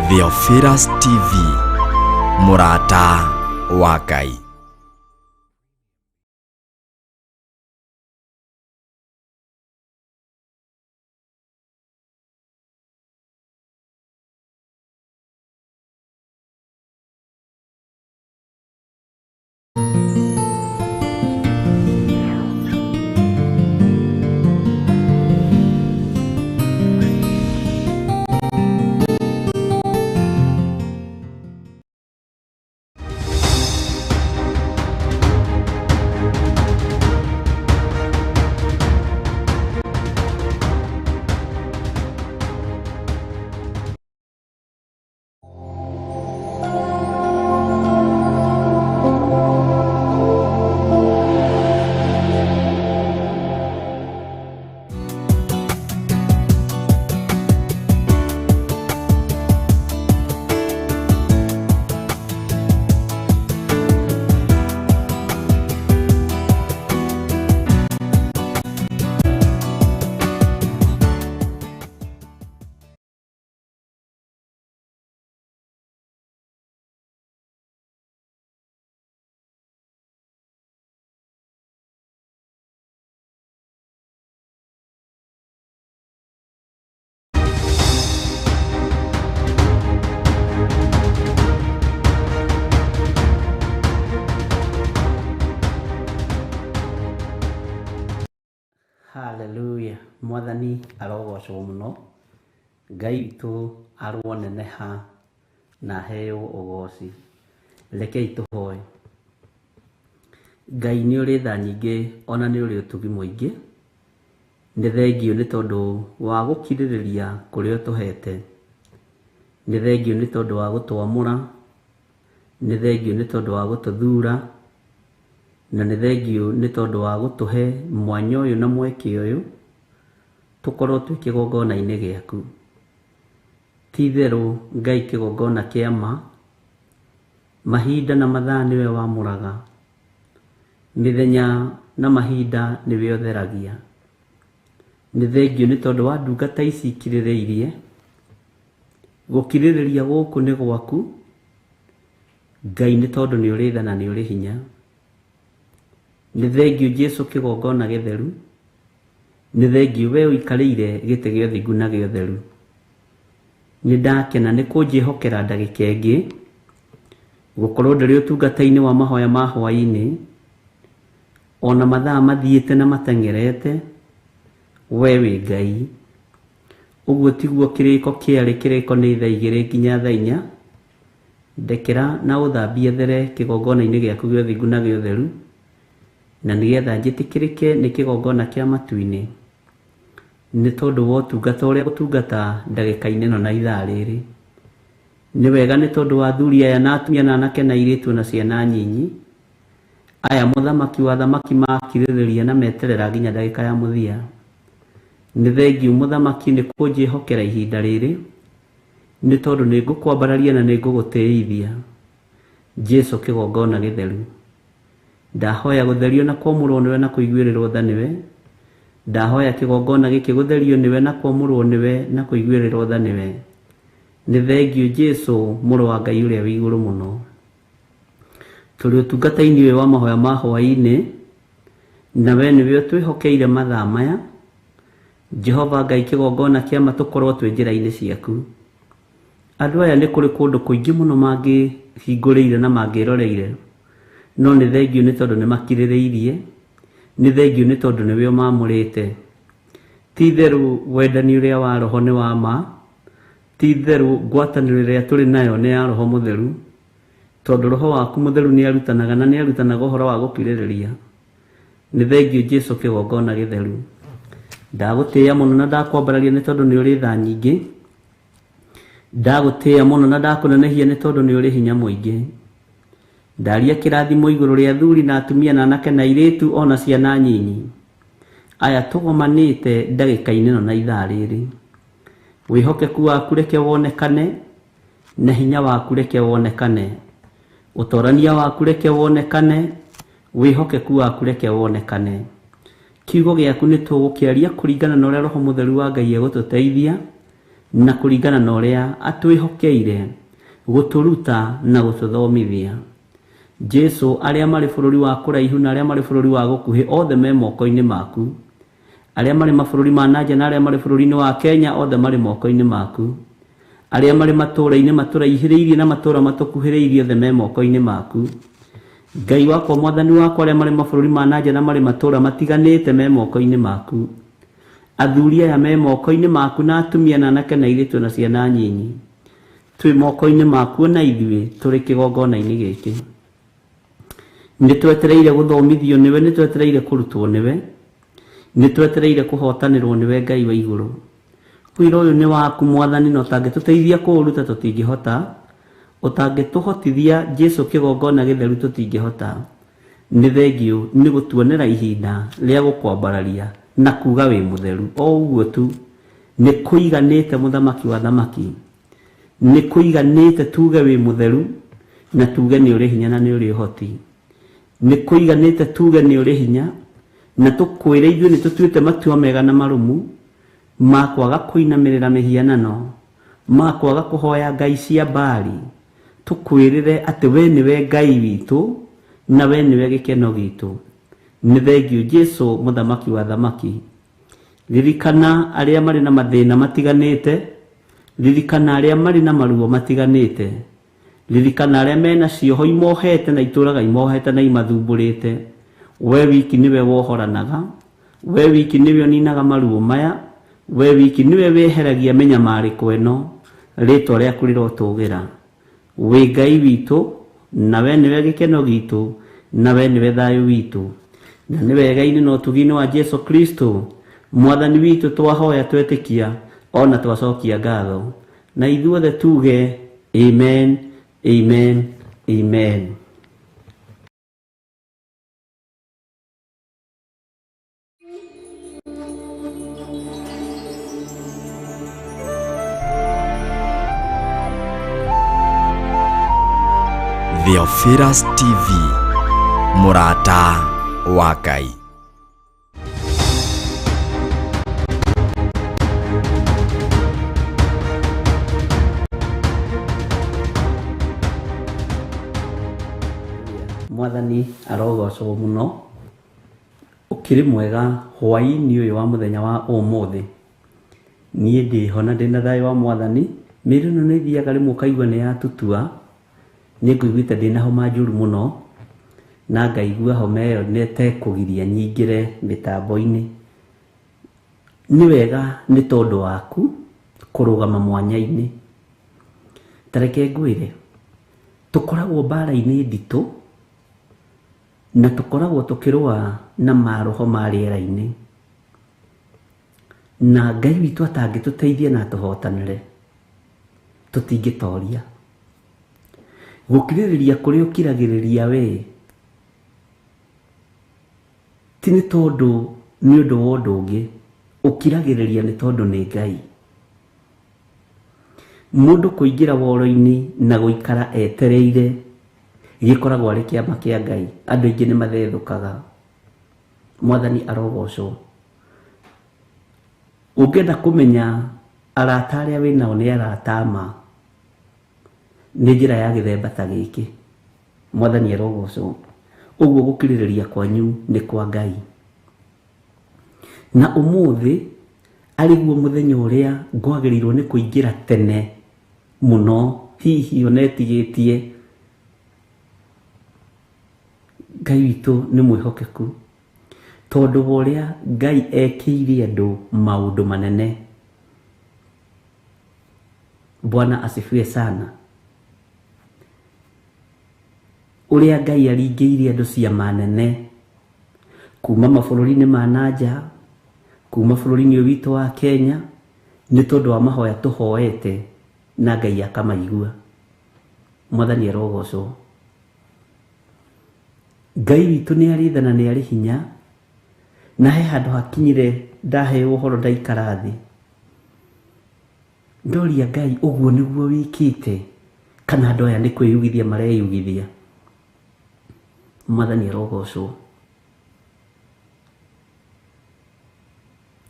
Theophilus TV, mũrata wa Ngai. Hallelujah. Mwathani arogocwo mũno. Ngai witũ aroneneha na aheo ũgoci. Rekei tũhoe. Ngai nĩ ũrĩ tha nyingĩ ona nĩ ũrĩ ũtugi mũingĩ. Nĩ thengiũ nĩ tondũ wa gũkirĩrĩria kũrĩa ũtũhete. Nĩ thengiũ nĩ tondũ wa gũtwamũra. Nĩ thengiũ nĩ tondũ wa gũtũthura. Na nĩ thengiũ nĩ tondũ wa gũtũhe mwanya ũyũ na mweke ũyũ tũkorwo twĩ kĩgongona-inĩ gĩaku. Ti itherũ Ngai kĩgongona kĩa ma, mahinda na mathaa nĩwe wamũraga, mĩthenya na mahinda nĩwe ũtheragia. Nĩ thengiũ nĩ tondũ wa ndungata ici ikirĩrĩirie, gũkirĩrĩria gũkũ nĩ gwaku, Ngai nĩ tondũ nĩ ũrĩ tha na nĩ ũrĩ hinya. Nĩ thengiũ Jesu kĩgongona gĩtheru, nĩ thengiũ we ũikarĩire gĩtĩ gĩa ũthingu na gĩa ũtheru. Nĩ ndakena nĩ kũnjĩhokera ndagĩka ĩngĩ, gũkorwo ndĩrĩ ũtungata-inĩ wa mahoya ma hwaĩ-inĩ, ona mathaa mathiĩte na mateng'erete, we wĩ Ngai. Ũguo tiguo kĩrĩko kĩarĩ, kĩrĩko nĩ thaa igĩrĩ nginya thaa inya. Ndekera na ũthambie there kĩgongona-inĩ gĩaku gĩa ũthingu na gĩa ũtheru, na nĩgetha njĩtĩkĩrĩke nĩ kĩgongona kĩa matu-inĩ, nĩ tondũ wa ũtungata ũrĩa ngũtungata ndagĩka-inĩ ĩno na ithaa rĩrĩ. Nĩ wega nĩ tondũ wa athuri aya na atumia na anake na airĩtu na ciana nyinyi, aya mũthamaki wa athamaki makirĩrĩria na meterera nginya ndagĩka ya mũthia. Nĩ thengiũ mũthamaki nĩ kũnjĩhokera ihinda rĩrĩ, nĩ tondũ nĩ ngũkwambararia na nĩ ngũgũtĩithia. Jesu kĩgongona gĩtheru. Ndahoya gũtherio na kwamũrwo nĩwe na kũiguĩrĩrwo tha nĩwe. Ndahoya kĩgongona gĩkĩ gũtherio nĩwe na kwamũrwo nĩwe na kũiguĩrĩrwo tha nĩwe. Nĩ thengiũ Jesu mũrũ wa Ngai ũrĩa wĩ igũrũ mũno. Tũrĩ ũtungata-inĩ ũyũ wa mahoya ma hwaĩ-inĩ, na we nĩwe ũtwĩhokeire mathaa maya. Jehova Ngai kĩgongona kĩa ma tũkorwo twĩ njĩra-inĩ ciaku. Andũ aya nĩ kũrĩ kũndũ kũingĩ mũno mangĩhingũrĩire na mangĩroreire, no nĩ thengiũ nĩ tondũ nĩ makirĩrĩirie, nĩ thengiũ nĩ tondũ nĩwe ũmamũrĩte. Ti itherũ wendani ũrĩa wa roho nĩ wa ma, ti itherũ ngwatanĩro ĩrĩa tũrĩ nayo nĩ ya roho mũtheru, tondũ roho waku mũtheru nĩ arutanaga na nĩ arutanaga ũhoro wa gũkirĩrĩria. Nĩ thengiũ Jesu kĩgongona gĩtheru. Ndagũtĩĩa mũno na ndakwambararia nĩ tondũ nĩ ũrĩ tha nyingĩ. Ndagũtĩĩa mũno na ndakũnenehia nĩ tondũ nĩ ũrĩ hinya mũingĩ. Ndaria kĩrathimo igũrũ rĩa athuri na atumia na anake na airĩtu ona ciana nyinyi. Aya tũgomanĩte ndagĩka-inĩ ĩno na ithaa rĩrĩ. Wĩhokeku waku reke wonekane, na hinya waku reke wonekane. Ũtorania waku reke wonekane, wĩhokeku waku reke wonekane. Kiugo gĩaku nĩ tũgũkĩaria kũringana na ũrĩa Roho Mũtheru wa Ngai egũtũteithia, Na kũringana na ũrĩa atwĩhokeire gũtũruta na gũtũthomithia. Jesu, arĩa marĩ bũrũri wa kũraihu na arĩa marĩ bũrũri wa gũkuhĩ othe me moko-inĩ maku. Arĩa marĩ mabũrũri ma nanja na arĩa marĩ bũrũri-inĩ wa Kenya othe marĩ moko-inĩ maku. Arĩa marĩ matũũra-inĩ matũraihĩrĩirie na matũũra matũkuhĩrĩirie othe me moko-inĩ maku. Ngai wakwa, Mwathani wakwa, arĩa marĩ mabũrũri ma nanja na marĩ matũũra matiganĩte me moko-inĩ maku. Athuri aya me moko-inĩ maku na atumia na anake na airĩtu na ciana nyinyi. Twĩ moko-inĩ maku na ithuĩ tũrĩ kĩgongona-inĩ gĩkĩ. Nĩ twetereire gũthomithio nĩwe, nĩ twetereire kũrutwo nĩwe, nĩ twetereire kũhotanĩrwo nĩwe Ngai wa igũrũ. Wĩra ũyũ nĩ waku Mwathani, na ũtangĩtũteithia kũũruta tũtingĩhota, ũtangĩtũhotithia Jesu kĩgongona gĩtheru tũtingĩhota. Nĩ thengiũ nĩ gũtuonera ihinda rĩa gũkwambararia na kuga wĩ mũtheru. O ũguo tu nĩ kũiganĩte mũthamaki wa thamaki, nĩ kũiganĩte tuge wĩ mũtheru na tuge nĩ ũrĩ hinya na nĩ ũrĩ ũhoti. Nĩ kũiganĩte tuge nĩ ũrĩ hinya na tũkwĩre ithuĩ nĩ tũtuĩte matua mega na marũmu ma kwaga kũinamĩrĩra mĩhianano, ma kwaga kũhoya ngai cia Baali. Tũkwĩrĩre atĩ we nĩwe Ngai witũ na we nĩwe gĩkeno gitũ. Nĩ thengiũ Jesu mũthamaki wa thamaki. Ririkana arĩa marĩ na mathĩna matiganĩte, ririkana arĩa marĩ na maruo matiganĩte, ririkana arĩa mena cioho imohete na itũraga imohete na imathumbũrĩte. We wiki nĩwe wohoranaga, we wiki nĩwe ũninaga maruo maya, we wiki nĩwe weheragia mĩnyamarĩko ĩno. Rĩtwa rĩaku rĩrotũgĩra. Wĩ Ngai witũ na we nĩwe gĩkeno gitũ na we nĩwe thayũ witũ. Na nĩ wega-inĩ na ũtugi-inĩ wa Jesu Kristo Mwathani witũ twahoya twetĩkia ona twacokia ngatho. Na ithuothe tuge amen, amen, amen. Theophilus TV, mũrata wa Ngai. Mwathani arogocwo mũno. Ũkĩrĩ mwega hwaĩ-inĩ ũyũ wa mũthenya wa ũmũthĩ. Niĩ ndĩho na ndĩna thayũ wa Mwathani. Mĩĩrĩ ĩno nĩ ĩthiaga rĩmwe ũkaigua nĩ yatutua. Nĩ ngũiguĩte ndĩna homa njũru mũno na ngaigua homa ĩyo nĩ ĩtekũgiria nyingĩre mĩtambo-inĩ. Nĩ wega nĩ tondũ waku kũrũgama mwanya-inĩ. Ta reke ngwĩre, tũkoragwo mbara-inĩ nditũ na tũkoragwo tũkĩrũa na maroho ma rĩera-inĩ. Na Ngai witũ atangĩtũteithia na atũhotanĩre, tũtingĩtoria. Gũkirĩrĩria kũrĩa ũkiragĩrĩria we ti nĩ tondũ nĩ ũndũ wa ũndũ ũngĩ, ũkiragĩrĩria nĩ tondũ nĩ Ngai. Mũndũ kũingĩra woro-inĩ na gũikara etereire gĩkoragwo arĩ kĩama kĩa Ngai. Andũ aingĩ nĩ mathethũkaga. Mwathani arogocwo. Ũngĩenda kũmenya arata arĩa wĩnao nĩ arata ma, nĩ njĩra ya gĩthemba ta gĩkĩ. Mwathani arogocwo. Ũguo gũkirĩrĩria kwanyu nĩ kwa Ngai. Na ũmũthĩ arĩguo mũthenya ũrĩa ngwagĩrĩirwo nĩ kũingĩra tene mũno, hihi ona ĩtigĩtie. Ngai witũ nĩ mwĩhokeku tondũ wa ũrĩa Ngai ekĩire andũ maũndũ manene. Bwana asifiwe sana. Ũrĩa Ngai aringĩire andũ ciama nene kuma mabũrũri-inĩ ma nanja, kuma bũrũri-inĩ ũyũ witũ wa Kenya, nĩ tondũ wa mahoya tũhoete na Ngai akamaigua. Mwathani arogocwo. Ngai witũ nĩ arĩ tha na nĩ arĩ hinya, na he handũ hakinyire ndaheo ũhoro ndaikara thĩ. Ndoria Ngai ũguo nĩguo wĩkĩte kana andũ aya nĩ kwĩyugithia mareyugithia. Mwathani arogocwo.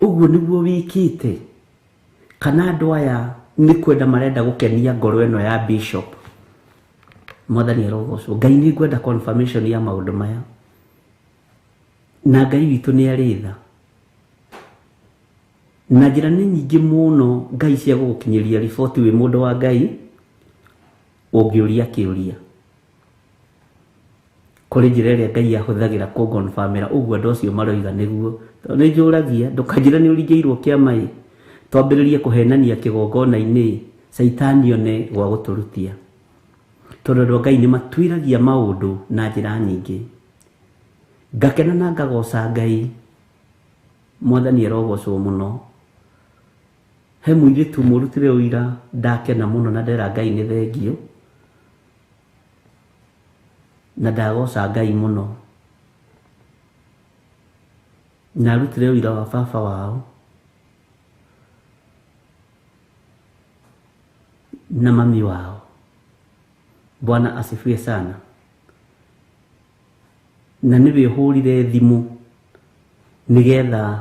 Ũguo nĩguo wĩkĩte Kana andũ aya nĩ kwenda marenda gũkenia ngoro ĩno ya bishop. Mwathani arogocwo. Ngai nĩ ngwenda confirmation ya maũndũ maya. Na Ngai witũ nĩ arĩ tha. Na njĩra nĩ nyingĩ mũno Ngai cia gũgũkinyĩria riboti wĩ mũndũ wa Ngai ũngĩũria kĩũria. Kũrĩ njĩra ĩrĩa Ngai ahũthagĩra kũngonbamĩra ũguo andũ acio maroiga nĩguo. Tondũ nĩ njũragia ndũkanjĩre nĩ ũringĩirwo kĩama ĩ, twambĩrĩrie kũhenania kĩgongona-inĩ, caitani one gwa gũtũrutia. Tondũ andũ a Ngai nĩ matuĩragia maũndũ na njĩra nyingĩ. Ngakena na ngagoca Ngai, Mwathani arogocwo mũno. He mũirĩtu mũrutire ũira ndakena mũno na ndera Ngai nĩ thengio. Na ndagoca Ngai mũno. Na arutire ũira wa baba wao na mami wao. Bwana asifiwe sana. Na nĩwe ũhũrire thimũ nĩgetha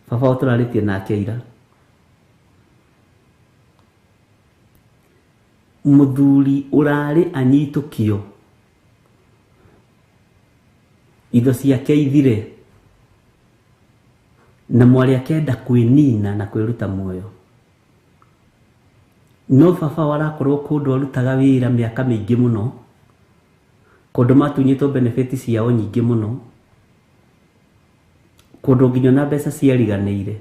baba wao tũrarĩtie nake ira. Mũthuri ũrarĩ anyitũkio indo ciake ithire na mwarĩ akenda kwĩnina na kwĩruta muoyo. No baba wao arakorwo kũndũ arutaga wĩra mĩaka mĩingĩ mũno, kũndũ matunyĩtwo benefit ciao nyingĩ mũno, kũndũ nginya na mbeca ciariganĩire.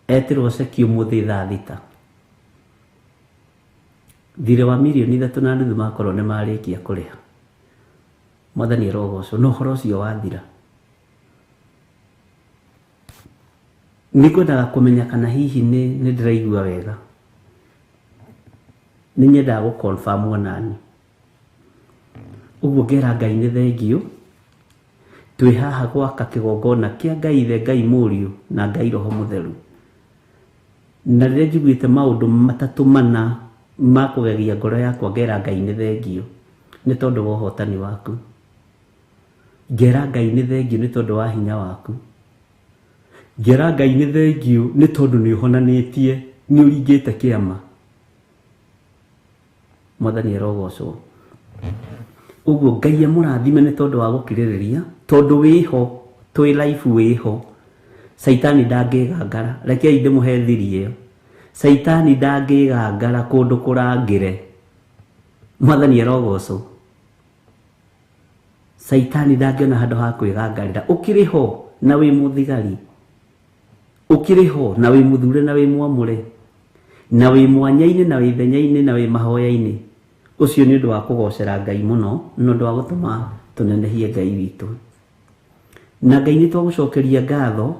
Etĩrwo ceki ũmũthĩ thaa 6. Thirĩ wa 3.5 milioni makorwo nĩ marĩkia kũrĩha. Mwathani arogocwo. No ũhoro ũcio wathira. Nĩ ngwendaga kũmenya kana hihi nĩ ndĩraigua wega. Nĩ nyendaga gũ confirm onani. Ũguo ngera Ngai nĩ thengio. Twĩ haha gwaka kĩgongona kĩa Ngai Ithe, Ngai Mũriũ na Ngai Roho Mũtheru. Na rĩrĩa njiguĩte maũndũ matatũ mana ma kũgegia ngoro yakwa ngera Ngai nĩ thengio nĩ tondũ wa ũhotani waku. Ngera Ngai nĩ thengio nĩ tondũ wa hinya waku. Ngera Ngai nĩ thengio nĩ tondũ nĩ ũhonanĩtie, nĩ ũringĩte kĩama. Mwathani arogocwo. Ũguo Ngai amũrathime nĩ tondũ wa gũkirĩrĩria, tondũ wĩho, twĩ life wĩho. Caitani ndangĩgangara. Rekei ndĩmũhe thiri ĩyo. Caitani ndangĩgangara kũndũ kũrangĩre. Mwathani arogocwo. Caitani ndangĩona handũ ha kwĩgangarĩra. Ũkĩrĩ ho na wĩ mũthigari. Ũkĩrĩ ho na wĩ mũthure na wĩ mwamũre. Na wĩ mwanya-inĩ na wĩ ithenya-inĩ na wĩ mahoya-inĩ. Ũcio nĩ ũndũ wa kũgocera Ngai mũno, na ũndũ wa gũtũma tũnenehie Ngai witũ. Na Ngai nĩ twagũcokeria ngatho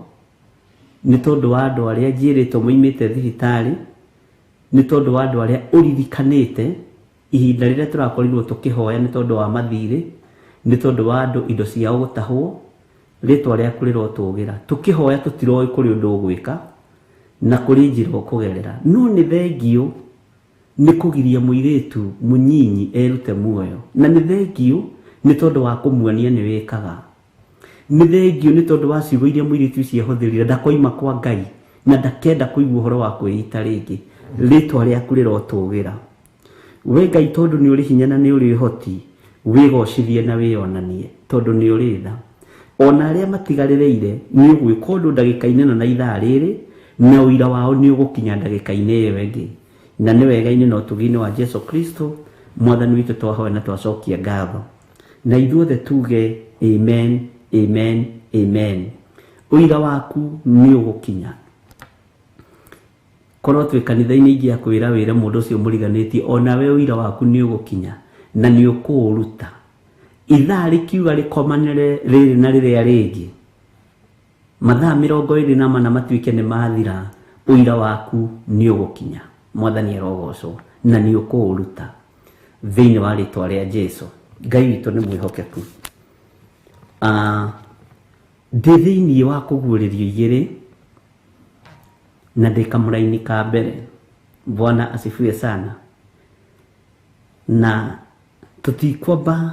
nĩ tondũ wa andũ arĩa njĩrĩtwo moimĩte thibitarĩ, nĩ tondũ wa andũ arĩa ũririkanĩte ihinda rĩrĩa tũrakorirwo tũkĩhoya nĩ tondũ wa mathirĩ, nĩ tondũ wa andũ indo ciao gũtahwo, rĩtwa rĩaku rĩrotũgĩra. Tũkĩhoya tũtiroĩ kũrĩ ũndũ ũgwĩka na kũrĩ njĩra ũkũgerera. No nĩ thengio nĩ kũgiria mũirĩtu mũnyinyi erute muoyo. Na nĩ thengio nĩ tondũ wa kũmuonia nĩ wĩkaga. Nĩ thengio nĩ tondũ wa ciugo iria mũirĩtu ũcio ahũthĩrire, ndakoima kwa Ngai na ndakenda kũigua ũhoro wa kwĩita rĩngĩ. Rĩtwa rĩaku rĩrotũgĩra. We Ngai tondũ nĩ ũrĩ hinya na nĩ ũrĩ ũhoti, wĩgocithie na wĩonanie tondũ nĩ ũrĩ tha. Ona arĩa matigarĩrĩire nĩ ũgwĩka ũndũ ndagĩka-inĩ ĩno na ithaa rĩrĩ, na ũira wao nĩ ũgũkinya ndagĩka-inĩ ĩyo ĩngĩ. Na nĩ wega-inĩ na ũtugi-inĩ wa Jesu Kristo Mwathani witũ twahoya na twacokia ngatho. Na ithuothe tuge amen, amen, amen. Ũira waku nĩ ũgũkinya. Korwo twĩ kanitha-inĩ ingĩakwĩra wĩre mũndũ ũcio mũriganĩtie, onawe ũira waku nĩ ũgũkinya na nĩ ũkũũruta. Ithaa rĩkiuga rĩkomanĩre rĩrĩ na rĩrĩa rĩngĩ, mathaa 24 matuĩke nĩ mathira, ũira waku nĩ ũgũkinya. Mwathani arogocwo na nĩ ũkũũruta thĩinĩ wa rĩtwa rĩa Jesu. Ngai witũ nĩ mwĩhokeku. Ndĩ thĩinĩ wa kũguũrĩrio igĩrĩ na ndĩ kamũraini ka mbere. Bwana asifiwe sana. Na tũtikwamba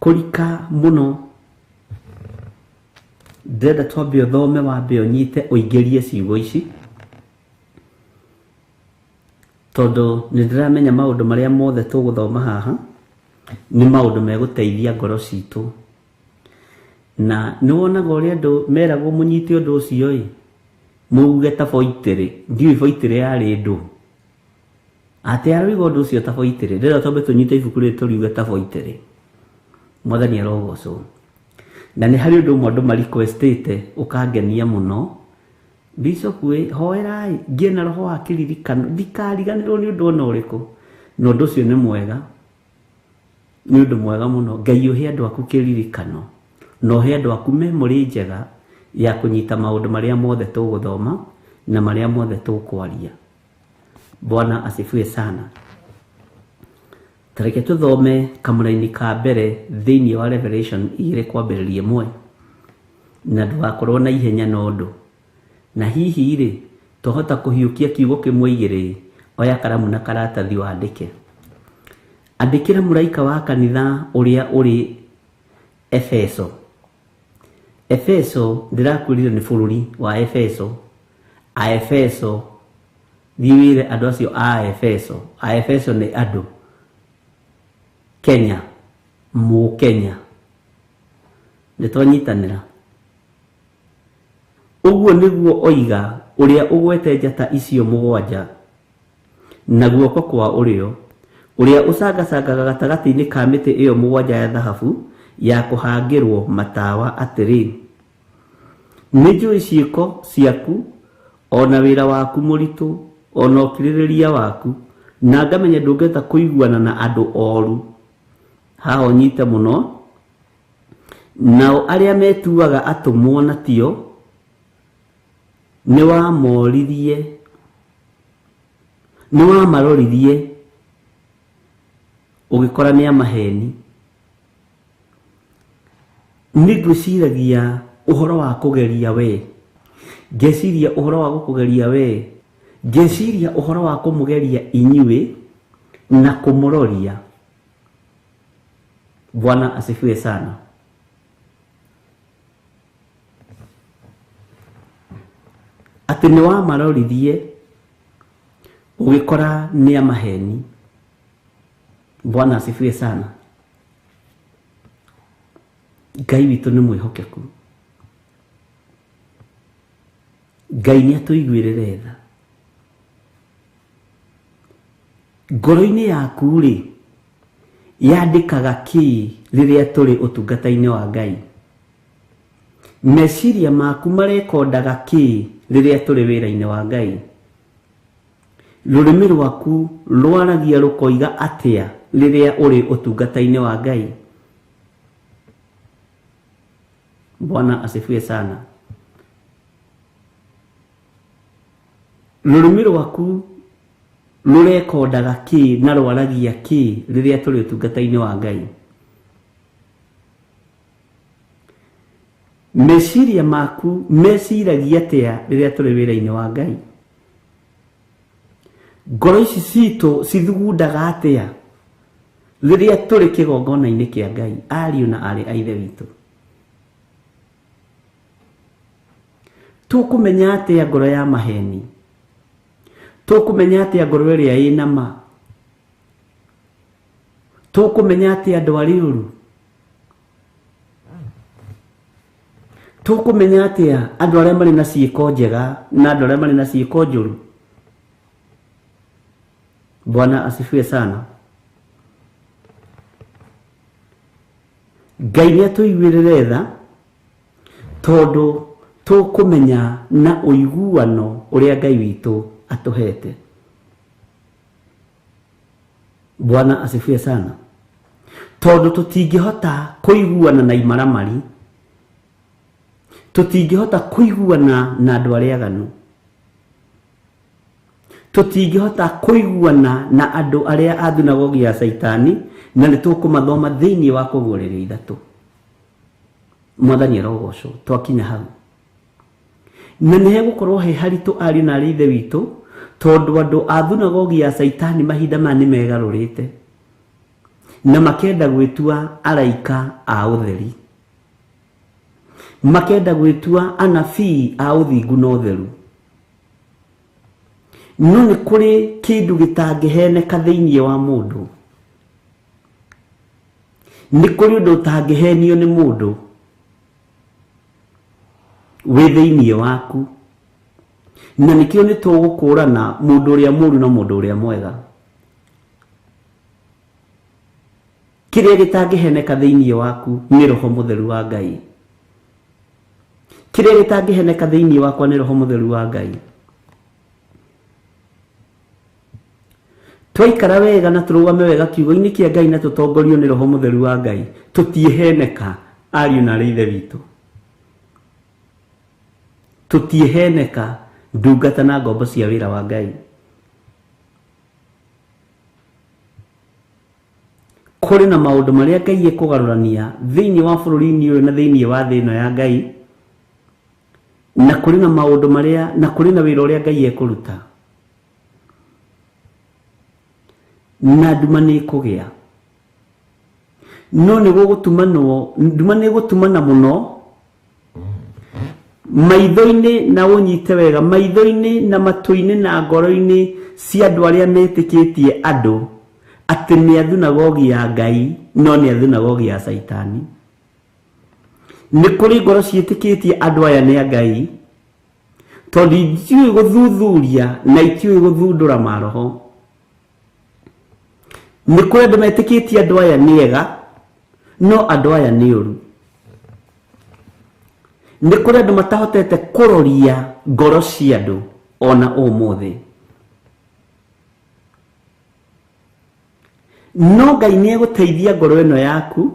kũrika mũno Ndĩrenda twambe ũthome, wambe ũnyite, ũingĩrie ciugo ici, tondũ nĩ ndĩramenya maũndũ marĩa mothe tũgũthoma haha nĩ maũndũ megũteithia ngoro citũ. Na nĩ wonaga ũrĩa andũ meragwo mũnyite ũndũ ũcio ĩ, muge ta boitĩrĩ, ndiũĩ boitĩrĩ yarĩ ndũ. Atĩ aroiga ũndũ ũcio ta boitĩrĩ, ndĩrenda twambe tũnyite ibuku rĩrĩ tũriuge ta boitĩrĩ. Mwathani arogocwo. Na nĩ harĩ ũndũ ũmwe andũ ma-requestĩte ũkangenia mũno. Bishop ĩ, hoerai ngĩe na roho wa kĩririkano, ndikariganĩrwo nĩ ũndũ ona ũrĩkũ. Na ũndũ ũcio nĩ mwega, nĩ ũndũ mwega mũno. Ngai ũhe andũ aku kĩririkano, na ũhe andũ aku memory njega ya kũnyita maũndũ marĩa mothe tũgũthoma na marĩa mothe tũkwaria. Bwana asifiwe sana. Tareke tũthome kamũraini ka mbere thĩinĩ wa Revelation 2 kwambĩrĩria 1, na ndũgakorwo na ihenya na ũndũ. Na hihi rĩ, twahota kũhiũkia kiugo kĩmwe igĩrĩ, oya karamu na karatathi wandĩke. Andĩkĩra mũraika wa kanitha ũrĩa ũrĩ Efeso. Efeso ndĩrakwĩrire nĩ bũrũri wa Efeso. A Efeso, thiĩ wĩre andũ acio a Efeso. A Efeso nĩ andũ Kenya, Mũkenya. Nĩ twanyitanĩra. Ũguo nĩguo oiga ũrĩa ũgwete njata icio mũgwanja na guoko kwa ũrĩo, ũrĩa ũcangacangaga gatagatĩ-inĩ ka mĩtĩ ĩyo mũgwanja ya thahabu ya kũhangĩrwo matawa atĩrĩ, nĩ njũĩ ciĩko ciaku, ona wĩra waku mũritũ, ona ũkirĩrĩria waku, na ngamenya ndũngĩhota kũiguana na andũ oru. Haha ũnyite mũno. Nao arĩa metuaga atũmwo na tio, nĩ wamaroririe ũgĩkora nĩ amaheni. Nĩ ngwĩciragia ũhoro wa kũgeria we, ngeciria ũhoro wa gũkũgeria we, ngeciria ũhoro wa kũmũgeria inyuĩ na kũmũroria. Bwana asifiwe sana. Atĩ nĩ wamaroririe ũgĩkora nĩ amaheni. Bwana asifiwe sana. Ngai witũ nĩ mwĩhokeku. Ngai nĩ atũiguĩrĩre tha. Ngoro-inĩ yaku rĩ, yandĩkaga kĩ rĩrĩa tũrĩ ũtungata-inĩ wa Ngai? Meciria maku marekondaga kĩ rĩrĩa tũrĩ wĩra-inĩ wa Ngai? Rũrĩmĩ rwaku rwaragia rũkoiga atĩa rĩrĩa ũrĩ ũtungata-inĩ wa Ngai? Bwana asifiwe sana. Rũrĩmĩ rwaku rũrekondaga kĩ na rwaragia kĩ rĩrĩa tũrĩ ũtungata-inĩ wa Ngai? Meciria maku meciragia atĩa rĩrĩa tũrĩ wĩra-inĩ wa Ngai? Ngoro ici citũ cithugundaga atĩa rĩrĩa tũrĩ kĩgongona-inĩ kĩa Ngai, ariũ na aarĩ a Ithe witũ? Tũkũmenya atĩa ngoro ya maheni? Tũkũmenya atĩa ngoro ĩrĩa ĩna ma? Tũkũmenya atĩa andũ arĩa ũru? Tũkũmenya atĩa andũ arĩa marĩ na ciĩko njega na andũ arĩa marĩ na ciĩko njũru? Bwana asifiwe sana. Ngai nĩ atũiguĩrĩre tha, tondũ tũkũmenya na ũiguano ũrĩa Ngai witũ atũhete. Bwana asifiwe sana. Tondũ tũtingĩhota kũiguana na imaramari, tũtingĩhota kũiguana na andũ arĩa aganu, tũtingĩhota kũiguana na andũ arĩa a thunagogi ya Caitani, na nĩ tũkũmathoma thĩinĩ wa kũguũrĩrio 3. Mwathani arogocwo twakinya hau. Na nĩ hegũkorwo he haritũ ariũ na aarĩ a Ithe witũ, tondũ andũ a thunagogi ya Caitani mahinda maya nĩ megarũrĩte na makenda gwĩtua araika a ũtheri. Makenda gwĩtua anabii a ũthingu na ũtheru. No nĩ kũrĩ kĩndũ gĩtangĩheneka thĩinĩ wa mũndũ. Nĩ kũrĩ ũndũ ũtangĩhenio nĩ mũndũ wĩ thĩinĩ waku. Na nĩkĩo nĩ tũgũkũrana mũndũ ũrĩa mũũru na mũndũ ũrĩa mwega. Kĩrĩa gĩtangĩheneka thĩinĩ waku nĩ Roho Mũtheru wa Ngai. Kĩrĩa gĩtangĩheneka thĩinĩ wakwa nĩ Roho Mũtheru wa Ngai. Twaikara wega na tũrũgame wega kiugo-inĩ kĩa Ngai na tũtongorio nĩ Roho Mũtheru wa Ngai, tũtiĩheneka ariũ na arĩ ithe witũ. Tũtiĩheneka ndungata na ngombo cia wĩra wa Ngai. Kũrĩ na maũndũ marĩa Ngai ekũgarũrania thĩinĩ wa bũrũri-inĩ ũyũ na thĩinĩ wa thĩ ĩno ya Ngai, na kũrĩ na maũndũ marĩa, na kũrĩ na wĩra ũrĩa Ngai ekũruta. Na nduma nĩ ĩkũgĩa. No nĩ gũgũtumanwo, nduma nĩ ĩgũtumana mũno maitho-inĩ, na ũnyite wega, maitho-inĩ na matũ-inĩ na ngoro-inĩ cia andũ arĩa metĩkĩtie andũ atĩ nĩ a thunagogi ya Ngai, no nĩ a thunagogi ya Caitani. Nĩ kũrĩ ngoro ciĩtĩkĩtie andũ aya nĩ a Ngai, tondũ itiũĩ gũthuthuria na itiũĩ gũthundũra maroho. Nĩ kũrĩ andũ metĩkĩtie andũ aya nĩ ega, no andũ aya nĩ ũru. Nĩ kũrĩ andũ matahotete kũroria ngoro cia andũ ona ũmũthĩ. No Ngai nĩ egũteithia ngoro ĩno yaku,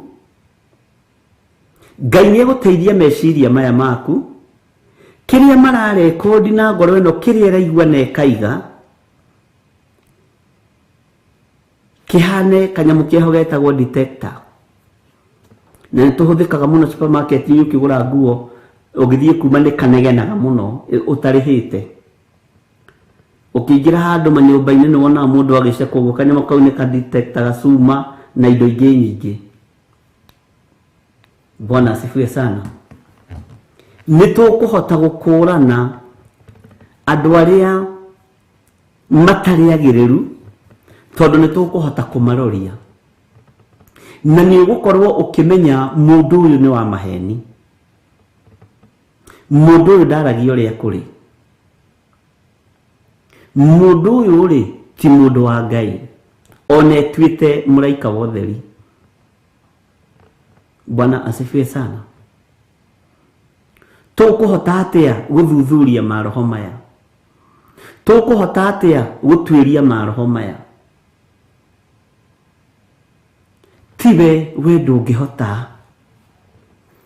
Ngai nĩ egũteithia meciria maya maku, kĩrĩa mararekondi na ngoro ĩno, kĩrĩa ĩraigua na ĩkaiga, kĩhane kanyamũ keho getagwo detector. Na nĩ tũhũthĩkaga mũno supermarket-inĩ ũkĩgũra nguo, ũngĩthiĩ kuma nĩ kanegenaga mũno ũtarĩhĩte. Ũkĩingĩra handũ manyũmba-inĩ nĩ wonaga mũndũ agĩcekwo ũguo, kanyamũ kau nĩ kadetectaga cuma na indo ingĩ nyingĩ. Bwana asifiwe sana. Nĩ tũkũhota gũkũrana andũ arĩa matarĩ agĩrĩru, tondũ nĩ tũkũhota kũmaroria. Na nĩ ũgũkorwo ũkĩmenya mũndũ ũyũ nĩ wa maheni, mũndũ ũyũ ndaragia ũrĩa kũrĩ, mũndũ ũyũ rĩ ti mũndũ wa Ngai, ona etuĩte mũraika wa ũtheri. Bwana asifiwe sana. Tũkũhota atĩa gũthuthuria maroho maya? Tũkũhota atĩa gũtuĩria maroho maya? Tiwe we ndũngĩhota,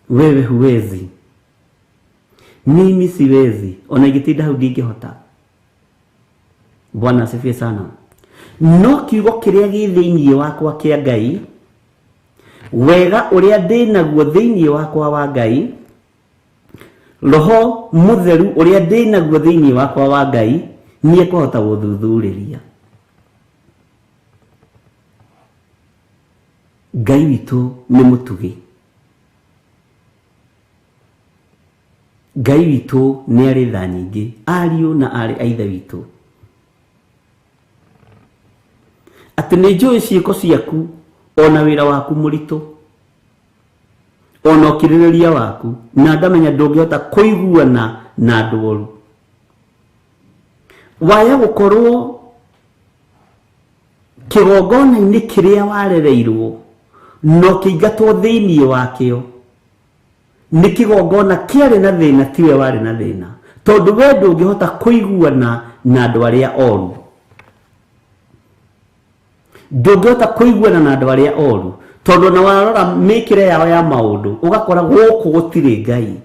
wewe huwezi, mimi siwezi, ona ingĩtinda hau ndingĩhota. Bwana asifiwe sana. No kiugo kĩrĩa gĩ thĩinĩ wakwa kĩa Ngai, wega ũrĩa ndĩ naguo thĩinĩ wakwa wa Ngai, Roho Mũtheru ũrĩa ndĩ naguo thĩinĩ wakwa wa Ngai, nĩ ekũhota gũthuthurĩria. Ngai witũ nĩ mũtugi. Ngai witũ nĩ arĩ tha nyingĩ, ariũ na aarĩ a Ithe witũ. Atĩ nĩ njũĩ ciĩko ciaku, ona wĩra waku mũritũ, ona ũkirĩrĩria waku, na ngamenya ndũngĩhota kũiguana na andũ oru. Waya gũkorwo kĩgongona-inĩ kĩrĩa warereirwo na ũkĩingatwo thĩinĩ wakĩo, nĩ kĩgongona kĩarĩ na thĩna, tiwe warĩ na thĩna, tondũ we ndũngĩhota kũiguana na andũ arĩa oru. Ndũngĩhota kũiguana na andũ arĩa oru, tondũ ona warora mĩkĩre yao ya maũndũ, ũgakora gũkũ gũtirĩ Ngai.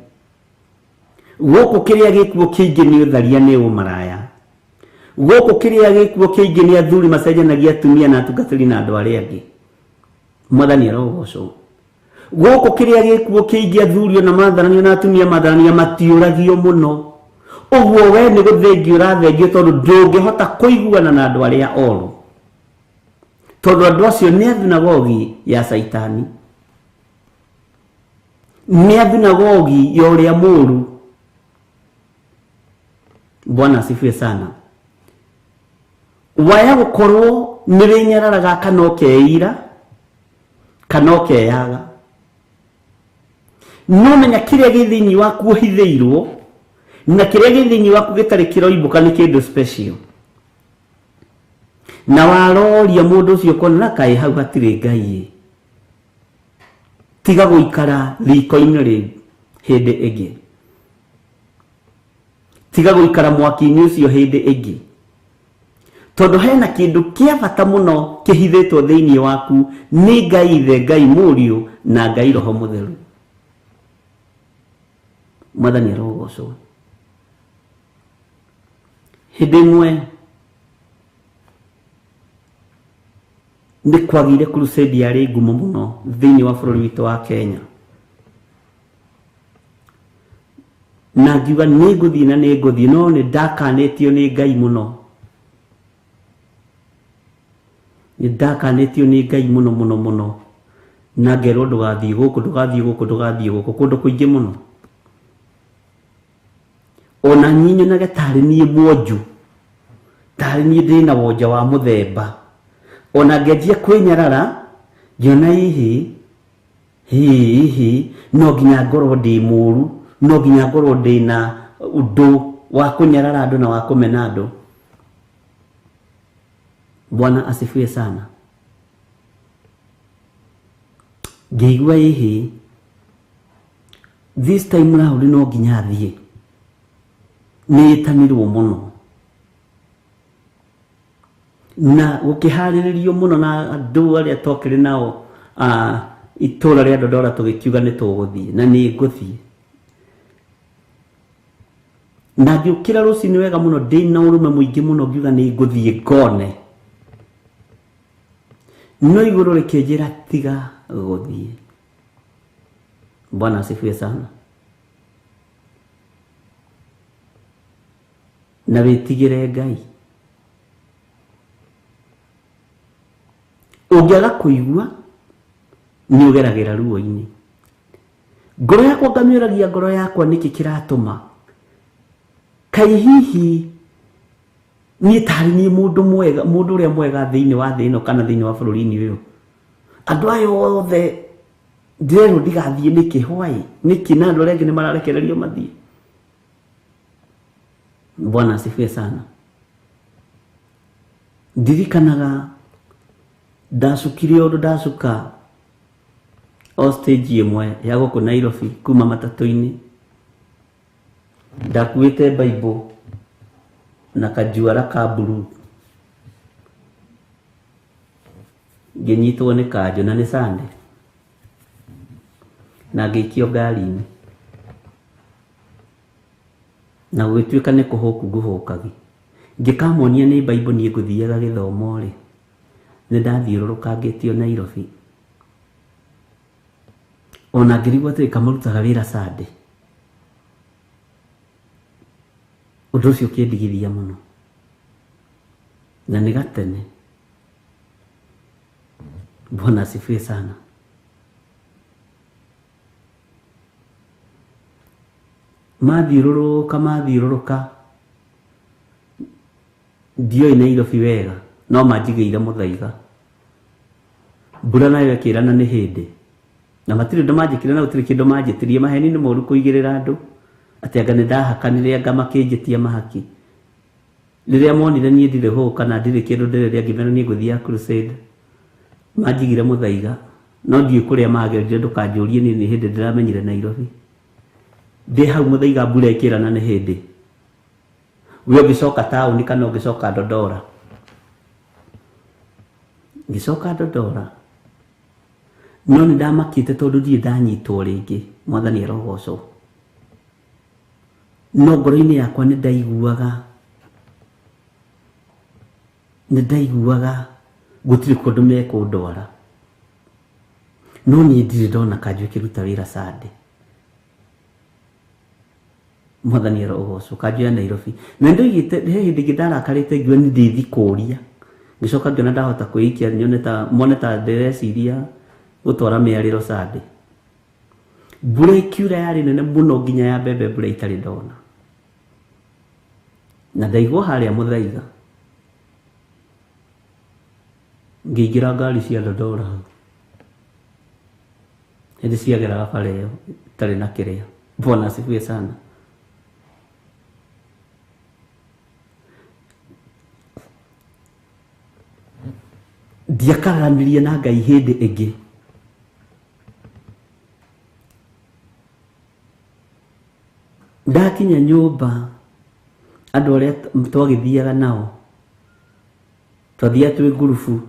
Gũkũ kĩrĩa gĩkuo kĩingĩ nĩ ũtharia, nĩ ũmaraya. Gũkũ kĩrĩa gĩkuo kĩingĩ nĩ athuri macenjanagia atumia na atungatĩri na andũ arĩa angĩ. Mwathani arogocwo. Gũkũ kĩrĩa gĩkuo kĩingĩ athuri ona matharanio na atumia matharanio matiũragio mũno. Ũguo we nĩ gũthengio ũrathengio, tondũ ndũngĩhota kũiguana na andũ arĩa oru, tondũ andũ acio nĩ a thunagogi ya Caitani. Nĩ a thunagogi ya ũrĩa mũũru. Bwana asifiwe sana. Waya gũkorwo nĩ wĩnyararaga kana ũkeira kana ũkeyaga, no menya kĩrĩa gĩ thĩinĩ waku ũhithĩirwo na kĩrĩa gĩ thĩinĩ waku gĩtarĩ kĩroimbũka nĩ kĩndũ special. Na waroria mũndũ ũcio ũkona na kaĩ hau hatirĩ Ngai ĩ, tiga gũikara riko-inĩ rĩu hĩndĩ ĩngĩ, tiga gũikara mwaki-inĩ ũcio hĩndĩ ĩngĩ, tondũ hena kĩndũ kĩa bata mũno kĩhithĩtwo thĩinĩ waku nĩ Ngai Ithe, Ngai Mũriũ na Ngai Roho Mũtheru. Mwathani arogocwo. Hĩndĩ ĩmwe nĩ kwagĩire crusade yarĩ ngumo mũno thĩinĩ wa bũrũri witũ wa Kenya, na ngiuga nĩ ngũthiĩ na nĩ ngũthiĩ, no nĩ ndakanĩtio nĩ Ngai mũno, nĩ ndakanĩtio nĩ Ngai mũno mũno mũno, na ngerwo ndũgathiĩ gũkũ, ndũgathiĩ gũkũ, ndũgathiĩ gũkũ, kũndũ kũingĩ mũno. Ona niĩ nyonage tarĩ niĩ mwonju, tarĩ niĩ ndĩna wonja wa mũthemba. Ona ngĩanjia kwĩnyarara, ngĩona hihi hihi no nginya ngorwo ndĩ mũru, no nginya ngorwo ndĩna ũndũ wa kũnyarara andũ na wa kũmena andũ. Bwana asifiwe sana. Ngĩigua hihi this time round no nginya thiĩ, nĩ ĩtanirwo mũno na gũkĩharĩrĩrio mũno na andũ arĩa twakĩrĩ nao itũra rĩa Dodora, tũgĩkiuga nĩ tũgũthiĩ na nĩ ngũthiĩ. Na ngĩũkĩra rũcinĩ wega mũno ndĩna ũrũme mũingĩ mũno, ngiuga nĩ ngũthiĩ ngone, no igũrũ rĩkĩnjĩra tiga gũthiĩ. Bwana asifiwe sana. Na wĩtigĩre Ngai. Ũngĩaga kũigua nĩ ũgeragĩra ruo-inĩ. Ngoro yakwa ngamĩũragia ngoro yakwa nĩkĩ kĩratũma, kaĩ hihi niĩ tarĩ niĩ mũndũ mwega, mũndũ ũrĩa mwega thĩinĩ wa thĩ ĩno kana thĩinĩ wa bũrũri-inĩ ũyũ, andũ aya othe ndĩrerwo ndigathiĩ nĩkĩ? Why? Nĩkĩ? Na andũ arĩa angĩ nĩ mararekererio mathiĩ. Bwana asifiwe sana. Ndirikanaga ndacukire ũndũ ndacuka o stage ĩmwe ya gũkũ Nairobi kuma matatũ-inĩ, ndakuĩte Bible na kajuara ka blue, ngĩnyitwo nĩ kanjũ na nĩ Sunday, na ngĩikio ngari-inĩ, na gũgĩtuĩka nĩ kũhũku ngũhũkagi. Ngĩkamonia nĩ Bible niĩ ngũthiaga gĩthomo rĩ, nĩ ndathiũrũrũkangĩtio Nairobi. Ona ngĩrigwo atĩrĩ kamarutaga wĩra Sunday. Ũndũ ũcio ũkĩndigithia mũno, na nĩ gatene. Bwana asifiwe sana. Mathiũrũrũka mathiũrũrũka, ndioĩ Nairobi wega, no manjigĩire mũthaiga. Mbura nayo ĩkĩrana nĩ hĩndĩ, na matirĩ ũndũ manjĩkire na gũtirĩ kĩndũ manjĩtirie. Maheni nĩ moru kũigĩrĩra andũ atĩ anga nĩ ndahakanire, anga makĩnjĩtia mahaki. Rĩrĩa monire niĩ ndirĩ hũ kana ndirĩ kĩndũ ndĩrĩrĩa, ngĩmera niĩ ngũthiaga crusade, manjigire mũthaiga, no ndiũĩ kũrĩa magerire, ndũkanjũrie niĩ nĩ hĩndĩ ndĩramenyire Nairobi. Ndĩ hau mũthaiga mbura ĩkĩrana nĩ hĩndĩ, we ũngĩcoka taũni kana ũngĩcoka Dodora. Ngĩcoka Dodora, no nĩ ndamakĩte tondũ ndirĩ ndanyitwo rĩngĩ. Mwathani arogocwo. No ngoro-inĩ yakwa nĩ ndaiguaga, nĩ ndaiguaga gũtirĩ kũndũ mekũndwara, no niĩ ndirĩ ndona kanjũ ĩkĩruta wĩra Sunday. Mwathani arogocwo. Kanjũ ya Nairobi. Na ndoigĩte he hĩndĩ ĩngĩ ndarakarĩte ngiuga nĩ ndĩthi kũria, ngĩcoka ngĩona ndahota kwĩikia nyone ta mone ta ndĩreciria gũtwara mĩarĩro Sunday. Mbura ĩkiura yarĩ nene mũno nginya ya mbembe mbura itarĩ ndona. Na ndaigwo harĩa Mũthaiga. Ngĩingĩra ngari cia Dandora hau. Hĩndĩ ciageraga bara ĩyo itarĩ na kĩrĩa. Bwana asifiwe sana. Ndiakararanirie na Ngai hĩndĩ ĩngĩ. Ndakinya nyũmba andũ arĩa twagĩthiaga nao twathiaga twĩ ngurubu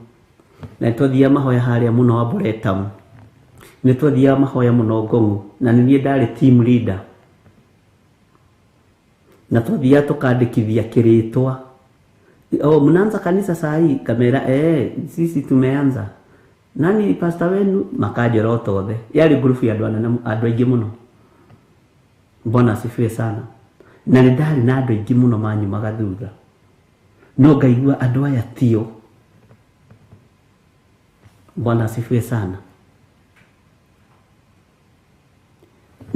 na twathiaga mahoya harĩa mũno Arboretum, nĩ twathiaga mahoya mũno Ngong'u, na nĩ niĩ ndarĩ team leader, na twathiaga tũkandĩkithia kĩrĩtwa. Oh, mnaanza kanisa saa hii? Kamera, sisi tumeanza. Nani pastor wenu? Makanjĩra o ta othe. Yarĩ ngurubu ya andũ anene, andũ aingĩ mũno. Bwana asifiwe sana. Na nĩ ndarĩ na andũ aingĩ mũno manyumaga thutha, no ngaigua andũ aya tio. Bwana asifiwe sana.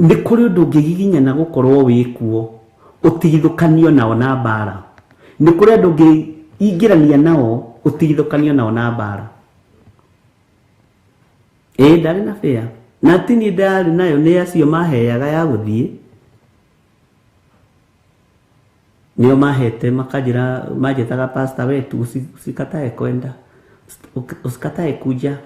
Nĩ kũrĩ ũndũ ũngĩgiginyana gũkorwo wĩ kuo ũtigithũkanio nao na mbara. Nĩ kũrĩ andũ ũngĩingĩrania nao ũtigithũkanio nao na mbara. Ĩĩ ndarĩ na bĩa na ti niĩ ndarĩ nayo, nĩ acio maheaga ya gũthiĩ, nĩo mahete makanjĩra, manjĩtaga pastor wetu, usikatae kwenda, usikatae kuja.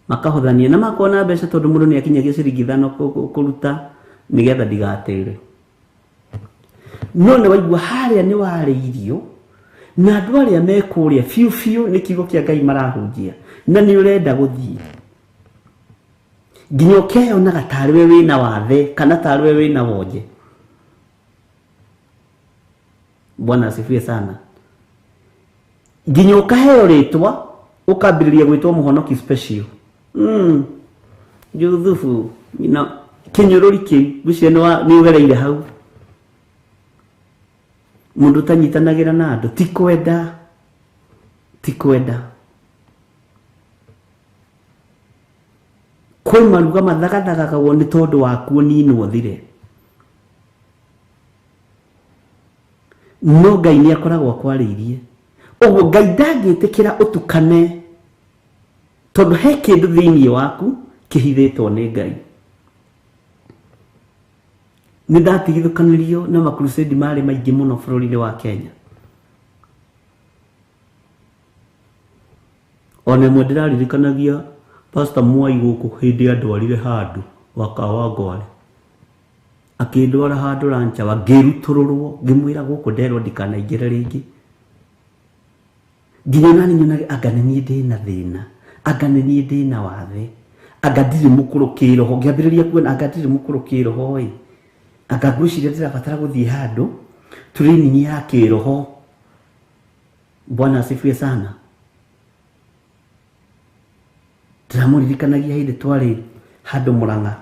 Makahũthania na makona mbeca tondũ mũndũ nĩ akinyagia ciringi ithano kũruta nĩgetha ndigatĩre. No nĩ waigua harĩa nĩ warĩirio na andũ arĩa me kũrĩa biũ biũ nĩ kiugo kĩa Ngai marahunjia na nĩ ũrenda gũthiĩ nginya ũkeyonaga tarĩ we wĩna wathe kana tarĩ we wĩna wonje. Bwana asifiwe sana. Nginya ũkaheo rĩtwa ũkambĩrĩria gwĩtwo mũhonoki special. Juthubu na kĩnyũrũri kĩu ngwĩciria nĩ ũgereire hau. Mũndũ ũtanyitanagĩra na andũ ti kwenda, ti kwenda. Kwĩ maruga mathagathagagwo nĩ tondũ wakuo ninwo thire. No Ngai nĩ akoragwo akwarĩirie. Ũguo Ngai ndangĩtĩkĩra ũtukane tondũ he kĩndũ thĩinĩ waku kĩhithĩtwo nĩ Ngai. Nĩ ndatigithũkanirio na makrusedi marĩ maingĩ mũno bũrũri-inĩ wa Kenya. Ona ĩmwe ndĩraririkanagia Pastor Mwai gũkũ hĩndĩ andwarire handũ Wakawangware. Akĩndwara handũ Ranchawa ngĩrutũrũrwo, ngĩmwĩra gũkũ nderwo ndikanaingĩre rĩngĩ. Nginya nani nyonage anga nĩ niĩ ndĩna thĩna, anga nĩ niĩ ndĩna wathe, anga ndirĩ mũkũrũ kĩroho. Ngĩambĩrĩria kuona anga ndirĩ mũkũrũ kĩroho ĩ, anga ngwĩciria ndĩrabatara gũthiĩ handũ training ya kĩroho. Bwana asifiwe sana. Ndĩramũririkanagia hĩndĩ twarĩ handũ Mũrang'a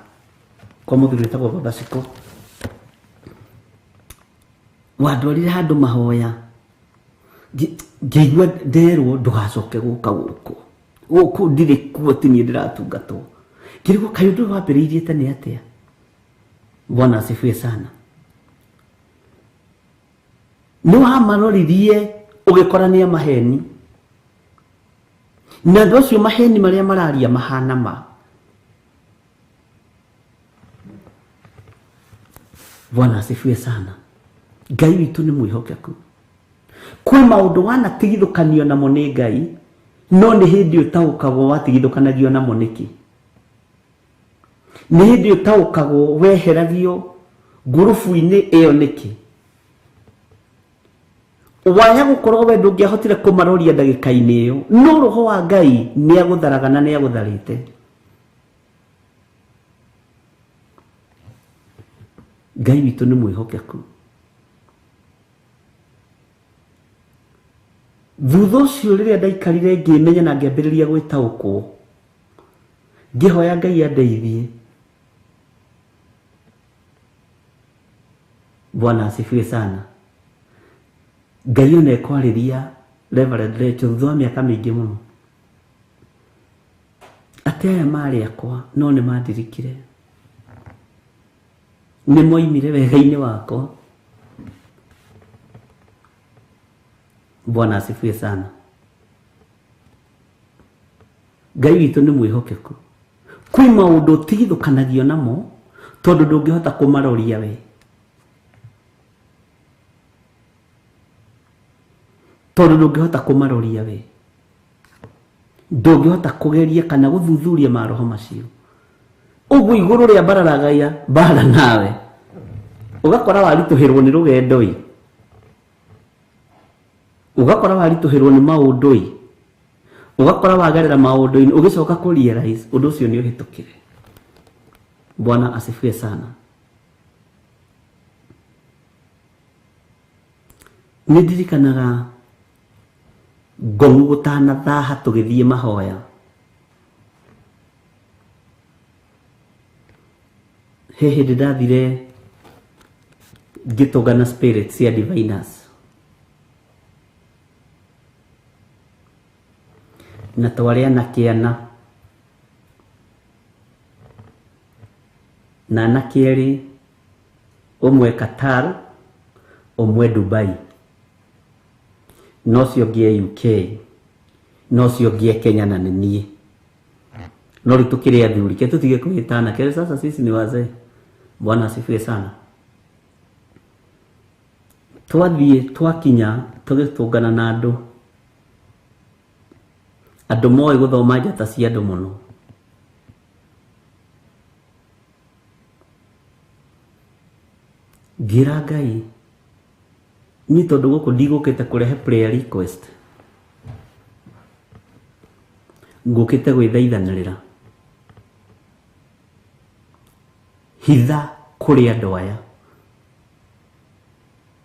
kwa mũthuri wĩtagwo Baba Shiko, wandwarire handũ mahoya, ngĩigua nderwo ndũgacoke gũka gũkũ, gũkũ ndirĩ kuo, ti niĩ ndĩratungatwo. Ngĩrigwo kaĩ ũndũ ũyũ wambĩrĩirie tene atĩa. Bwana asifiwe sana. Nĩ wamaroririe ũgĩkora nĩ maheni, na andũ acio maheni marĩa mararia mahana ma. Bwana asifiwe sana. Ngai witũ nĩ mwĩhokeku. Kwĩ maũndũ wanatigithũkanio namo nĩ Ngai, no nĩ hĩndĩ ũtaũkagwo watigithũkanagio namo nĩkĩ. Nĩ hĩndĩ ũtaũkagwo weheragio ngurubu-inĩ ĩyo nĩkĩ. Waya gũkorwo we ndũngĩahotire kũmaroria ndagĩka-inĩ ĩyo, no roho wa Ngai nĩ agũtharaga na nĩ agũtharĩte. Ngai witũ nĩ mwĩhokeku. Thutha ũcio rĩrĩa ndaikarire ngĩmenya na ngĩambĩrĩria gwĩtaũkwo, ngĩhoya Ngai andeithie. Bwana asifiwe sana. Ngai ona ekwarĩria Reverend Rachel thutha wa mĩaka mĩingĩ mũno, atĩ aya marĩ akwa no nĩ mandirikire. Nĩ moimire wega-inĩ wakwa. Bwana asifiwe sana. Ngai witũ nĩ mwĩhokeku. Kwĩ maũndũ ũtigithũkanagio namo tondũ ndũngĩhota kũmaroria we. Tondũ ndũngĩhota kũmaroria we. Ndũngĩhota kũgeria kana gũthuthuria maroho macio. Ũguo igũrũ rĩa mbararagaia mbara nawe. Ũgakora waritũhĩrwo nĩ rũgendo ĩ. Ũgakora waritũhĩrwo nĩ maũndũ ĩ. Ũgakora wagerera maũndũ-inĩ ũgĩcoka kũ realize ũndũ ũcio nĩ ũhĩtũkire. Bwana asifiwe sana. Nĩ ndirikanaga ngong'u gũtanathaha tũgĩthiĩ mahoya. He hĩndĩ ndathire ngĩtũngana spirits cia diviners. Na twarĩ anake ana. Na anake erĩ, ũmwe Qatar, ũmwe Dubai. Na ũcio ũngĩ e UK, na ũcio ũngĩ e Kenya na nĩ niĩ. No rĩu tũkĩrĩ athuri, ke tũtige kwĩĩta anake, sasa sisi ni wazee. Bwana asifiwe sana. Twathiĩ twakinya tũgĩtũngana na andũ. Andũ moĩ gũthoma njata cia andũ mũno. Ngĩra Ngai, niĩ tondũ gũkũ ndigũkĩte kũrehe prayer request. Ngũkĩte gwĩthaithanĩrĩra. Hitha kũrĩ andũ aya.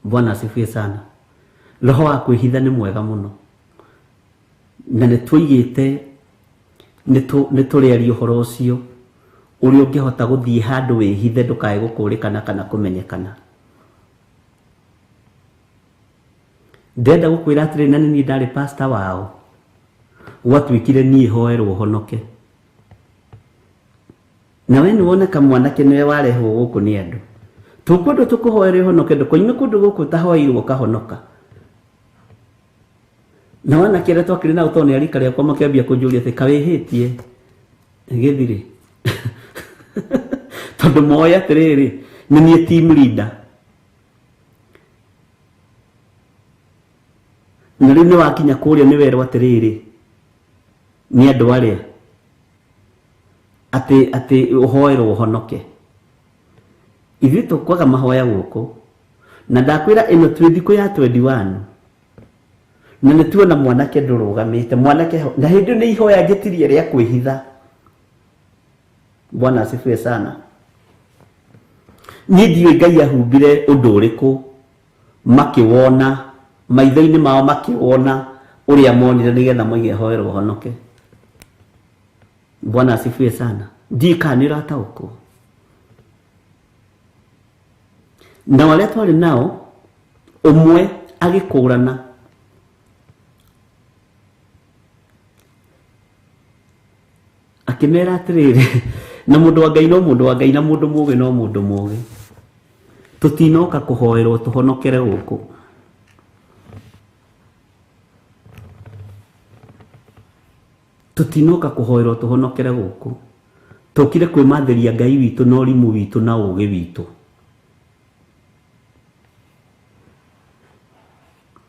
Bwana asifiwe sana. Roho wa kwĩhitha nĩ mwega mũno. Na nĩ tũigĩte, nĩ tũrĩaria ũhoro ũcio ũrĩa ũngĩhota gũthiĩ handũ wĩhithe ndũkae gũkũrĩkana kana kũmenyekana. Ndĩrenda gũkwĩra atĩrĩrĩ, na nĩ niĩ ndarĩ pastor wao. Gwatuĩkire niĩ hoerwo honoke. Na we nĩ woneka mwanake nĩwe warehwo gũkũ nĩ andũ. Tũkwendwo tũkũhoere ũhonoke, ndũkoime kũndũ gũkũ ũtahoeirwo ũkahonoka. Na wanake arĩa twakĩrĩ nao tondũ nĩ a rika rĩakwa makĩambia kũnjũria atĩ kawĩhĩtie gĩthirĩ. Tondũ moĩ atĩrĩrĩ, nĩ niĩ team leader. Na rĩu nĩ wakinya kũrĩa nĩ werwo atĩrĩrĩ, nĩ andũ arĩa atĩ atĩ ũhoerwo ũhonoke. Ithuĩ tũkwaga mahoya gũkũ. Na ndakwĩra ĩno twĩ thikũ ya 21. Na nĩ tuona mwanake ndũrũgamĩte, mwanake ho. Na hĩndĩ ĩyo nĩ ihoya njĩtirie rĩa kwĩhitha. Bwana asifiwe sana. Niĩ ndiũĩ Ngai ahumbire ũndũ ũrĩkũ makĩwona, maitho-inĩ mao makĩwona ũrĩa monire nĩgetha moige hoerwo honoke. Bwana asifiwe sana. Ndiũĩ kana nĩ ũrataũkwo. Na arĩa twarĩ nao, ũmwe agĩkũrana. Akĩmera atĩrĩrĩ, na mũndũ wa Ngai no mũndũ wa Ngai, na mũndũ mũũgĩ no mũndũ mũũgĩ. Tũtinoka kũhoerwo tũhonokere gũkũ. Tũtinoka kũhoerwo tũhonokere gũkũ. Tũkire kwĩmathĩria Ngai witũ na ũrimũ witũ na ũũgĩ witũ.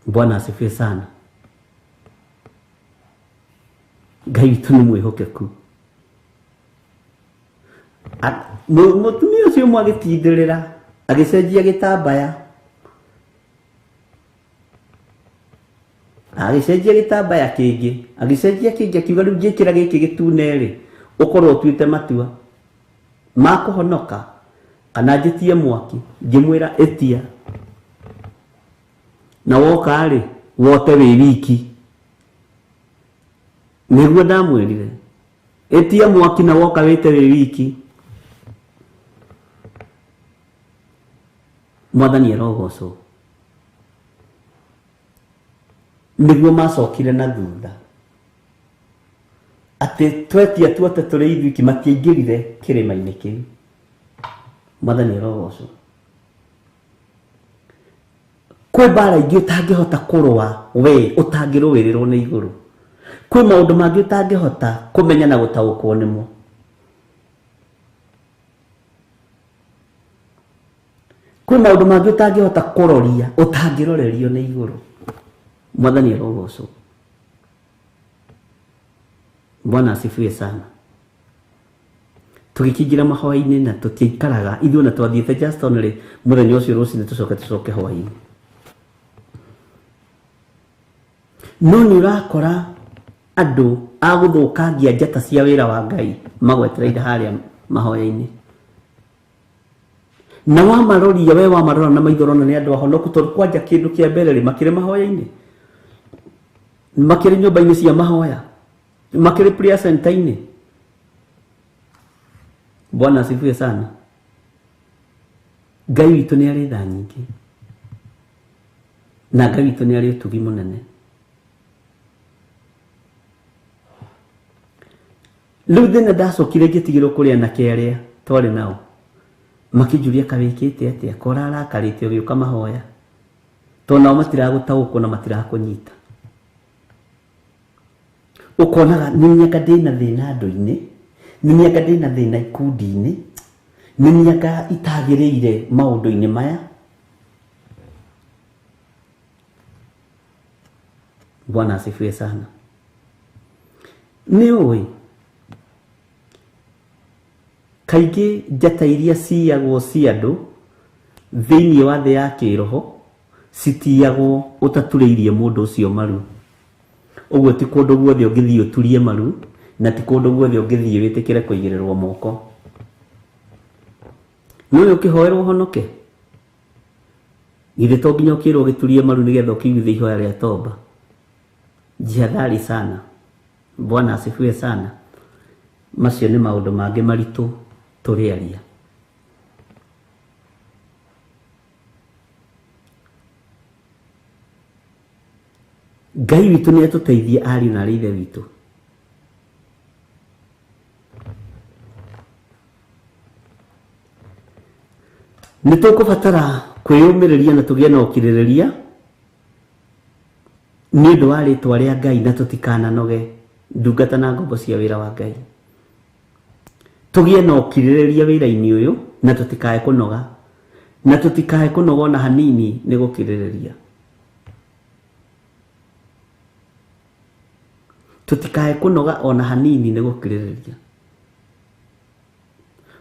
Bwana asifiwe sana. Ngai witũ nĩ mwĩhokeku. Mũtumia ũcio ũmwe agĩtindĩrĩra, agĩcenjia gĩtambaya. Agĩcenjia gĩtambaya kĩngĩ, agĩcenjia kĩngĩ, akiuga rĩu ngĩkĩra gĩkĩ gĩtune rĩ, ũkorwo ũtuĩte matua ma kũhonoka kana njĩtie mwaki. Ngĩmwĩra ĩtia. Na woka rĩ, wote wĩ wiki. Nĩguo ndamwĩrire. Ĩtia mwaki na woka wĩte wĩ wiki. Mwathani arogocwo. Nĩguo macokire na thutha. Atĩ twetia tuote tũrĩ ithuiki matiaingĩrire kĩrĩma-inĩ kĩu. Mwathani arogocwo. Kwĩ mbara ingĩ ũtangĩhota kũrũa we ũtangĩrũĩrĩrwo nĩ igũrũ. Kwĩ maũndũ mangĩ ũtangĩhota kũmenya na gũtaũkwo nĩmo. Kwĩ maũndũ mangĩ ũtangĩhota kũroria ũtangĩrorerio nĩ igũrũ. Mwathani arogocwo. Bwana asifiwe sana. Tũgĩkĩingĩra mahoya-inĩ na tũtiaikaraga ithuĩ na twathiĩte just only mũthenya ũcio rũcinĩ tũcoke tũcoke hwaĩ-inĩ. No nĩ ũrakora andũ a gũthũkangia njata cia wĩra wa Ngai magwetereire harĩa mahoya-inĩ. Na wamaroria we wamarora na maitho ũrona nĩ andũ ahonoku tondũ kwanja kĩndũ kĩa mbere rĩ makĩrĩ mahoya-inĩ, makĩrĩ nyũmba-inĩ cia mahoya, makĩrĩ prayer center-inĩ. Bwana asifiwe sana. Ngai witũ nĩ arĩ tha nyingĩ na Ngai witũ nĩ arĩ ũtugi mũnene. Rĩu thĩna ndacokire ngĩtigĩrwo kũrĩ anake arĩa twarĩ nao, makĩnjũria kawĩkĩte atĩa, korarakarĩte ũgĩũka mahoya, tondũ nao matiragũtaũkwo na matirakũnyita. Ũkonaga nĩ mĩaka ndĩna thĩna andũ-inĩ, nĩ mĩaka ndĩna thĩna ikundi-inĩ, nĩ mĩaka itagĩrĩire maũndũ-inĩ maya. Bwana asifiwe sana. Nĩ ũĩ kaingĩ njata iria ciyagwo cia andũ thĩinĩ wa thĩ ya kĩroho citiyagwo ũtaturĩirie mũndũ ũcio maru. Ũguo ti kũndũ guothe ũngĩthiĩ ũturie maru, na ti kũndũ guothe ũngĩthiĩ wĩtĩkĩre kũigĩrĩrwo moko. No nĩ ũkĩhoerwo ũhonoke? Githĩ to nginya ũkĩrwo ũgĩturie maru nĩgetha ũkĩiguithie ihoya rĩa toba? Jihadhari sana. Bwana asifiwe sana. Macio nĩ maũndũ mangĩ maritũ tũrĩaria. Ngai witũ nĩ atũteithie ariũ na aarĩ a Ithe witũ. Nĩ tũkũbatara kwĩyũmĩrĩria na tũgĩe na ũkirĩrĩria nĩ ũndũ wa rĩtwa rĩa Ngai na tũtikananoge ndungata na ngombo cia wĩra wa Ngai. Tũgĩe na ũkirĩrĩria wĩra-inĩ ũyũ na tũtikae kũnoga, na tũtikae kũnoga ona hanini nĩ gũkirĩrĩria. Tũtikae kũnoga ona hanini nĩ gũkirĩrĩria.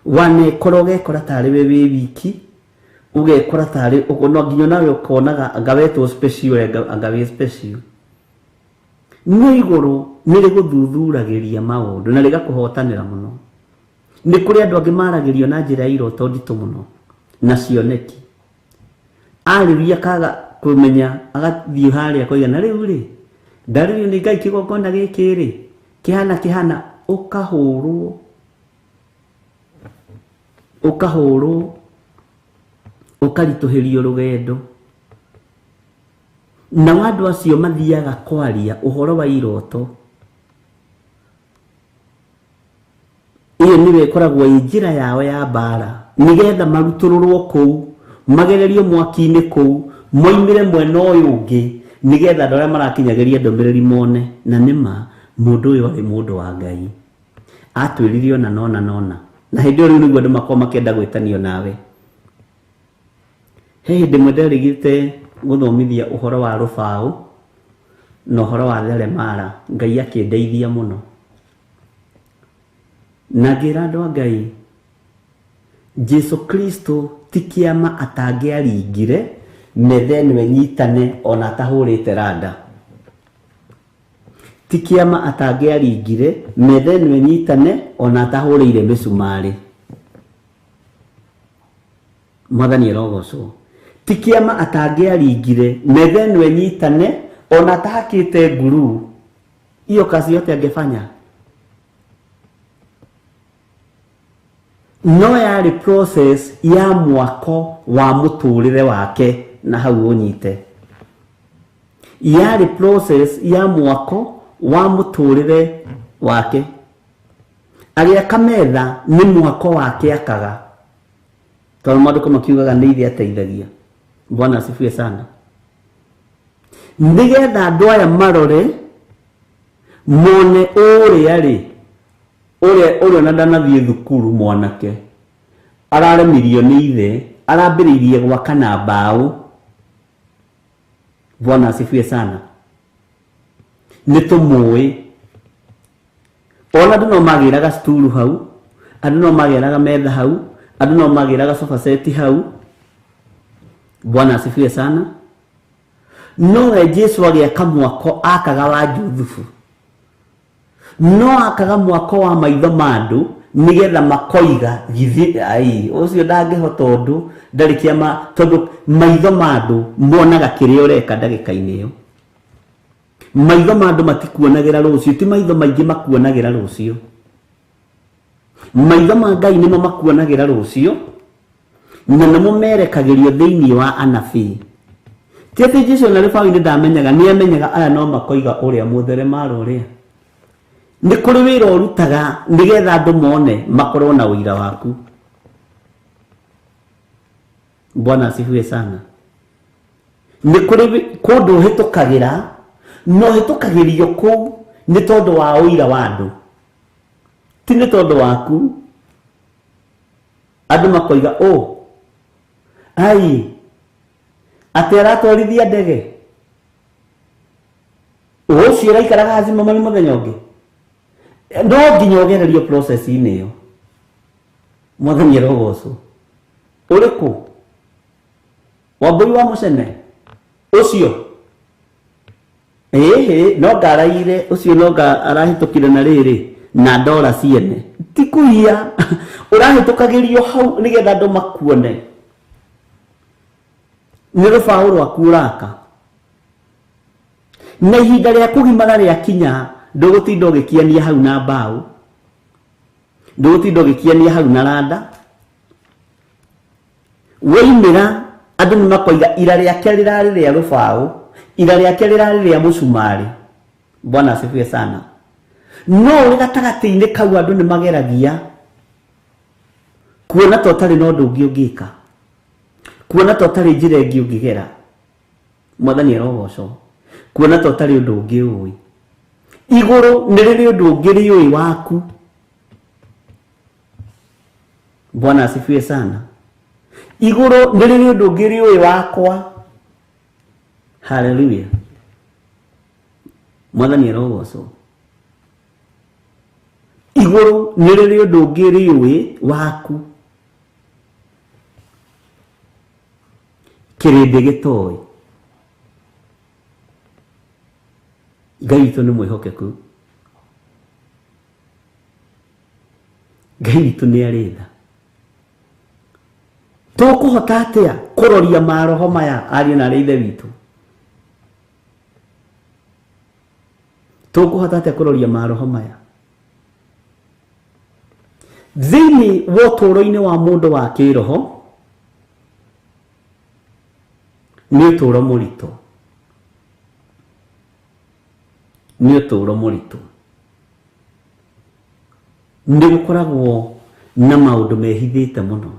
Wanekora ũgekora tarĩ we wĩ wiki, ũgekora tarĩ no nginya nawe ũkonaga anga wetwo special, anga wĩ special. Nĩ igũrũ nĩ rĩgũthuthuragĩria maũndũ na rĩgakũhotanĩra mũno. Nĩ kũrĩ andũ angĩ maragĩrio na njĩra ya iroto nditũ mũno na cioneki. Arĩria kaga kũmenya agathiĩ harĩa akoiga na rĩu rĩ ndarĩrio nĩ Ngai kĩgongona gĩkĩ rĩ kĩhana kĩhana, ũkahũrwo ũkahũrwo ũkaritũhĩrio rũgendo. Nao andũ acio mathiaga kwaria ũhoro wa iroto. Ĩyo nĩyo ĩkoragwo ĩ njĩra yao ya mbara nĩgetha marutũrũrwo kũu, magererio mwaki-inĩ kũu, moimĩre mwena ũyũ ũngĩ nĩgetha andũ arĩa marakinyagĩria ndũmĩrĩri mone na nĩma mũndũ ũyũ arĩ mũndũ wa Ngai. Atwĩrire ona nona nona. Na hĩndĩ ĩyo rĩu nĩguo andũ makoragwo makĩenda gwĩtanio nawe. He hĩndĩ ĩmwe nderĩgĩte gũthomithia ũhoro wa rũbaũ na ũhoro wa theremara, Ngai akĩndeithia mũno. Na ngĩra andũ a Ngai, Jesu Kristo ti kĩama atangĩaringire metha ĩno ĩnyitane ona atahũrĩte randa. Ti kĩama atangĩaringire metha ĩno ĩnyitane ona atahũrĩire mĩcumarĩ. Mwathani arogocwo. Ti kĩama atangĩaringire metha ĩno ĩnyitane ona atahakĩte nguru. Hiyo kazi yote angefanya. No yarĩ process ya mwako wa mũtũrĩre wake na hau ũnyite. Yarĩ process ya mwako wa mũtũrĩre wake. Agĩaka metha nĩ mwako wake akaga. Tondũ maandĩko makiugaga nĩ ithe ateithagia. Bwana asifiwe sana. Nĩgetha andũ aya marore mone ũrĩa rĩ, ũrĩa ũrĩa ona ndanathiĩ thukuru mwanake araremirio nĩ ithe, arambĩrĩirie gwaka na mbaũ. Bwana asifiwe sana. Nĩ tũmũĩ. Ona andũ no magĩraga sturu hau, andũ no magĩraga metha hau, andũ no magĩraga sofa set hau. Bwana asifiwe sana. Nowe Jesu agĩaka mwako akaga wa Juthubu, no akaga mwako wa maitho ma andũ nĩgetha makoiga githĩ ai ũcio ndangĩhota ũndũ, ndarĩ kĩama, tondũ maitho ma andũ monaga kĩrĩa ũreka ndagĩka-inĩ ĩyo. Maitho ma andũ matikuonagĩra rũciũ, ti maitho maingĩ makuonagĩra rũciũ. Maitho ma Ngai nĩmo makuonagĩra rũciũ, na nĩmo merekagĩrio thĩinĩ wa anabii. Ti atĩ Jesu ona rĩbaũ-inĩ ndamenyaga, nĩ amenyaga aya no makoiga ũrĩa mũtheremara ũrĩa. Nĩ kũrĩ wĩra ũrutaga nĩgetha andũ mone makorwo na ũira waku. Bwana asifiwe sana. Nĩ kũrĩ kũndũ ũhĩtũkagĩra, na ũhĩtũkagĩrio kũu nĩ tondũ wa ũira wa andũ, ti nĩ tondũ waku. Andũ makoiga ũ ai atĩ aratwarithia ndege, ũcio ũraikaraga hazima marĩ mũthenya ũngĩ. No nginya ũgererio process-inĩ ĩyo. Mwathani arogocwo. Ũrĩkũ? Wambũi wa mũcene ũcio? Ĩhĩ, no ngaraire ũcio, no nga arahĩtũkire na rĩrĩ na ndora ciene, ti kũiya. Ũrahĩtũkagĩrio hau nĩgetha andũ makuone nĩ rũbaũ rwaku ũraka, na ihinda rĩa kũgimara rĩakinya ndũgũtinda ũgĩkiania hau na mbaũ, ndũgũtinda ũgĩkiania hau na randa. Woimĩra andũ nĩ makoiga ira rĩake rĩrarĩ rĩa rũbaũ, ira rĩake rĩrarĩ rĩa mũcumarĩ. Bwana asifiwe sana. No ũrĩ gatagatĩ-inĩ kau andũ nĩ mageragia kuona ta ũtarĩ na ũndũ ũngĩ ũngĩka, kuona ta ũtarĩ njĩra ĩngĩ ũngĩgera. Mwathani arogocwo. Kuona ta ũtarĩ ũndũ ũngĩ ũĩ. Igũrũ nĩ rĩrĩ ũndũ ũngĩ rĩũĩ waku. Bwana asifiwe sana. Igũrũ nĩ rĩrĩ ũndũ ũngĩ rĩũĩ wakwa. Haleluya. Mwathani arogocwo. Igũrũ nĩ rĩrĩ ũndũ ũngĩ rĩũĩ waku, kĩrĩndĩ gĩtoĩ. Ngai witũ nĩ mwĩhokeku, Ngai witũ nĩ arĩ tha. Tũkũhota atĩa kũroria maroho maya ariũ na arĩ ithe witũ? Tũkũhota atĩa kũroria maroho maya thĩinĩ wa ũtũũro-inĩ wa mũndũ wa kĩroho? Nĩ ũtũũro mũritũ, nĩ ũtũũro mũritũ. Nĩ gũkoragwo na maũndũ mehithĩte mũno,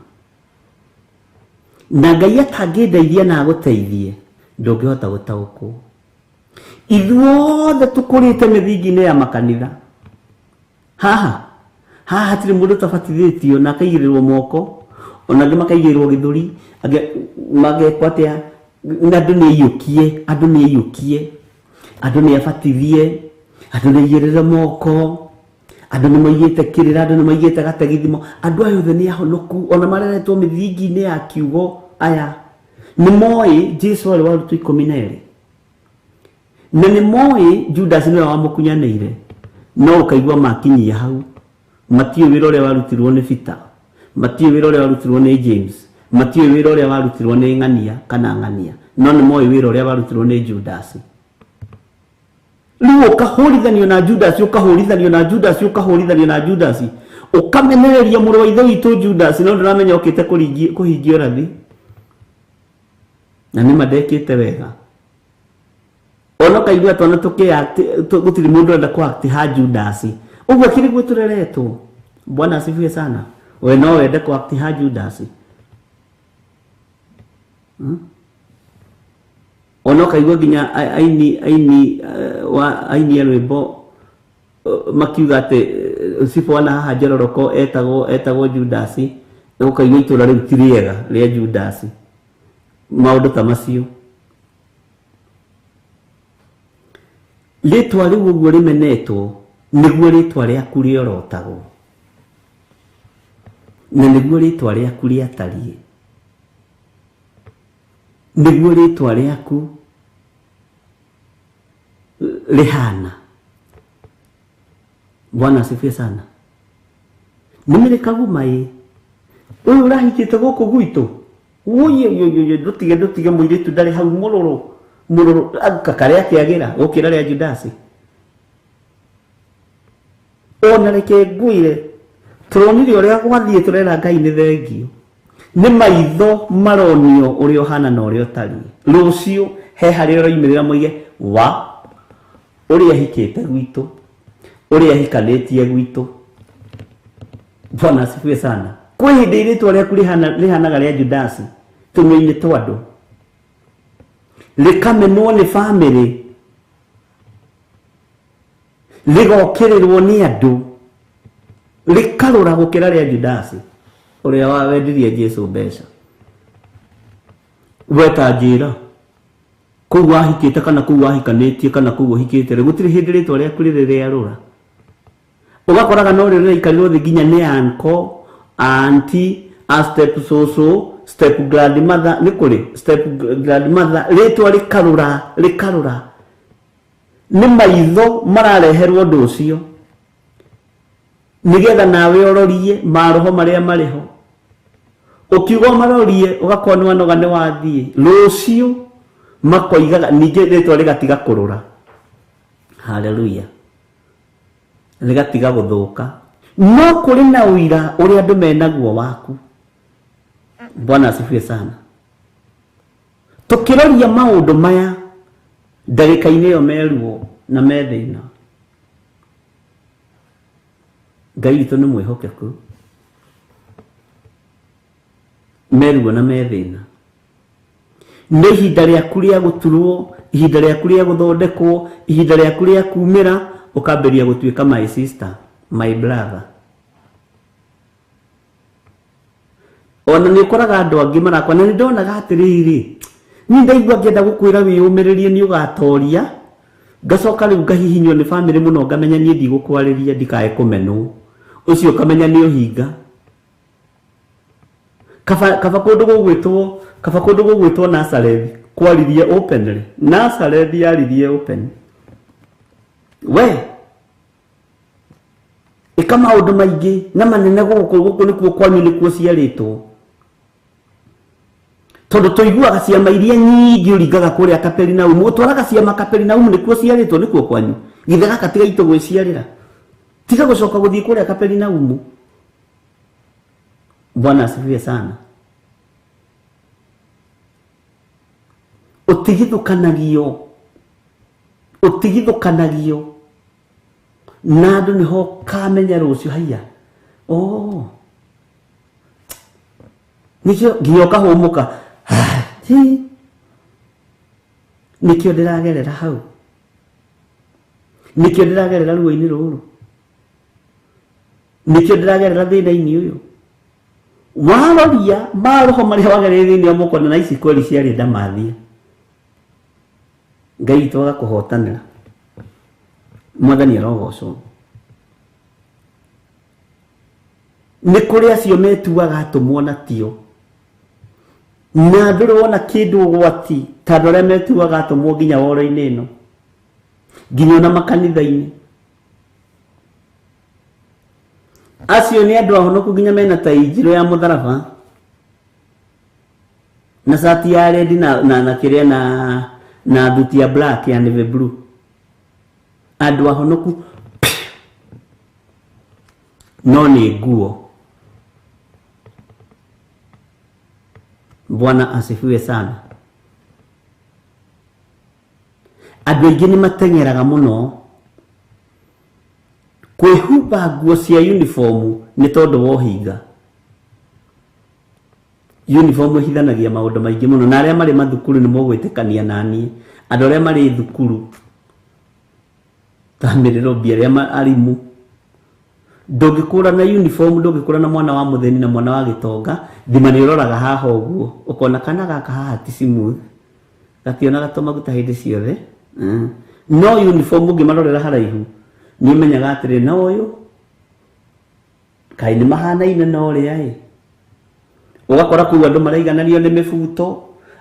na Ngai atangĩndeithia na agũteithie ndũngĩhota gũtaũkwo. Ithuothe tũkũrĩte mĩthingi-inĩ ya makanitha. Haha haha hatirĩ mũndũ ũtabatithĩtio na akaigĩrĩrwo moko, ona angĩ makaigĩrĩrwo gĩthũri, angĩ magekwo atĩa, na andũ nĩ aiyũkie, andũ nĩ aiyũkie, andũ nĩ abatithie, andũ nĩ aigĩrĩre moko, andũ nĩ maigĩte kĩrĩra, andũ nĩ maigĩte gategithimo. Andũ aya othe nĩ ahonoku, ona mareretwo mĩthingi-inĩ ya kiugo. Aya nĩ moĩ Jesu arĩ wa arutwo 12, na nĩ moĩ Judas nĩwe wamũkunyanĩire, no ũkaigua makinyia hau matiũĩ wĩra ũrĩa warutirwo nĩ Peter, matiũĩ wĩra ũrĩa warutirwo nĩ James, matiũĩ wĩra ũrĩa warutirwo nĩ ng'ania kana ng'ania, no nĩ moĩ wĩra ũrĩa warutirwo nĩ Judas. Rĩu ũkahũrithanio na Judas, ũkahũrithanio na Judas, ũkahũrithanio na Judas, ũkamenereria mũrũ wa ithe witũ Judas, no ndũramenya ũkĩte kũhingia ũrathi, na nĩ mandekĩte wega. Ona ũkaigua twana tũkĩ gũtirĩ mũndũ ũrenda kũ ha Judas, ũguo akĩrĩ guo tũreretwo. Bwana asifiwe sana. We no wende kũ ha Judas? Ona ũkaigua nginya aini aini wa aini a rwĩmbo makiuga atĩ cibũ wa haha Njororoko etagwo etagwo Judasi, ũkaigua itũra rĩu ti rĩega rĩa Judasi, maũndũ ta macio. Rĩtwa rĩu ũguo rĩmenetwo nĩguo rĩtwa rĩaku rĩorotagwo na nĩguo rĩtwa rĩaku rĩatariĩ, nĩguo rĩtwa rĩaku rĩhana. Bwana asifiwe sana. Nĩ mĩrĩkagu maĩ ũyũ ũrahikĩte gũkũ gwitũ, ũyĩ ndũtige ndũtige mũirĩtu ndarĩ hau mũrũrũ mũrũrũ karĩa akĩagĩra gũkĩra rĩa Judasi. Ona reke ngwĩre, tũronire ũrĩa gwathiĩ, tũrera Ngai nĩ thengio, nĩ maitho maronio ũrĩa ũhana na ũrĩa ũtariĩ. Rũciũ he harĩa ũroimĩrĩra moige wa ũrĩa ahikĩte gwitũ, ũrĩa ahikanĩtie gwitũ. Bwana asifiwe sana. Kwĩ hĩndĩ rĩtwa rĩaku rĩhanaga rĩa Judasi tũnua-inĩ twa andũ, rĩkamenwo nĩ bamĩrĩ, rĩgokĩrĩrwo nĩ andũ, rĩkarũra gũkĩra rĩa Judasi ũrĩa wawendirie Jesu mbeca. Weta njĩra kũu wahikĩte kana kũu wahikanĩtie kana kũu ũhikĩte rĩ, gũtirĩ hĩndĩ rĩtwa rĩaku rĩrĩ rĩarũra. Ũgakoraga no rĩo rĩraikarĩrwo thĩ nginya nĩ uncle, auntie, a step cũcũ, step grandmother, nĩ kũrĩ step grandmother, rĩtwa rĩkarũra rĩkarũra. Nĩ maitho marareherwo ũndũ ũcio nĩgetha nawe ũrorie maroho marĩa marĩ ho. Ũkiuga ũmarorie ũgakorwo nĩ wanoga nĩ wathiĩ, rũciũ makoigaga ningĩ rĩtwa rĩgatiga kũrũra. Haleluya. Rĩgatiga gũthũka. No kũrĩ na ũira ũrĩa andũ menaguo waku. Bwana asifiwe sana. Tũkĩroria maũndũ maya ndagĩka-inĩ ĩyo meruo na me thĩna, Ngai witũ nĩ mwĩhokeku. Meruo na me thĩna, nĩ ihinda rĩaku rĩa gũturwo, ihinda rĩaku rĩa gũthondekwo, ihinda rĩaku rĩa kumĩra, ũkambĩrĩria gũtuĩka my sister, my brother. Ona nĩ ũkoraga andũ angĩ marakwa, na nĩ ndonaga atĩrĩrĩ, niĩ ndaigua ngĩenda gũkwĩra wĩyũmĩrĩrie nĩ ũgatoria, ngacoka rĩu ngahihinywo nĩ bamĩrĩ mũno, ngamenya niĩ ndigũkwarĩria ndikae kũmenwo, ũcio ũkamenya nĩ ũhinga. Kaba kaba kũndũ gũgwĩtwo, kaba kũndũ gũgwĩtwo Nazareth kwaririe openly. Nazareth yaririe open. We ĩka maũndũ maingĩ na manene gũkũ, gũkũ nĩkuo kwanyu, nĩkuo ciarĩtwo, tondũ tũiguaga ciama iria nyingĩ ũringaga kũrĩa Kaperinaumu, ũtwaraga ciama Kaperinaumu, nĩkuo ciarĩtwo, nĩkuo kwanyu. Githĩ gaka tiga itũ gwĩciarĩra, tiga gũcoka gũthiĩ kũrĩa Kaperinaumu. Bwana asifiwe sana. Ũtigithũkanagio, ũtigithũkanagio na andũ, nĩho ũkamenya rũciũ haiya, oh, nĩkĩo nginya ũkahũmũka, hi, nĩkĩo ndĩragerera hau, nĩkĩo ndĩragerera ruo-inĩ rũrũ, nĩkĩo ndĩragerera thĩna-inĩ ũyũ. Waroria maroho marĩa wagereire thĩinĩ wa mũkona na ici kweri ciarĩ ndamathia, Ngai witũ agakũhotanĩra. Mwathani arogocwo. Nĩ kũrĩ acio metuaga atũmwo na tio, na ndũrĩ wona kĩndũ ũgwati ta andũ arĩa metuaga atũmwo nginya woro-inĩ ĩno, nginya ona makanitha-inĩ. Acio nĩ andũ ahonoku nginya mena tai njirũ ya mũtharaba na cati ya red na kĩrĩa na thuti ya black ya navy blue, andũ ahonoku no nĩ nguo. Bwana asifiwe sana. Andũ aingĩ nĩ mateng'eraga mũno kwĩhumba nguo cia uniform nĩ tondũ wa ũhinga. Uniform ĩhithanagia maũndũ maingĩ mũno, na arĩa marĩ mathukuru nĩ mũgwĩtĩkania naniĩ. Andũ arĩa marĩ thukuru ta mĩrĩrũmbi, arĩa arimũ, ndũngĩkũrana uniform, ndũngĩkũrana mwana wa mũthĩni na mwana wa gĩtonga. Thima nĩ ũroraga haha ũguo ũkona kana gaka haha ti smooth, gationaga tũmaguta hĩndĩ ciothe. No uniform ũngĩmarorera haraihu nĩ ũmenyaga atĩrĩ, na ũyũ kaĩ nĩ mahanaine na ũrĩa ĩ. Ũgakora kũu andũ maraigananio nĩ mĩbuto,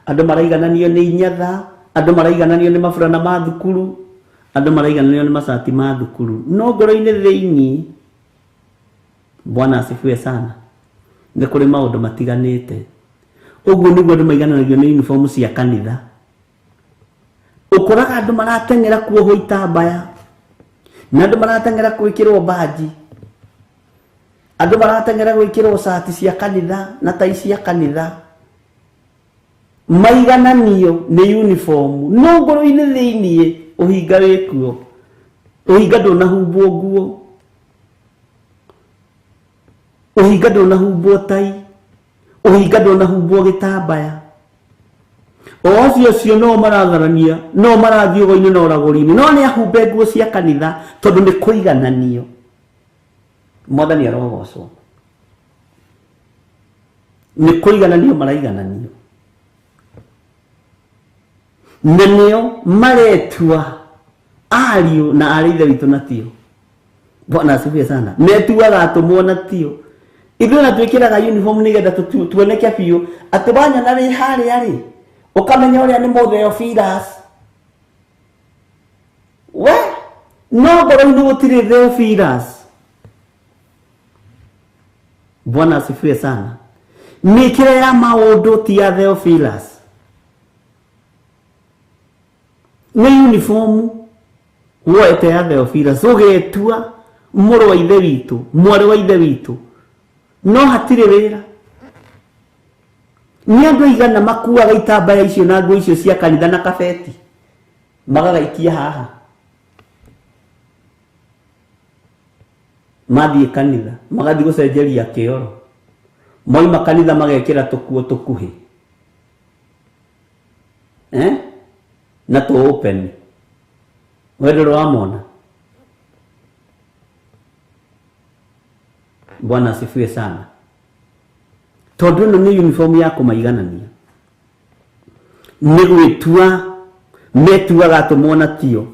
andũ maraigananio nĩ inyatha, andũ maraigananio nĩ maburana ma thukuru, andũ maraigananio nĩ macati ma thukuru, no ngoro-inĩ thĩinĩ, Bwana asifiwe sana, nĩ kũrĩ maũndũ matiganĩte. Ũguo nĩguo andũ maigananagio nĩ uniform cia kanitha. Ũkoraga andũ marateng'era kuohwo itambaya, na andũ marateng'era gwĩkĩrwo baji, andũ marateng'era gwĩkĩrwo cati cia kanitha na tai cia kanitha, maigananio nĩ uniform, no ngoro-inĩ thĩinĩ ũhinga wĩkuo, ũhinga ndũnahumbwo nguo, ũhinga ndũnahumbwo tai, ũhinga ndũnahumbwo gĩtambaya. O acio acio no maratharania, no marathiĩ ũgo-inĩ na ũragũri-inĩ, no nĩ ahumbe nguo cia kanitha tondũ nĩ kũigananio. Mwathani arogocwo. Nĩ kũigananio maraigananio, na nĩo maretua ariũ na arĩ ithe witũ natio. Bwana asifiwe sana. Metuaga atũmwo natio. Ithuĩ na twĩkĩraga uniform nĩgetha tuoneke biũ atĩ wanyona wĩ harĩa rĩ, ũkamenya ũrĩa nĩ Mũtheophilus. We no ngoro-inĩ gũtirĩ Theophilus. Bwana asifiwe sana. Mĩkĩre ya maũndũ ti ya Theophilus, nĩ uniform woete ya Theophilus, ũgetua mũrũ wa ithe witũ, mwarĩ wa ithe witũ, no hatirĩ wĩra. Nĩ andũ aigana makuaga itambaya icio na nguo icio cia kanitha na kabeti magagaikia haha mathiĩ kanitha, magathiĩ gũcenjeria kĩoro, moima kanitha magekĩra tũkuo tũkuhĩ na tũ open. We ndũrĩ wamona? Bwana asifiwe sana. Tondũ ĩno nĩ uniform ya kũmaiganania, nĩ gwĩtua metuaga atũmwo natio.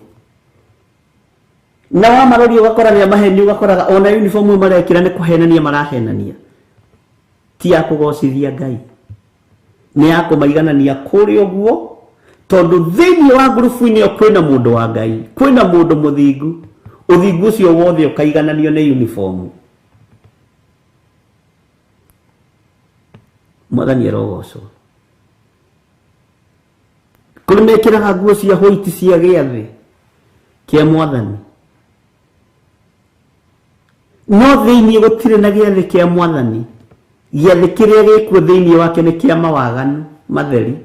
Na wamarori ũgakora nĩ amaheni, ũgakoraga ona uniform ĩyo marekĩra nĩ kũhenania marahenania, ti ya kũgocithia Ngai, nĩ ya kũmaiganania kũrĩ ũguo, tondũ thĩinĩ wa ngurubu-inĩ ĩyo kwĩna mũndũ wa Ngai, kwĩna mũndũ mũthingu. Ũthingu ũcio wothe ũkaigananio nĩ uniform. Mwathani arogocwo. Kũrĩ mekĩraga nguo cia white cia gĩathĩ kĩa Mwathani, no thĩinĩ gũtirĩ na gĩathĩ kĩa Mwathani. Gĩathĩ kĩrĩa gĩkuo thĩinĩ wake nĩ kĩa mawaganu matheri.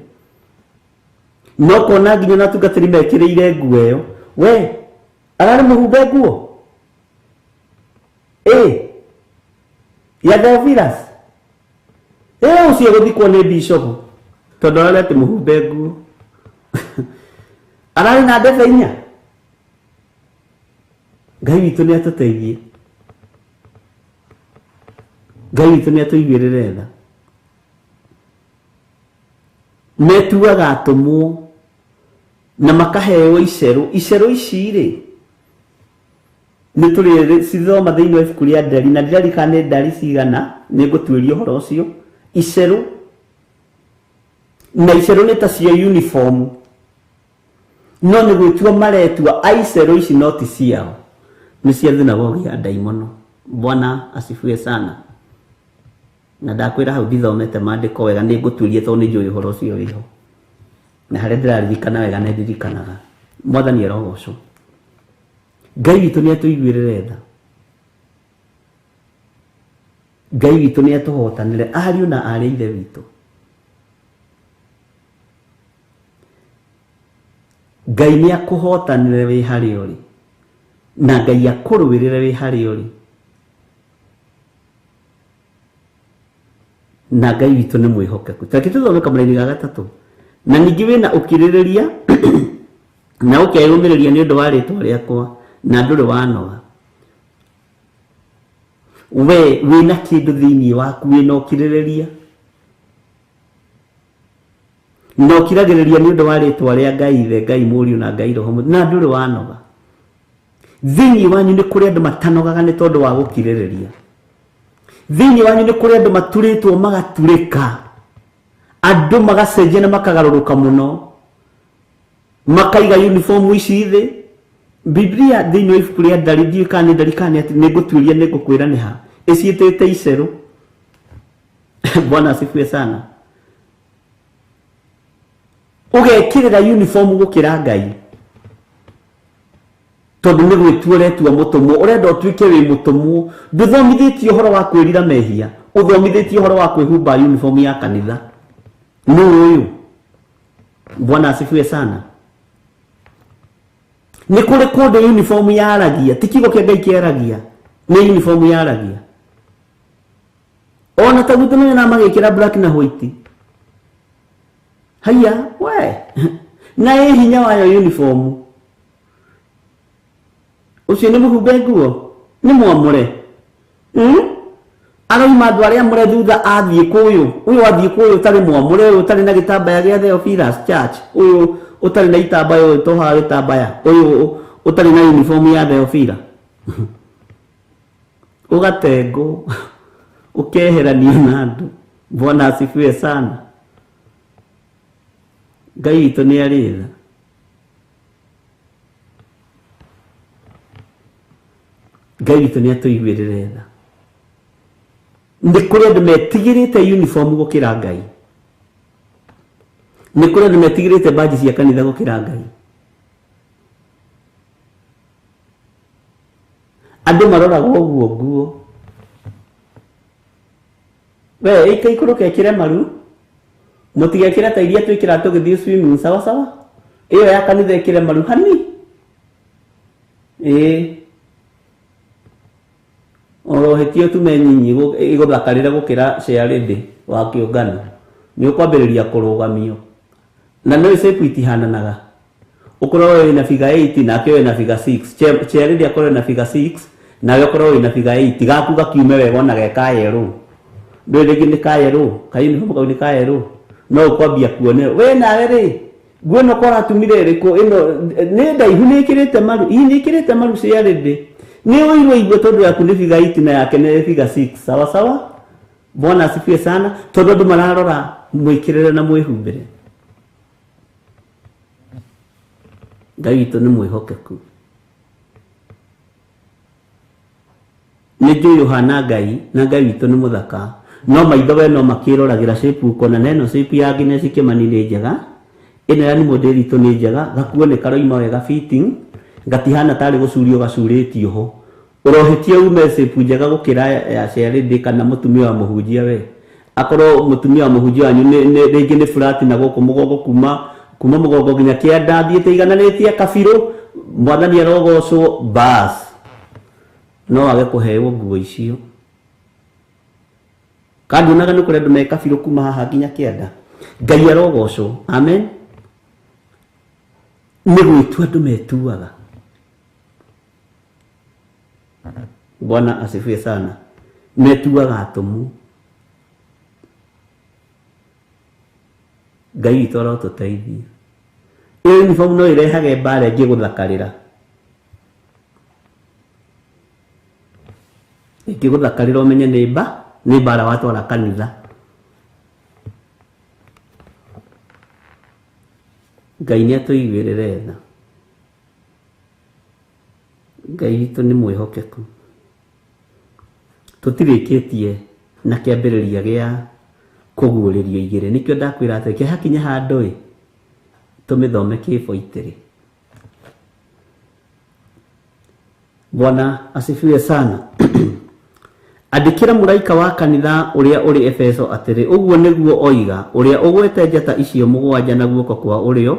No kona nginya na atungatĩri mekĩrĩire nguo ĩyo, we ararĩ mũhumbe nguo ĩ ya Theophilus, ĩ ũcio gũthikwo nĩ bishop tondũ ararĩ atĩ mũhumbe nguo, ararĩ na ndebe inya. Ngai witũ nĩ atũteithie, Ngai witũ nĩ atũiguĩrĩre tha. Metuaga atũmwo na makaheo icerũ. Icerũ ici rĩ, nĩ tũrĩ cithoma thĩinĩ wa ibuku rĩa Ndari, na ndiririkana nĩ ndari cigana, nĩ ngũtuĩria ũhoro ũcio. Icerũ na icerũ nĩ ta cia uniform, no nĩ gwĩtua maretua a icerũ ici no ti ciao, nĩ cia thunagogi ya ndaimono. Bwana asifiwe sana. Na ndakwĩra hau ndithomete maandĩko wega, nĩ ngũtuĩria tondũ nĩ njũĩ ũhoro ũcio wĩho, na harĩa ndĩraririkana wega nĩ ndirikanaga. Mwathani arogocwo. Ngai witũ nĩ atũiguĩrĩre tha, Ngai witũ nĩ atũhotanĩre, ariũ na aarĩ a ithe witũ. Ngai nĩ akũhotanĩre wĩ harĩa ũrĩ, na Ngai akũrũĩrĩre wĩ harĩa ũrĩ, Na Ngai witũ nĩ mwĩhokeku. Tareke tũthome kamũraini ga gatatũ. Na ningĩ wĩna ũkirĩrĩria na ũkeyũmĩrĩria nĩ ũndũ wa rĩtwa rĩakwa na ndũrĩ wanoga. We wĩna kĩndũ thĩinĩ waku, wĩna ũkirĩrĩria na ũkiragĩrĩria nĩ ũndũ wa rĩtwa rĩa Ngai Ithe, Ngai Mũriũ na Ngai Roho Mũtheru, na ndũrĩ wanoga. Thĩinĩ wanyu nĩ kũrĩ andũ matanogaga nĩ tondũ wa gũkirĩrĩria. Thĩinĩ wanyu nĩ kũrĩ andũ maturĩtwo magaturĩka, andũ magacenjia na makagarũrũka mũno, makaiga uniform ici thĩ. Biblia thĩinĩ wa ibuku rĩa Ndari, ndiũĩ kana nĩ Ndari kana nĩ atĩ, nĩ ngũtuĩria, nĩ ngũkwĩra nĩ ha, ĩciĩtĩte icerũ. Bwana asifiwe sana. Ũgekĩrĩra uniform gũkĩra Ngai, tondũ nĩ gwĩtua ũretua mũtũmwo, ũrenda ũtuĩke wĩ mũtũmwo. Ndũthomithĩtio ũhoro wa kwĩrira mehia, ũthomithĩtio ũhoro wa kwĩhumba uniform ya kanitha. Nũ ũyũ? Bwana asifiwe sana. Nĩ kũrĩ kũndũ uniform yaragia, ti kiugo kĩa Ngai kĩaragia, nĩ uniform yaragia. Ona ta gwitũ nĩ magĩkĩra black na white. Haiya, we na ĩ hinya wayo uniform. Ũcio nĩ mũhumbe nguo, nĩ mwamũre. Aroima andũ arĩa amũre thutha athiĩ kũyũ, ũyũ athiĩ kũyũ ũtarĩ mwamũre, ũyũ ũtarĩ na gĩtambaya gĩa Theophilus Church, ũyũ ũtarĩ na itambaya, ũyũ ũtohaga gĩtambaya, ũyũ ũtarĩ na uniform ya Theophilus. Ũgatengwo, ũkeheranio na andũ. Bwana asifiwe sana. Ngai witũ nĩ arĩ tha. Ngai witũ nĩ atũiguĩrĩre tha. Nĩ kũrĩ andũ metigĩrĩte uniform gũkĩra Ngai. Nĩ kũrĩ andũ metigĩrĩte badge cia kanitha gũkĩra Ngai. Andũ maroraga ũguo nguo. We ika ikũrũke ĩkĩre maru, mũtigekĩre ta iria twĩkĩraga tũgĩthiĩ swimming, sawa sawa. Ĩyo ya kanitha ĩkĩre maru hani. Ĩĩ. Oro ũhĩtie ũtume nyinyi ĩgũthakarĩre gũkĩra chairlady wa kĩũngano. Nĩ ũkwambĩrĩria kũrũgamio. Na no shape itihananaga. Ũkorwo wĩna figure 8 nake wĩna figure 6. Chairlady akorwo na figure 6 nawe ũkorwo wĩna figure 8. Gaku gakiume wega ona ge ka yellow. Ndũĩ rĩngĩ nĩ ka yellow, ka uniform kau nĩ ka yellow. No ũkwambia kuonera we nawe rĩ, nguo ĩno ko ũratumire ĩrĩkũ? Ĩno nĩ ndaihu, nĩ ĩkĩrĩte maru. Ii nĩ ĩkĩrĩte maru chairlady. Nĩ ũirwo igue tondũ yaku nĩ figure 8 na yake nĩ figure 6. Sawa sawa. Bwana asifiwe sana. Tondũ andũ mararora mwĩkĩrĩre na mwĩhumbĩre. Ngai witũ nĩ mwĩhokeku. Nĩ njũĩ ũhana Ngai na Ngai witũ nĩ mũthaka. No maitho we no makĩroragĩra shape ũkona, na ĩno shape ya Agnes Kĩmani nĩ njega, ĩno ya Nimũ Ndĩritũ nĩ njega, gakuo nĩ karoima wega fitting, gatihana tarĩ gũcurio gacurĩtio ho. Ũrohĩtia ume shape njega gũkĩra ya chairlady kana mũtumia wa mũhunjia we. Akorwo mũtumia wa mũhunjia wanyu rĩngĩ nĩ flat na gũkũ mũgongo kuma mũgongo nginya kĩanda athiĩte igananĩtie kabirũ, Mwathani arogocwo, bas. No age kũheo nguo icio. Kandi onaga nĩ kũrĩ andũ me kabirũ kuma haha nginya kĩanda. Ngai arogocwo. Amen. Nĩ gwĩtua andũ metuaga. Bwana asifiwe sana. Metuaga atũmwo. Ngai witũ arotũteithia. Ĩyo uniform no ĩrehage mbara ĩngĩgũthakarĩra. Ĩngĩgũthakarĩra ũmenye nĩ mbara watwara kanitha. Ngai nĩ atũiguĩrĩre tha. Ngai witũ nĩ mwĩhokeku. Tũtirĩkĩtie na kĩambĩrĩria gĩa kũguũrĩrio igĩrĩ. Nĩkĩo ndakwĩra atĩ kĩhakinya handũ ĩ, tũmĩthome kĩboitĩrĩ. Bwana asifiwe sana. Andĩkĩra mũraika wa kanitha ũrĩa ũrĩ Efeso atĩrĩ, ũguo nĩguo oiga, ũrĩa ũgwete njata icio mũgwanja na guoko kwa ũrĩo,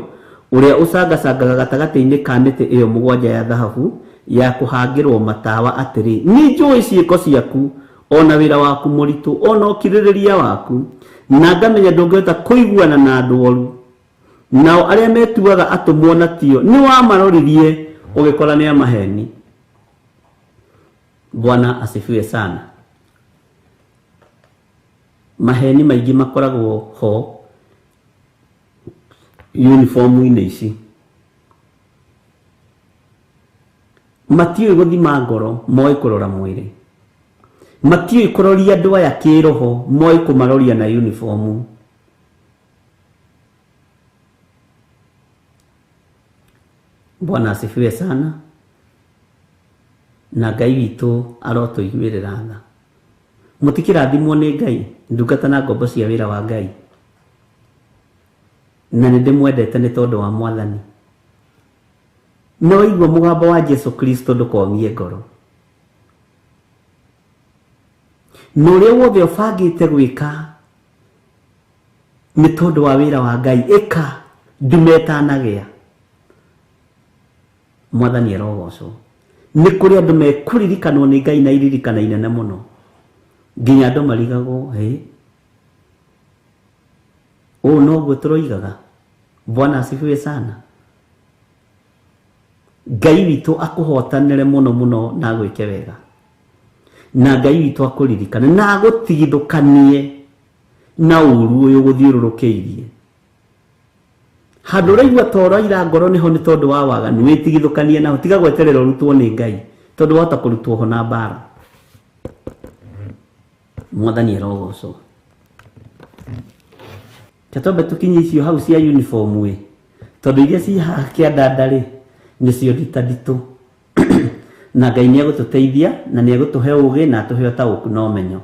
ũrĩa ũcangacangaga gatagatĩ-inĩ ka mĩtĩ ĩyo mũgwanja ya thahabu ya kũhangĩrwo matawa atĩrĩ, nĩ njũĩ ciĩko ciaku, Ona wĩra waku mũritũ, ona ũkirĩrĩria waku, na ngamenya ndũngĩhota kũiguana na andũ oru. Nao arĩa metuaga atũmwo na tio, nĩ wamaroririe ũgĩkora nĩ a maheni. Bwana asifiwe sana. Maheni maingĩ makoragwo ho uniform-inĩ ici. Matiũĩ gũthima ngoro, moĩ kũrora mwĩrĩ. Matiũĩ kũroria andũ aya kĩroho, moĩ kũmaroria na uniform. Bwana asifiwe sana. Na Ngai witũ arotũiguĩrĩra tha. Mũtikĩrathimwo nĩ Ngai, ndungata na ngombo cia wĩra wa Ngai. Na nĩ ndĩmwendete nĩ tondũ wa Mwathani. No waigua mũgambo wa Jesu Kristo ndũkomie ngoro. Na ũrĩa wothe ũbangĩte gwĩka nĩ tondũ wa wĩra wa Ngai, ĩka ndume ĩtanagĩa. Mwathani arogocwo. Nĩ kũrĩ andũ mekũririkanwo nĩ Ngai na iririkana inene mũno, nginya andũ marigagwo, hĩ, ũũ noguo tũroigaga. Bwana asifiwe sana. Ngai witũ akũhotanĩre mũno mũno na agwĩke wega. Na Ngai witũ akũririkane na agũtigithũkanie na ũru ũyũ gũthiũrũrũkĩirie. Handũ ũraigua ta ũraira ngoro nĩho nĩ tondũ wa waganu, wĩtigithũkanie naho, tiga gweterera ũrutwo nĩ Ngai, tondũ wahota kũrutwo ho na mbara. Mwathani arogocwo. Reke twambe tũkinye icio hau cia uniform ĩ, tondũ iria ci haha kĩandanda rĩ, nĩcio nditanditũ. Na Ngai nĩ egũtũteithia na nĩ egũtũhe ũgĩ na atũhe ũtaũku na ũmenyo.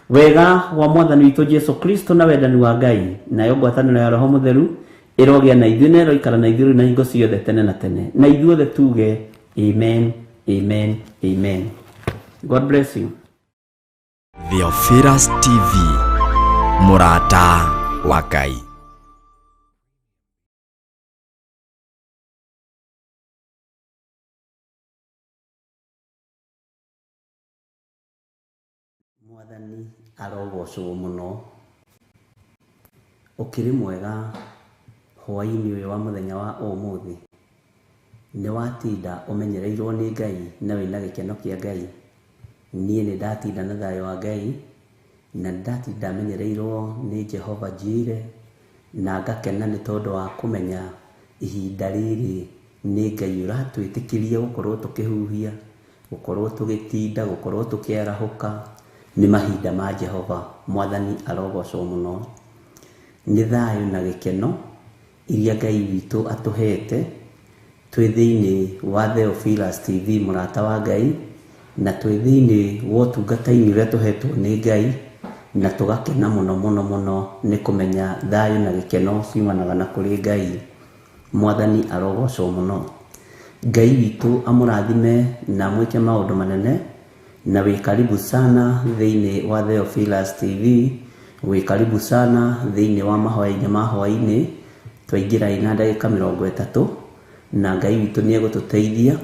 Wega wa Mwathani witũ Jesu Kristo na wendani wa Ngai, nayo ngwatanĩro ya Roho Mũtheru ĩrogĩa na ithuĩ na ĩroikara na ithuĩ rĩu na hingo ciothe tene na tene. Na ithuothe tuge amen, amen, amen. God bless you. Theophilus TV, mũrata wa Ngai. Mwathani arogocwo mũno. Ũkĩrĩ mwega hwaĩ-inĩ ũyũ wa mũthenya wa ũmũthĩ. Nĩ watinda ũmenyereirwo nĩ Ngai na wĩna gĩkeno kĩa Ngai. Niĩ nĩ ndatinda na thayũ wa Ngai na nĩ ndatinda menyereirwo nĩ Jehova Jireh na ngakena nĩ tondũ wa kũmenya ihinda rĩrĩ nĩ Ngai ũratwĩtĩkĩria gũkorwo tũkĩhuhia, gũkorwo tũgĩtinda, gũkorwo tũkĩarahũka. Nĩ mahinda ma Jehova. Mwathani arogocwo mũno. Nĩ thayũ na gĩkeno iria Ngai witũ atũhete twĩ thĩinĩ wa Theophilus TV mũrata wa Ngai, na twĩ thĩinĩ wa ũtungata-inĩ ũrĩa tũhetwo nĩ Ngai, na tũgakena mũno mũno mũno nĩ kũmenya thayũ na gĩkeno ciumanaga na kũrĩ Ngai. Mwathani arogocwo mũno. Ngai witũ amũrathime na amwĩke maũndũ manene, na wĩ karibu sana thĩinĩ wa Theophilus TV, wĩ karibu sana thĩinĩ wa mahoya-inĩ ma hwaĩ-inĩ. Twaingĩra ĩ na ndagĩka 30, na Ngai witũ nĩ egũtũteithia,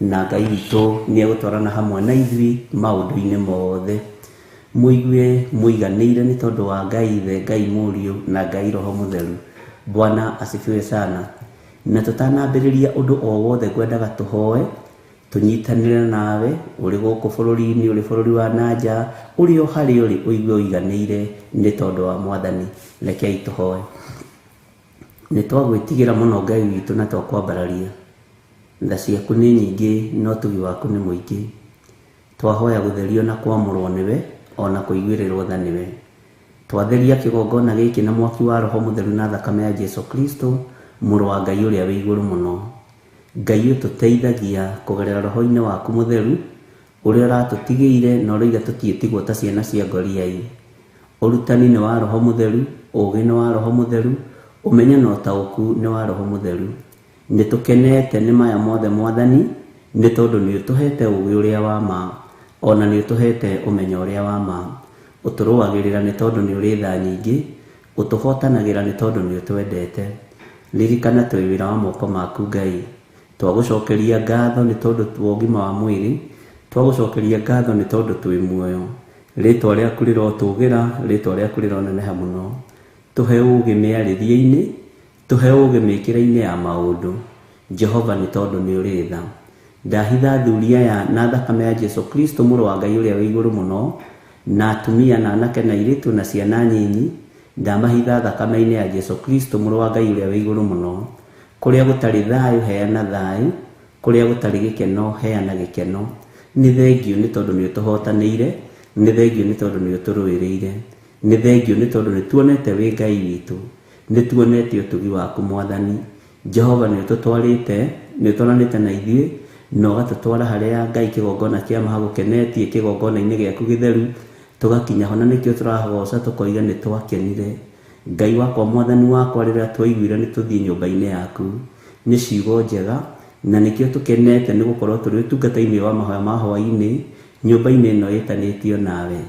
na Ngai witũ nĩ egũtwarana hamwe na ithuĩ maũndũ-inĩ mothe. Mũigue mũiganĩire nĩ tondũ wa Ngai Ithe, Ngai Mũriũ na Ngai Roho Mũtheru. Bwana asifiwe sana. Na tũtanambĩrĩria ũndũ o wothe ngwendaga tũhoe, tũnyitanĩre nawe ũrĩ gũkũ bũrũri-inĩ, ũrĩ bũrũri wa nanja, ũrĩ o harĩa ũrĩ, ũigue ũiganĩire nĩ tondũ wa Mwathani. Rekei tũhoe. Nĩ twagwĩtigĩra mũno Ngai witũ na twakwambararia. Tha ciaku nĩ nyingĩ na ũtugi waku nĩ mũingĩ. Twahoya gũtherio na kwamũrwo nĩwe, ona kũiguĩrĩrwo tha nĩwe. Twatheria kĩgongona gĩkĩ na mwaki wa Roho Mũtheru na thakame ya Jesu Kristo, mũrũ wa Ngai ũrĩa wĩ igũrũ mũno. Ngai ũtũteithagia kũgerera roho-inĩ waku mũtheru, ũrĩa ũratũtigĩire na ũroiga tũtiĩtigwo ta ciana cia ngoriai. Ũrutani nĩ wa Roho Mũtheru, ũũgĩ nĩ wa Roho Mũtheru, ũmenyo na ũtaũku nĩ wa Roho Mũtheru. Nĩ tũkenete nĩ maya mothe Mwathani, nĩ tondũ nĩ ũtũhete ũũgĩ ũrĩa wa ma, ona nĩ ũtũhete ũmenyo ũrĩa wa ma. Ũtũrũagĩrĩra nĩ tondũ nĩ ũrĩ tha nyingĩ, ũtũhotanagĩra nĩ tondũ nĩ ũtwendete. Ririkana twĩ wĩra wa moko maku Ngai. Twagũcokeria ngatho nĩ tondũ wa ũgima wa mwĩrĩ, twagũcokeria ngatho nĩ tondũ twĩ muoyo. Rĩtwa rĩaku rĩrotũgĩra, rĩtwa rĩaku rĩroneneha mũno. Tũhe ũũgĩ mĩarĩrie-inĩ, tũhe ũũgĩ mĩkĩre-inĩ ya maũndũ. Jehova nĩ tondũ nĩ ũrĩ tha. Ndahitha athuri aya na thakame ya Jesu Kristo mũrũ wa Ngai ũrĩa wĩ igũrũ mũno, na atumia na anake na airĩtu na ciana nyinyi, ndamahitha thakame-inĩ ya Jesu Kristo mũrũ wa Ngai ũrĩa wĩ igũrũ mũno. Kũrĩa gũtarĩ thayũ heana thayũ, kũrĩa gũtarĩ gĩkeno heana gĩkeno. Nĩ thengiũ nĩ tondũ nĩ ũtũhotanĩire, nĩ thengiũ nĩ tondũ nĩ ũtũrũĩrĩire, nĩ thengiũ nĩ tondũ nĩ tuonete wĩ Ngai witũ, nĩ tuonete ũtugi waku Mwathani. Jehova nĩ ũtũtwarĩte, nĩ ũtwaranĩte na ithuĩ, na ũgatũtwara harĩa Ngai kĩgongona kĩa ma hagũkenetie, kĩgongona-inĩ gĩaku gĩtheru, tũgakinya ho na nĩkĩo tũragoca tũkoiga nĩ twakenire. Ngai wakwa Mwathani wakwa rĩrĩa twaiguire nĩ tũthiĩ nyũmba-inĩ yaku, nĩ ciugo njega, na nĩkĩo tũkenete nĩ gũkorwo tũrĩ ũtungata-inĩ wa mahoya ma hwaĩ-inĩ, nyũmba-inĩ ĩno ĩtanĩtio nawe.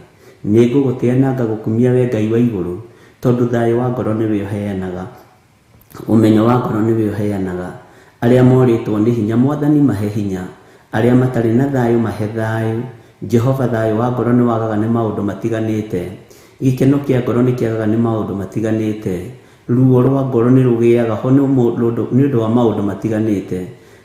Nĩ ngũgũtĩa na ngagũkumia we Ngai wa igũrũ, tondũ thayũ wa ngoro nĩwe ũheanaga, ũmenyo wa ngoro nĩwe ũheanaga. Arĩa morĩtwo nĩ hinya Mwathani mahe hinya, arĩa matarĩ na thayũ mahe thayũ. Jehova thayũ wa ngoro nĩ wagaga nĩ maũndũ matiganĩte, gĩkeno kĩa ngoro nĩ kĩagaga nĩ maũndũ matiganĩte, ruo rwa ngoro nĩ rũgĩaga ho nĩ ũndũ wa maũndũ matiganĩte.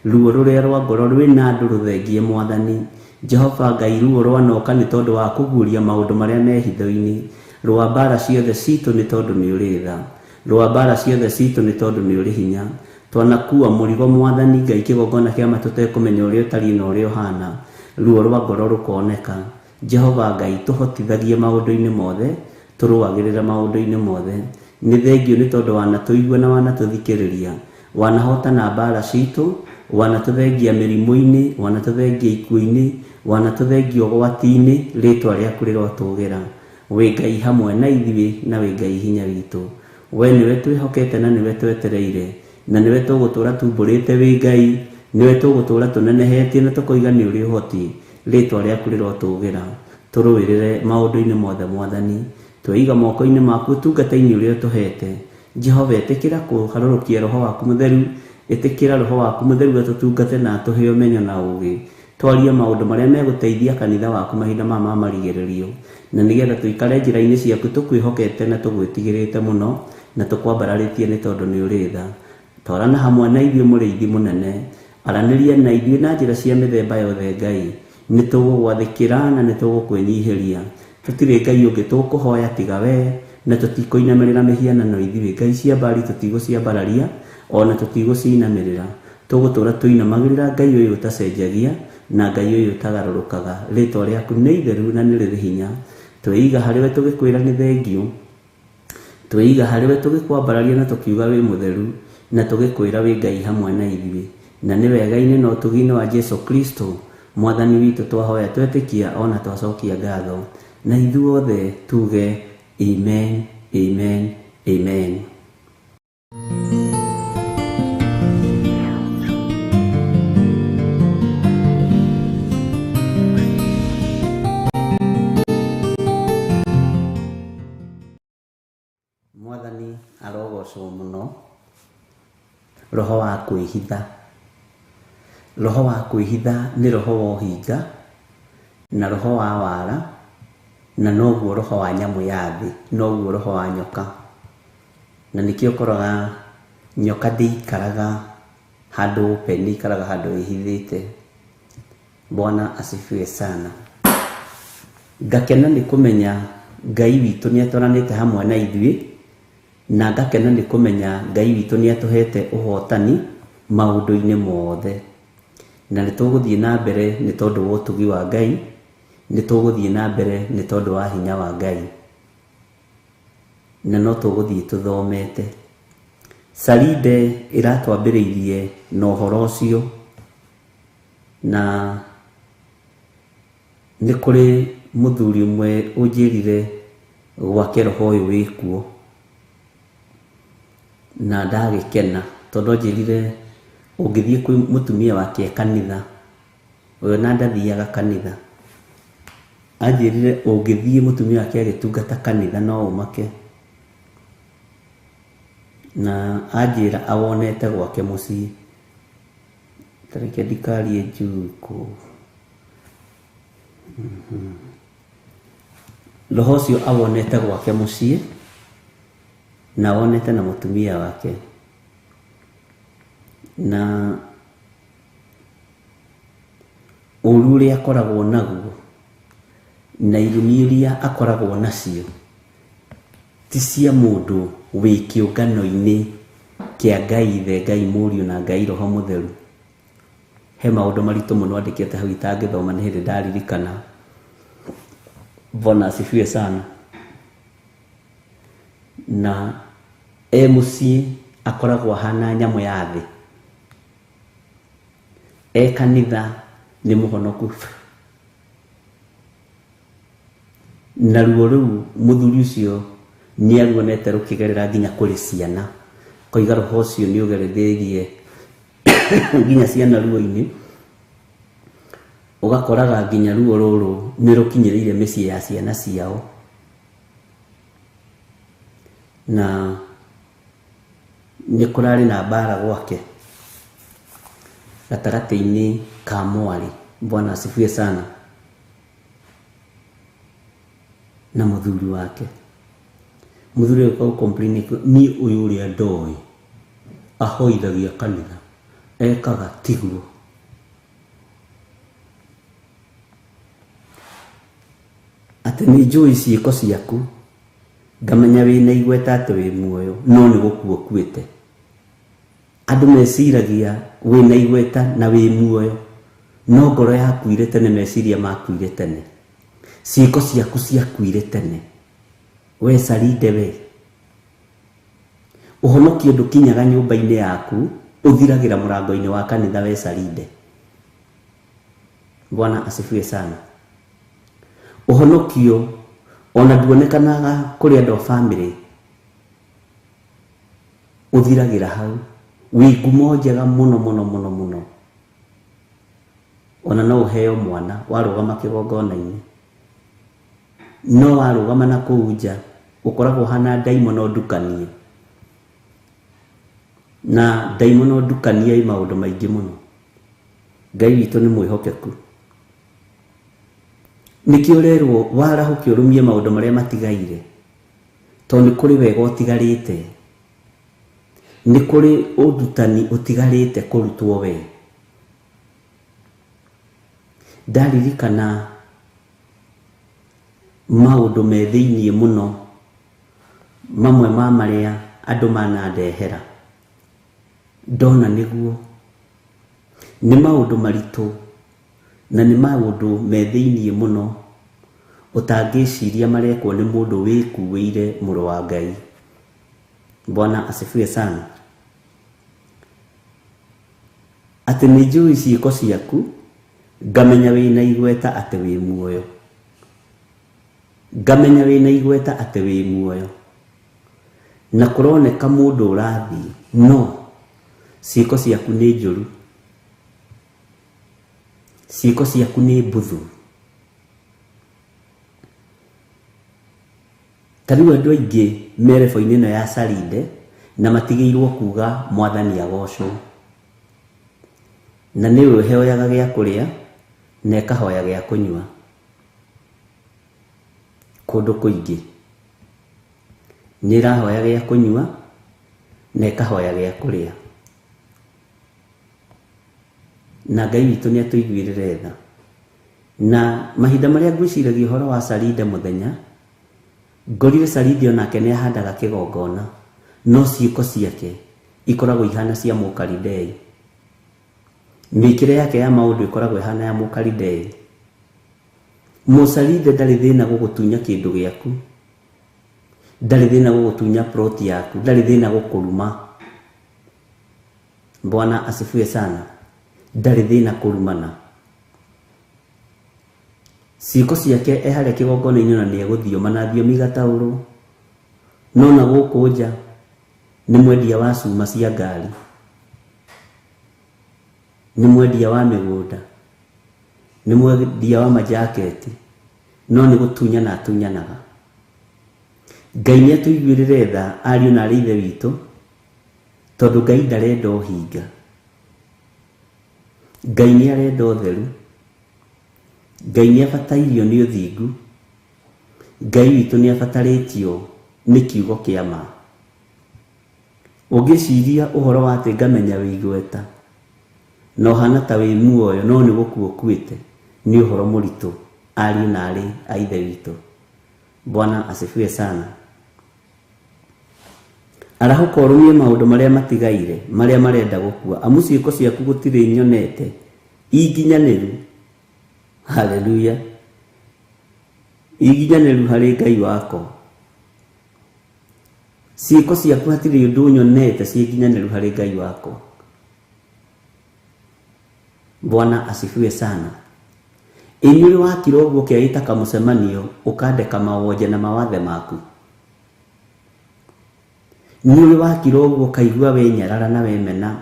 Ruo rũrĩa rwa ngoro rwĩna andũ rũthengie Mwathani. Jehova Ngai ruo rwanoka nĩ tondũ wa kũguũria maũndũ marĩa me hitho-inĩ. Rwa mbara ciothe citũ nĩ tondũ nĩ ũrĩ tha, rwa mbara ciothe citũ nĩ tondũ nĩ ũrĩ hinya. Twanakua mũrigo Mwathani Ngai kĩgongona kĩa ma tũtekũmenya ũrĩa ũtariĩ na ũrĩa ũhana, ruo rwa ngoro rũkoneka. Jehova Ngai tũhotithagie maũndũ-inĩ mothe, tũrũagĩrĩre maũndũ-inĩ mothe. Nĩ thengiũ nĩ tondũ wanatũigua na wanatũthikĩrĩria, wanahotana mbara citũ, wanatũthengia mĩrimũ-inĩ, wanatũthengia ikuũ-inĩ, wanatũthengia ũgwati-inĩ, rĩtwa rĩaku rĩrotũgĩra. Wĩ Ngai hamwe na ithuĩ na wĩ Ngai hinya witũ. We nĩwe twĩhokete na nĩwe twetereire, na nĩwe tũgũtũra tumbũrĩte wĩ Ngai, nĩwe tũgũtũra tũnenehetie na tũkoiga nĩ ũrĩ ũhoti. Rĩtwa rĩaku rĩrotũgĩra. Tũrũĩrĩre maũndũ-inĩ mothe Mwathani. Tweiga moko-inĩ maku ũtungata-inĩ ũrĩa ũtũhete. Jehova ĩtĩkĩra kũharũrũkia roho waku mũtheru, ĩtĩkĩra roho waku mũtheru atũtungate na atũhe ũmenyo na ũũgĩ. Twarie maũndũ marĩa megũteithia kanitha waku mahinda maya ma marigĩrĩrio, na nĩgetha tũikare njĩra-inĩ ciaku tũkwĩhokete na tũgwĩtigĩrĩte mũno, na tũkwambararĩtie nĩ tondũ nĩ ũrĩ tha. Twarana hamwe na ithuĩ mũrĩithi mũnene, aranĩria na ithuĩ na njĩra cia mĩthemba yothe Ngai. Nĩ tũgũgwathĩkĩra na nĩ tũgũkwĩnyihĩria. Tũtirĩ Ngai ũngĩ tũkũhoya tiga we, na tũtikũinamĩrĩra mĩhianano ithuĩ. Ngai cia mbari tũtigũciambararia, ona tũtigũcinamĩrĩra. Tũgũtũra tũinamagĩrĩra Ngai ũyũ ũtacenjagia na Ngai ũyũ ũtagarũrũkaga. Rĩtwa rĩaku nĩ itheru na nĩ rĩrĩ hinya. Tweiga harĩ we tũgĩkwĩra nĩ thengiũ, tweiga harĩ we tũgĩkwambararia na tũkiuga wĩ mũtheru, na tũgĩkwĩra wĩ Ngai hamwe na ithuĩ. Na nĩ wega-inĩ na ũtugi-inĩ wa Jesu Kristo Mwathani witũ twahoya twetĩkia ona twacokia ngatho. Na ithuothe tuge amen, amen, amen. Mwathani arogocwo mũno. Roho wa kwĩhitha. Roho wa kwĩhitha nĩ roho wa ũhinga na roho wa wara, na noguo roho wa nyamũ ya thĩ, noguo roho wa nyoka. Na nĩkĩo ũkoraga nyoka ndĩikaraga handũ open, ĩikaraga handũ ĩhithĩte. Bwana asifiwe sana. Ngakena nĩ kũmenya Ngai witũ nĩ atwaranĩte hamwe na ithuĩ, na ngakena nĩ kũmenya Ngai witũ nĩ atũhete ũhotani maũndũ-inĩ mothe. Na nĩ tũgũthiĩ na mbere nĩ tondũ wa ũtugi wa Ngai, nĩ tũgũthiĩ na mbere nĩ tondũ wa hinya wa Ngai, na no tũgũthiĩ tũthomete. Sarinde ĩratwambĩrĩirie na ũhoro ũcio, na nĩ kũrĩ mũthuri ũmwe ũnjĩrire gwake roho ũyũ wĩkuo, na ndagĩkena tondũ anjĩrire ũngĩthiĩ kwĩ mũtumia wake kanitha, ũyũ na ndathiaga kanitha, anjĩrire ũngĩthiĩ mũtumia wake agĩtungata kanitha no ũmake. Na anjĩra awonete gwake mũciĩ. Ta reke ndikarie njukũ. Roho ũcio awonete gwake mũciĩ na awonete na mũtumia wake, na ũru ũrĩa akoragwo naguo na irumi iria akoragwo nacio ti cia mũndũ wĩ kĩũngano-inĩ kĩa Ngai Ithe, Ngai Mũriũ na Ngai Roho Mũtheru. He maũndũ maritũ mũno andĩkĩte hau itangĩthoma, nĩ hĩndĩ ndaririkana. Bwana asifiwe sana. Na e mũciĩ akoragwo ahana nyamũ ya thĩ, e kanitha nĩ mũhonoku, na ruo rũu mũthuri ũcio nĩ aruonete rũkĩgerera nginya kũrĩ ciana. Koiga roho ũcio nĩ ũgerereirie nginya ciana ruo-inĩ, ũgakoraga nginya ruo rũrũ nĩ rũkinyĩrĩire mĩciĩ ya ciana ciao. Na nĩ kũrarĩ na mbara gwake gatagatĩ-inĩ ka mwarĩ, Bwana asifiwe sana, na mũthuri wake. Mũthuri ũyũ complain niĩ ũyũ ũrĩa ndoĩ ahoithagia kanitha ekaga tiguo. Atĩ nĩ njũĩ ciĩko ciaku, ngamenya wĩna igweta atĩ wĩ muoyo, no nĩ gũkua ũkuĩte. Andũ meciragia wĩna igweta na wĩ muoyo, no ngoro yakuire tene, meciria makuire tene, ciĩko ciaku ciakuire tene. We Sarinde we, ũhonokio ndũkinyaga nyũmba-inĩ yaku, ũthiragĩra mũrango-inĩ wa kanitha. We Sarinde, Bwana asifiwe sana. Ũhonokio ona nduonekanaga kũrĩ andũ a bamĩrĩ, ũthiragĩra hau. Wĩ ngumo njega mũno mũno mũno mũno, ona no ũheo mwana warũgama kĩgongona-inĩ, no warũgama na kũu nja ũkoragwo hana ndaimono ndukanie, na ndaimono ndukanie ĩ maũndũ maingĩ mũno. Ngai witũ nĩ mwĩhokeku. Nĩkĩo ũrerwo warahũke ũrũmie maũndũ marĩa matigaire, tondũ nĩ kũrĩ wega ũtigarĩte, nĩ kũrĩ ũrutani ũtigarĩte kũrutwo we. Ndaririkana maũndũ me thĩiniĩ mũno, mamwe ma marĩa andũ manandehera, ndona nĩguo nĩ maũndũ maritũ na nĩ maũndũ me thĩiniĩ mũno ũtangĩciria marekwo nĩ mũndũ wĩkuĩire mũrũ wa Ngai. Bwana asifiwe sana. Atĩ nĩ njũĩ ciĩko ciaku, ngamenya wĩna igweta atĩ wĩ muoyo, ngamenya wĩna igweta atĩ wĩ muoyo, na kũroneka mũndũ ũrathiĩ, no ciĩko ciaku nĩ njũru, ciĩko ciaku nĩ mbuthu. Ta rĩu andũ aingĩ me rebo-inĩ ĩno ya Sarinde na matigĩirwo kuga mwathani agocwo, na nĩwe ũheoyaga gĩa kũrĩa na ĩkahoya gĩa kũnyua kũndũ kũingĩ. Nĩ ĩrahoya gĩa kũnyua na ĩkahoya gĩa kũrĩa, na Ngai witũ nĩ atũiguĩrĩre tha. Na mahinda marĩa ngwĩciragia ũhoro wa Sarinde mũthenya, ngorire Sarinde onake nĩ ahandaga kĩgongona, no ciĩko ciake ikoragwo ihana cia mũkalidei. Mĩkĩre yake ya maũndũ ĩkoragwo ĩhana ya mũkalidei. Mũcarinde ndarĩ thĩna gũgũtunya kĩndũ gĩaku, ndarĩ thĩna gũgũtunya plot yaku, ndarĩ thĩna gũkũruma. Bwana asifiwe sana. Ndarĩ thĩna kũrumana. Ciĩko ciake e harĩa kĩgongona-inĩ na nĩ egũthioma na thiomi igataũrwo, no na gũkũ nja nĩ mwendia wa cuma cia ngari, nĩ mwendia wa mĩgũnda, nĩ mwendia wa majaketi, no nĩ gũtunyana atunyanaga. Ngai nĩ atũiguĩrĩre tha ariũ na arĩ ithe witũ, tondũ Ngai ndarenda ũhinga, Ngai nĩ arenda ũtheru, Ngai nĩ abatairio nĩ ũthingu, Ngai witũ nĩ abatarĩtio nĩ kiugo kĩa ma. Ũngĩciria ũhoro wa atĩ ngamenya wĩ igweta na ũhana ta wĩ muoyo no nĩ gũkua ũkuĩte, nĩ ũhoro mũritũ ariũ na aarĩ a Ithe witũ. Bwana asifiwe sana. Arahũka ũrũmie maũndũ marĩa matigaire marĩa marenda gũkua, amu ciĩko ciaku gũtirĩ nyonete inginyanĩru. Haleluya. Inginyanĩru harĩ Ngai wakwa. Ciĩko ciaku hatirĩ ũndũ nyonete ciĩ nginyanĩru harĩ Ngai wakwa. Bwana asifiwe sana. Ĩ nĩ ũrĩ wakira ũguo ũkeĩta kamũcemanio ũkandeka mawonje na mawathe maku? Nĩ ũrĩ wakira ũguo ũkaigua wenyarara na wemena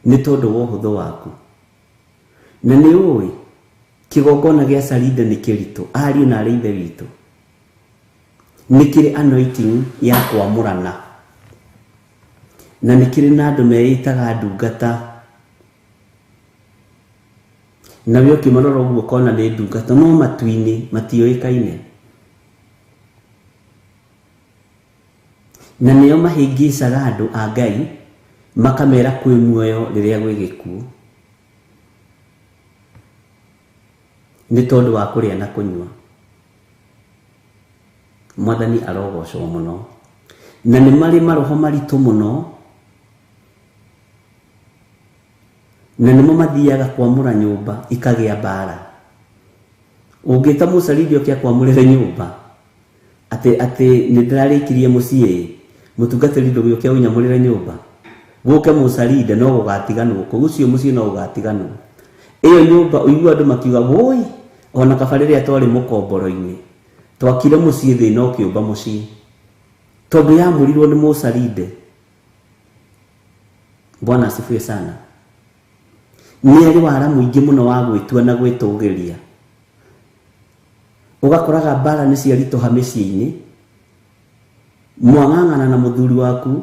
nĩ tondũ wa ũhũthũ waku? Na nĩ ũĩ kĩgongona gĩa Sarinde nĩ kĩritũ, ariũ na aarĩ Ithe witũ. Nĩ kĩrĩ anointing ya kwamũrana, na nĩ kĩrĩ na andũ meĩtaga ndungata, nawe ũkĩmarora ũguo ũkona nĩ ndungata no matu-inĩ matiũĩkaine, na nĩo mahĩngĩcaga andũ a Ngai makamera kwĩ muoyo rĩrĩa gwĩ gĩkuũ nĩ tondũ wa kũrĩa na kũnyua. Mwathani arogocwo mũno. Na nĩ marĩ maroho maritũ mũno, na nĩmo mathiaga kwamũra nyũmba ikagĩa mbara. Ũngĩta mũcarindi oke akwamũrĩre nyũmba atĩ atĩ nĩ ndĩrarĩkirie mũciĩ, mũtungatĩri ndũgĩũke ũnyamũrĩre nyũmba, gũke mũcarinde no gũgatiganwo kũu, ũcio mũciĩ no gũgatiganwo. Ĩyo nyũmba ũigua andũ makiuga woi, ona kaba rĩrĩa twarĩ mũkomboro-inĩ twakire mũciĩ thĩna ũkĩũmba mũciĩ, tondũ yamũrirwo nĩ mũcarinde. Bwana asifiwe sana. Nĩ arĩ wara mũingĩ mũno wa gwĩtua na gwĩtũgĩria. Ũgakoraga mbara nĩ ciaritũha mĩciĩ-inĩ, mwang'ang'ana na mũthuri waku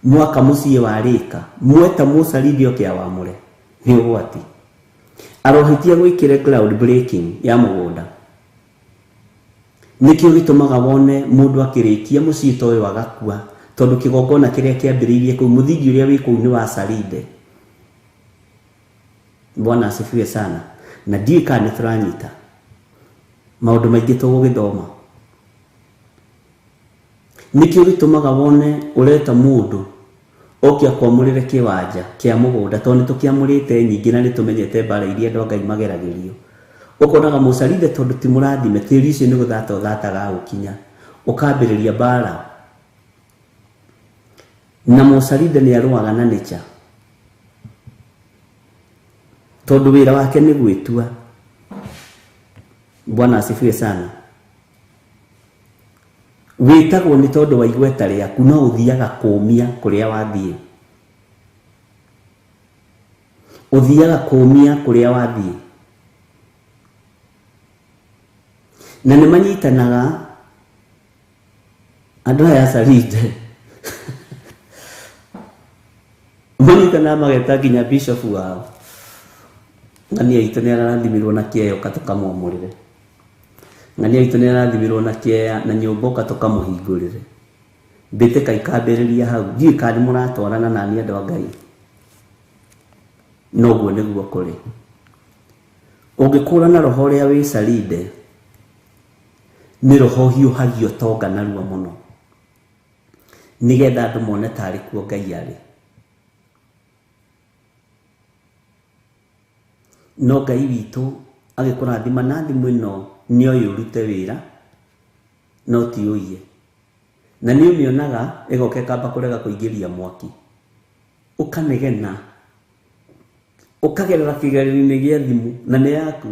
mwaka mũciĩ warĩka, mweta mũcarindi oke awamũre, nĩ ũgwati. Arohĩtia gwĩkĩre ground breaking ya mũgũnda. Nĩkĩo gĩtũmaga wone mũndũ akĩrĩkia mũciĩ ta ũyũ agakua, tondũ kĩgongona kĩrĩa kĩambĩrĩirie kũu, mũthingi ũrĩa wĩ kũu nĩ wa Sarinde. Bwana asifiwe sana. Na ndiũĩ kana nĩ tũranyita maũndũ maingĩ tũgũgĩthoma. Nĩkĩo gĩtũmaga wone ũreta mũndũ oke akwamũrĩre kĩwanja kĩa mũgũnda, tondũ nĩ tũkĩamũrĩte nyingĩ na nĩ tũmenyete mbara iria andũ a Ngai mageragĩrio. Ũkonaga mũcarinde tondũ ti mũrathime, tĩri ũcio nĩ gũthata ũthataga ũkinya, ũkambĩrĩria mbara. Na mũcarinde nĩ arũaga na nature, tondũ wĩra wake nĩ gwĩtua. Bwana asifiwe sana. Wĩtagwo nĩ tondũ wa igweta rĩaku, no ũthiaga kũũmia kũrĩa wathiĩ. Ũthiaga kũũmia kũrĩa wathiĩ. Na nĩ manyitanaga andũ aya Sarinde. Manyitanaga mageta nginya bishop wao. Ng'ania itũ nĩ ararathimirwo na kĩeya ũka tũkamwamũrĩre. Ng'ania itũ nĩ arathimirwo na kĩeya na nyũmba ũka tũkamũhingũrĩre. Mbĩtĩka ikambĩrĩria hau. Ndiũĩ kana nĩ mũratwarana na niĩ andũ a Ngai. Noguo nĩguo kũrĩ. Ũngĩkũrana roho ũrĩa wĩ Sarinde, nĩ roho ũhiũhagio tonga narua mũno, nĩgetha andũ mone tarĩ kuo Ngai arĩ. No Ngai witũ agĩkũrathima na thimũ ĩno nĩ oĩ ũrute wĩra, no ti ũiye. Na nĩ ũmĩonaga ĩgoka ĩkamba kũrega kũingĩria mwaki, ũkanegena, ũkagerera kĩgerio-inĩ gĩa thimũ na nĩ yaku,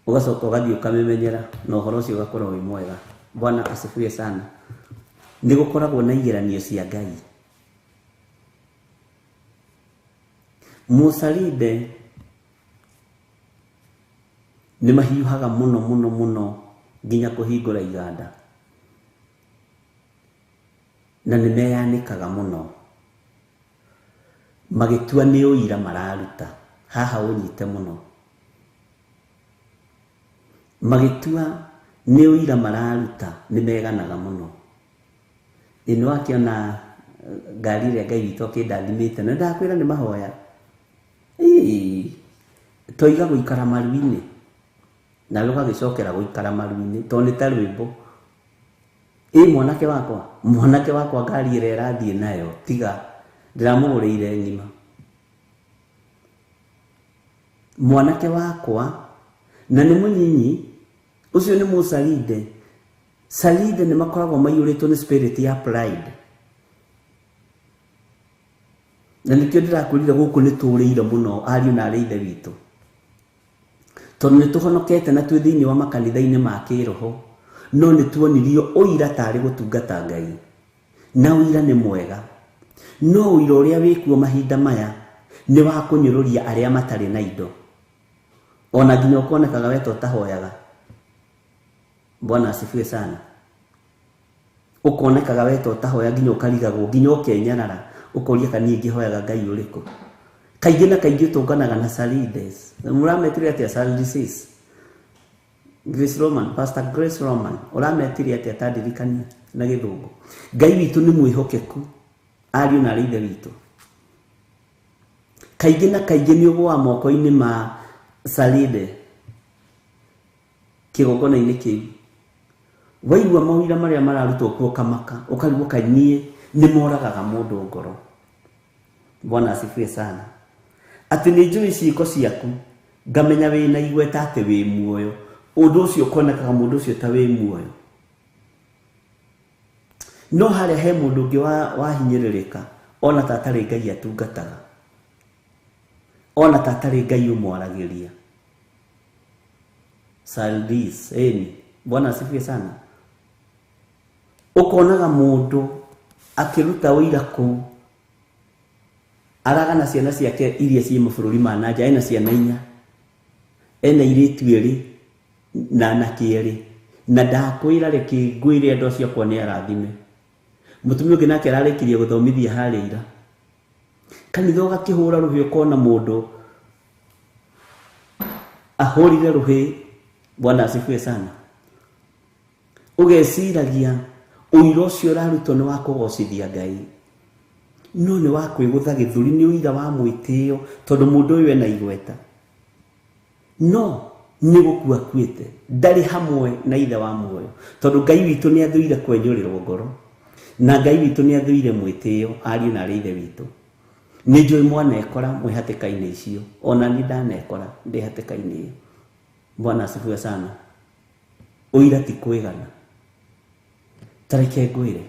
ũgacoka ũgathiĩ ũkamĩmenyera na ũhoro ũcio ũgakorwo wĩ mwega. Bwana asifiwe sana. Nĩ gũkoragwo na igeranio cia Ngai. Mũcarinde nĩ mahiũhaga mũno mũno mũno nginya kũhingũra iganda, na nĩ meyanĩkaga mũno magĩtua nĩ ũira mararuta. Haha ũnyite mũno, magĩtua Nĩ ũira mararuta nĩ meganaga mũno. Ĩ nĩ wakĩona ngari ĩrĩa Ngai witũ akĩndathimĩte na ndakwĩra nĩ mahoya. Ĩĩ, toiga gũikara maru-inĩ nawe ũgagĩcokera gũikara maru-inĩ tondũ nĩ ta rwĩmbo. Ĩ mwanake wakwa ngari ĩrĩa ĩrathiĩ nayo tiga ndĩramũgũrĩire ng'ima. Mwanake wakwa na nĩ mũnyinyi ũcio nĩ mũsalide. Salide nĩ makoragwo maiyũrĩtwo nĩ spirit ya pride. Na nĩkĩo ndĩrakwĩrire gũkũ nĩ tũrĩire mũno ariũ na arĩ ithe witũ. Tondũ nĩ tũhonokete na twĩ thĩinĩ wa makanitha-inĩ ma kĩroho, no nĩ tuonirio ũira tarĩ gũtungata Ngai. Na ũira nĩ mwega. No ũira ũrĩa wĩkuo mahinda maya nĩ wa kũnyũrũria arĩa matarĩ na indo. Ona nginya ũkonekaga we ta ũtahoyaga. Bwana asifiwe sana. Ũkonekaga we ta ũtahoya nginya ũkarigagwo nginya ũkenyarara ũkoria kana niĩ ngĩhoyaga Ngai ũrĩkũ. Kaingĩ na kaingĩ ũtũnganaga na Salides. Mũrametire atĩa Salides? Grace Roman, Pastor Grace Roman, ũrametire atĩa ta ndirikania na gĩthũngũ. Ngai witũ nĩ mwĩhokeku ariũ na arĩ ithe witũ. Kaingĩ na kaingĩ nĩ ũgũaga moko-inĩ ma Salide kĩgongona-inĩ kĩu. Waigua mawĩra marĩa mararutwo kuo ũkamaka, ũkarigwo kaĩ niĩ nĩ moragaga mũndũ ngoro. Bwana asifiwe sana. Atĩ nĩ njũĩ ciĩko ciaku, ngamenya wĩna igweta atĩ wĩ muoyo. Ũndũ ũcio ũkonekaga mũndũ ũcio ta wĩ muoyo. No harĩa he mũndũ ũngĩ wahinyĩrĩrĩka ona ta atarĩ Ngai atungataga, ona ta atarĩ Ngai ũmwaragĩria. Saldis, ĩni. Bwana asifiwe sana. Ũkonaga mũndũ akĩruta ũira kũu aragana ciana ciake iria ciĩ mabũrũri ma na nja, ena ciana inya, ena airĩtu erĩ na anake erĩ, na ndakwĩra reke ngwĩre andũ acio akwa nĩ arathime. Mũtumia ũngĩ nake ararĩkirie gũthomithia harĩa ira. Kanitha ũgakĩhũra rũhĩ ũkona mũndũ ahũrire rũhĩ. Bwana asifiwe sana. Ũgeciragia ũira ũcio ũrarutwo nĩ wa kũgocithia Ngai, no nĩ wa kwĩgũtha gĩthũri, nĩ ũira wa mwĩtĩo tondũ mũndũ ũyũ ena igweta, no nĩ gũkua akuĩte, ndarĩ hamwe na ithe wa muoyo, tondũ Ngai witũ nĩ athũire kwenyũrĩrwo ngoro, na Ngai witũ nĩ athũire mwĩtĩo ariũ na arĩ ithe witũ. Nĩ njũĩ mwanekora mwĩ hatĩka-inĩ icio, ona niĩ ndanekora ndĩ hatĩka-inĩ ĩyo. Bwana asifiwe sana. Ũira ti kwĩgana. Ta reke ngwĩre,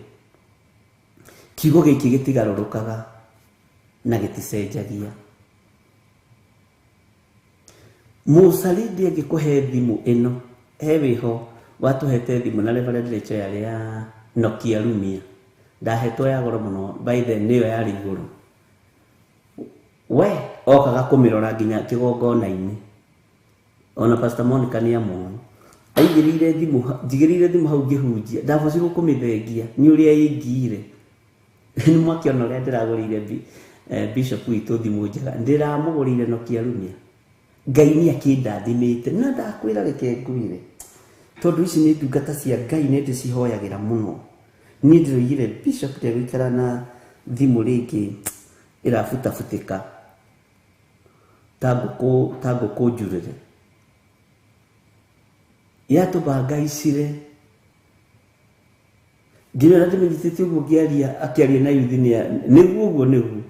kiugo gĩkĩ gĩtigarũrũkaga na gĩticenjagia. Mũsalidi angĩkũhe thimũ ĩno, he wĩho watũhete thimũ na Reverend Rachel yarĩ ya Nokia Lumia, ndahetwo ya goro mũno, by then nĩyo yarĩ igũrũ. We okaga kũmĩrora nginya kĩgongona-inĩ. Ona Pastor Monica nĩ amũĩ. Aigĩrĩire thimũ, njigĩrĩire thimũ hau ngĩhunjia, ndabocirwo kũmĩthengia nĩ ũrĩa ĩngiire. Nĩ mwakĩona ũrĩa ndĩragũrĩire Bishop witũ thimũ njega, ndĩramũgũrĩire Nokia Lumia. Ngai nĩ akĩndathimĩte na ndakwĩra reke ngwĩre, tondũ ici nĩ ndungata cia Ngai nĩ ndĩcihoyagĩra mũno. Niĩ ndĩroigire Bishop ndegũikara na thimũ rĩngĩ ĩrabutabutĩka ta ngũkũ njurĩre. Yatũbangaicire nginya ũrĩa ndĩmĩnyitĩte ũguo ngĩaria, akĩaria na yuthi nĩguo ũguo nĩguo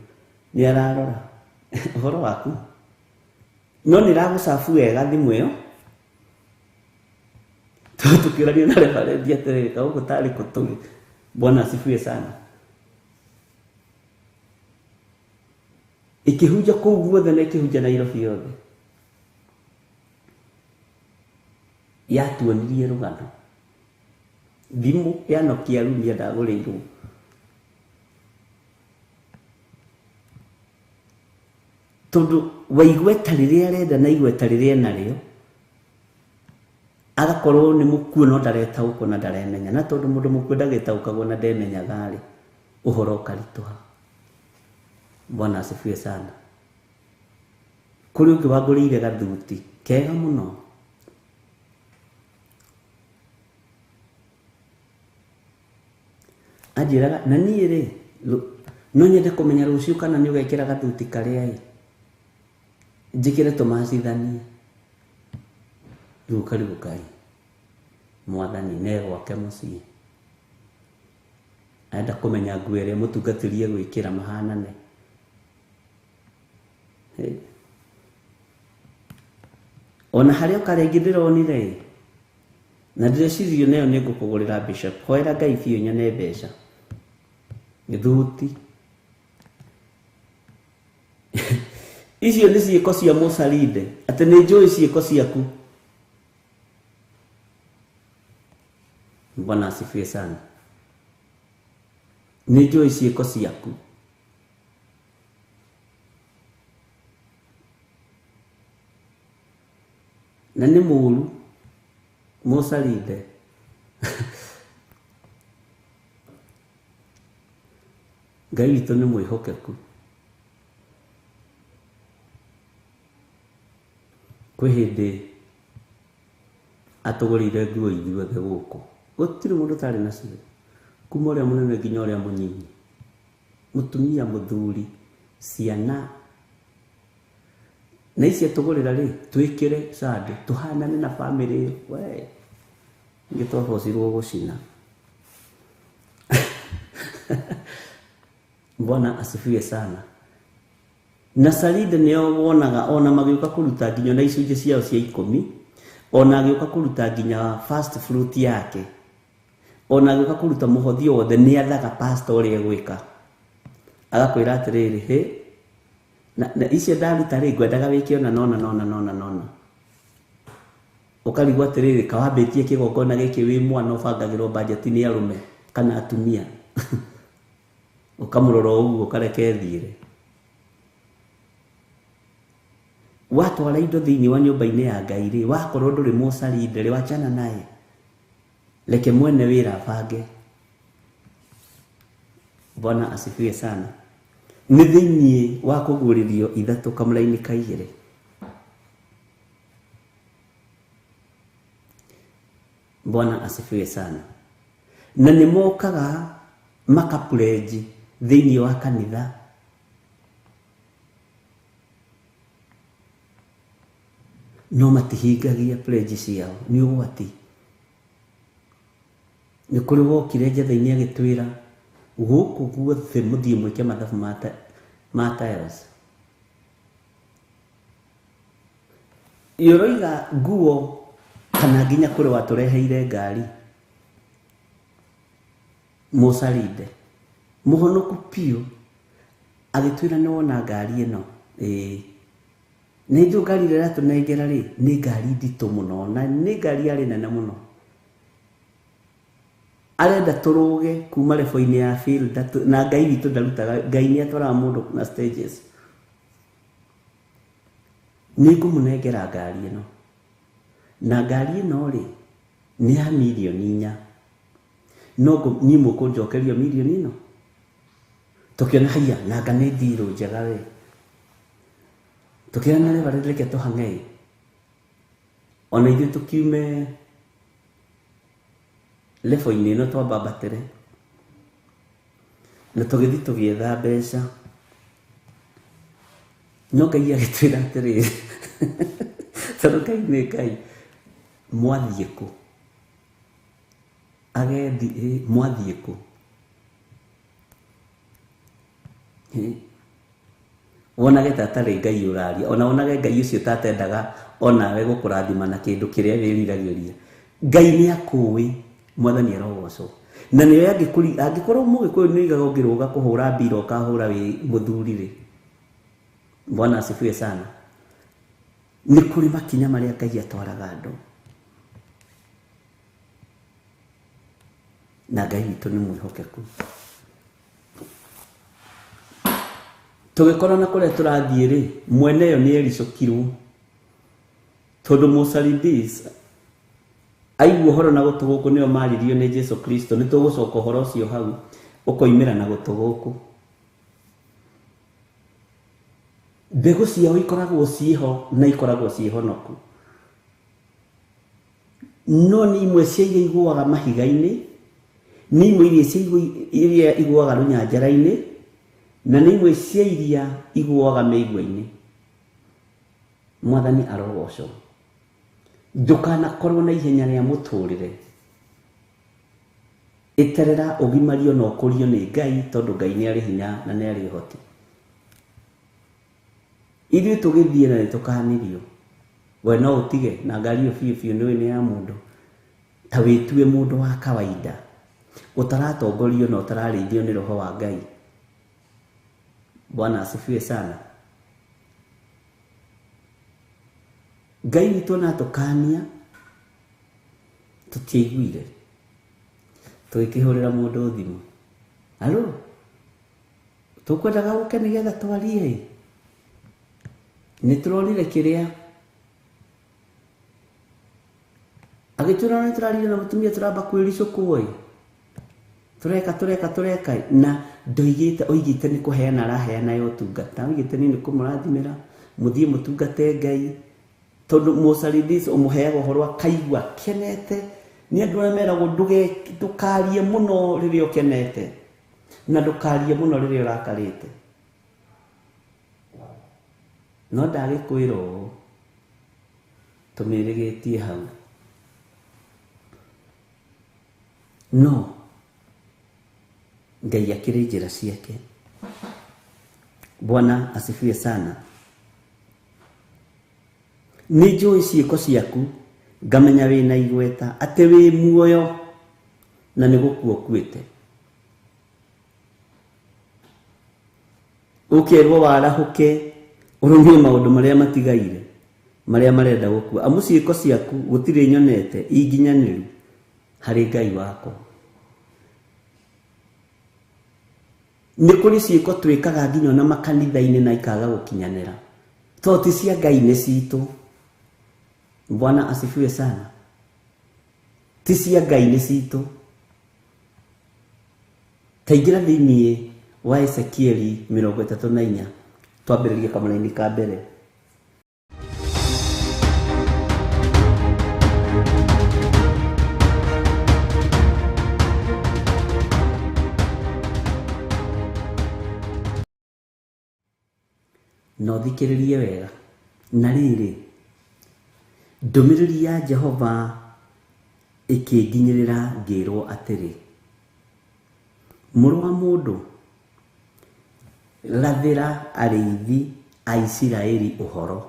nĩ ararora ũhoro waku, no nĩ ĩragũcabu wega thimũ ĩyo, tondũ tũkĩũrania na reverend atĩrĩrĩ, gũkũ tarĩ kũ tũrĩ. Bwana asifiwe sana. Ĩkĩhunja kũu guothe na ĩkĩhunja Nairobi yothe. Yatuonirie rũgano. Thimũ ya Nokia Lumia ndagũrĩirwo. Tondũ wa igweta rĩrĩa arenda na igweta rĩrĩa enarĩo, agakorwo nĩ mũkuũ no ndaretaũkwo na ndaremenya. Na tondũ mũndũ mũkuũ ndagĩtaũkagwo na ndemenyaga rĩ, ũhoro ũkaritũha. Bwana asifiwe sana. Kũrĩ ũngĩ wangũrĩire gathuti kega mũno. Anjĩraga na niĩ rĩ no nyende kũmenya rũciũ kana nĩ ũgekĩra gathuti karĩa ĩ njĩkĩre tũmacithanie. Rĩu karibu Ngai mwathani ne gwake mũciĩ arenda kũmenya nguo ĩrĩa mũtungatĩri egwĩkĩra mahanane. Ona harĩa ũkarĩa ndĩronire ĩ na ndĩreciria nayo nĩ ngũkũgũrĩra bishop hoera Ngai biũ nyone mbeca gĩthuti. Icio nĩ ciĩko cia mũcarinde atĩ nĩ njũĩ ciĩko ciaku. Bwana asifiwe sana. Nĩ njũĩ ciĩko ciaku. Na nĩ mũũru mũcarinde. Ngai witũ nĩ mwĩhokeku. Kwĩ hĩndĩ atũgũrĩire nguo ithuothe gũkũ gũtirĩ mũndũ ũtarĩ nacio kuma ũrĩa mũnene nginya ũrĩa mũnyinyi, mũtumia, mũthuri, ciana. Na ici atũgũrĩra rĩ twĩkĩre sande tũhanane na bamĩrĩ ĩyo. We ningĩ twabocirwo gũcina. Bwana asifiwe sana. Na Sarinde nĩo wonaga ona magĩũka kũruta nginya na icunjĩ ciao cia 10, ona agĩũka kũruta nginya first fruit yake, ona agĩũka kũruta mũhothi wothe nĩ athaga pastor ũrĩa egwĩka. Agakwĩra atĩrĩrĩ, hĩ na icio ndaruta rĩ ngwendaga wĩke ona nona nona nona nona. Ũkarigwo atĩrĩrĩ kawambĩtie kĩgongona gĩkĩ wĩ mwana ũbangagĩrwo bajeti nĩ arũme kana atumia. Ũkamũrora ũguo ũkareke thiĩre. Watwara indo thĩinĩ wa nyũmba-inĩ ya Ngai rĩ wakorwo ndũrĩ mũcarinde rĩ wachana naye, reke mwene wĩra abange. Bwana asifiwe sana. Nĩ thĩinĩ wa kũguũrĩrio 3 kamũraini ka 2. Bwana asifiwe sana. Na nĩ mokaga makapurenji thĩinĩ wa kanitha. No matihingagia pledge ciao nĩ ũgwati. Nĩ kũrĩ wokire njatha-inĩ agĩtwĩra gũkũ guothe mũthiĩ mwĩke mathabu ma tiles. Ũroiga nguo kana nginya kũrĩ watũreheire ngari mũcarinde mũhonoku biũ agĩtwĩra nĩ wona ngari ĩno ĩĩ nĩ njũ ngari ĩrĩa ĩratũnengera rĩ nĩ ngari nditũ mũno na nĩ ngari yarĩ nene mũno. Arenda tũrũge kuma level-inĩ ya field na Ngai witũ ndarutaga, Ngai nĩ atwaraga mũndũ na stages. Nĩ ngũmũnengera ngari ĩno na ngari ĩno rĩ nĩ ya mirioni 4 no niĩ mũkũnjokeria mirioni ĩno. Tũkĩona haiya nanga nĩ ndirũ njega we. Tũkĩona rĩ reke tũhang'e ona ithuĩ tũkiume level-inĩ ĩno twambambatĩre na tũgĩthiĩ tũgĩetha mbeca. No Ngai agĩtwĩra atĩrĩrĩ tondũ Ngai nĩ Ngai, mwathiĩ kũ? Agendi mwathiĩ kũ? Wonage ta atarĩ Ngai ũraria, ona wonage Ngai ũcio ta atendaga onawe gũkũrathima na kĩndũ kĩrĩa wĩriragĩria. Ngai nĩ akũĩ, mwathani arogocwo. Na nĩwe angĩkorwo mũgĩkũyũ nĩ oigaga ũngĩrũga kũhũra mbira ũkahũra wĩ mũthuri rĩ, Bwana asifiwe sana. Nĩ kũrĩ makinya marĩa Ngai atwaraga andũ na Ngai witũ nĩ mwĩhokeku. Tũgĩkorwo na kũrĩa tũrathiĩ rĩ mwene yo nĩ ericũkirwo tondũ Mũcaridis aigua ũhoro na gũtũ gũkũ nĩo maririo nĩ Jesu Kristo. Nĩ tũgũcoka ũhoro ũcio hau ũkoimĩra na gũtũ gũkũ. Mbegũ ciao ikoragwo ciĩho na ikoragwo ciĩhonoku, no nĩ imwe cia iria igũaga mahiga-inĩ Nĩ imwe iria cia iria igũaga rũnyanjara-inĩ, na nĩ imwe cia iria igũaga mĩigua-inĩ. Mwathani arogocwo. Ndũkanakorwo na ihenya rĩa mũtũrĩre. Eterera ũgimario na ũkũrio nĩ Ngai, tondũ Ngai nĩ arĩ hinya na nĩ arĩ ũhoti. Ithuĩ tũgĩthiĩ na nĩ tũkanirio. We no ũtige na ngari ĩyo biũ biũ nĩũĩ nĩ ya mũndũ. Ta wĩtue mũndũ wa kawaida ũtaratongorio na ũtararĩithio nĩ roho wa Ngai. Bwana asifiwe sana. Ngai witũ na atũkania tũtiaiguire. Tũgĩkĩhũrĩra mũndũ thimũ. Alo, tũkwendaga ũke nĩgetha twarie. Nĩ tũronire kĩrĩa. Agĩtwĩra nĩ tũrarire na mũtumia tũramba kwĩricũkwo ĩ. Tũreka tũreka tũreka na ndoigĩte oigĩte nĩ kũheana araheana ya ũtungata. Oigĩte niĩ nĩ kũmũrathimĩra mũthiĩ mũtungate Ngai. Tondũ mũcaridis ũmũheaga ũhoro akaigua akenete. Nĩ andũ arĩa meragwo ndũkarie mũno rĩrĩa ũkenete na ndũkarie mũno rĩrĩa ũrakarĩte. No ndagĩkwĩra ũũ, tũmĩrĩgĩtie hau. No Ngai akĩrĩ njĩra ciake. Bwana asifiwe sana. Nĩ njũĩ ciĩko ciaku, ngamenya wĩna igweta atĩ wĩ muoyo na nĩ gũkua ũkuĩte. Ũkerwo warahũke ũrũmie maũndũ marĩa matigaire marĩa marenda gũkua. Amu ciĩko ciaku gũtirĩ nyonete inginyanĩru harĩ Ngai wakwa. Nĩ kũrĩ ciĩko twĩkaga nginya ona makanitha-inĩ na ikaga gũkinyanĩra. Tondũ ti cia Ngai nĩ citũ. Bwana asifiwe sana. Ti cia Ngai nĩ citũ. Taingĩra thĩiniĩ wa Ezekieli 34 twambĩrĩrie kamũraini ka mbere. Na ũthikĩrĩrie wega. Na rĩrĩ, ndũmĩrĩri ya Jehova ĩkĩnginyĩrĩra ngĩrwo atĩrĩ, mũrũ wa mũndũ, rathĩra arĩithi a Isiraeli ũhoro.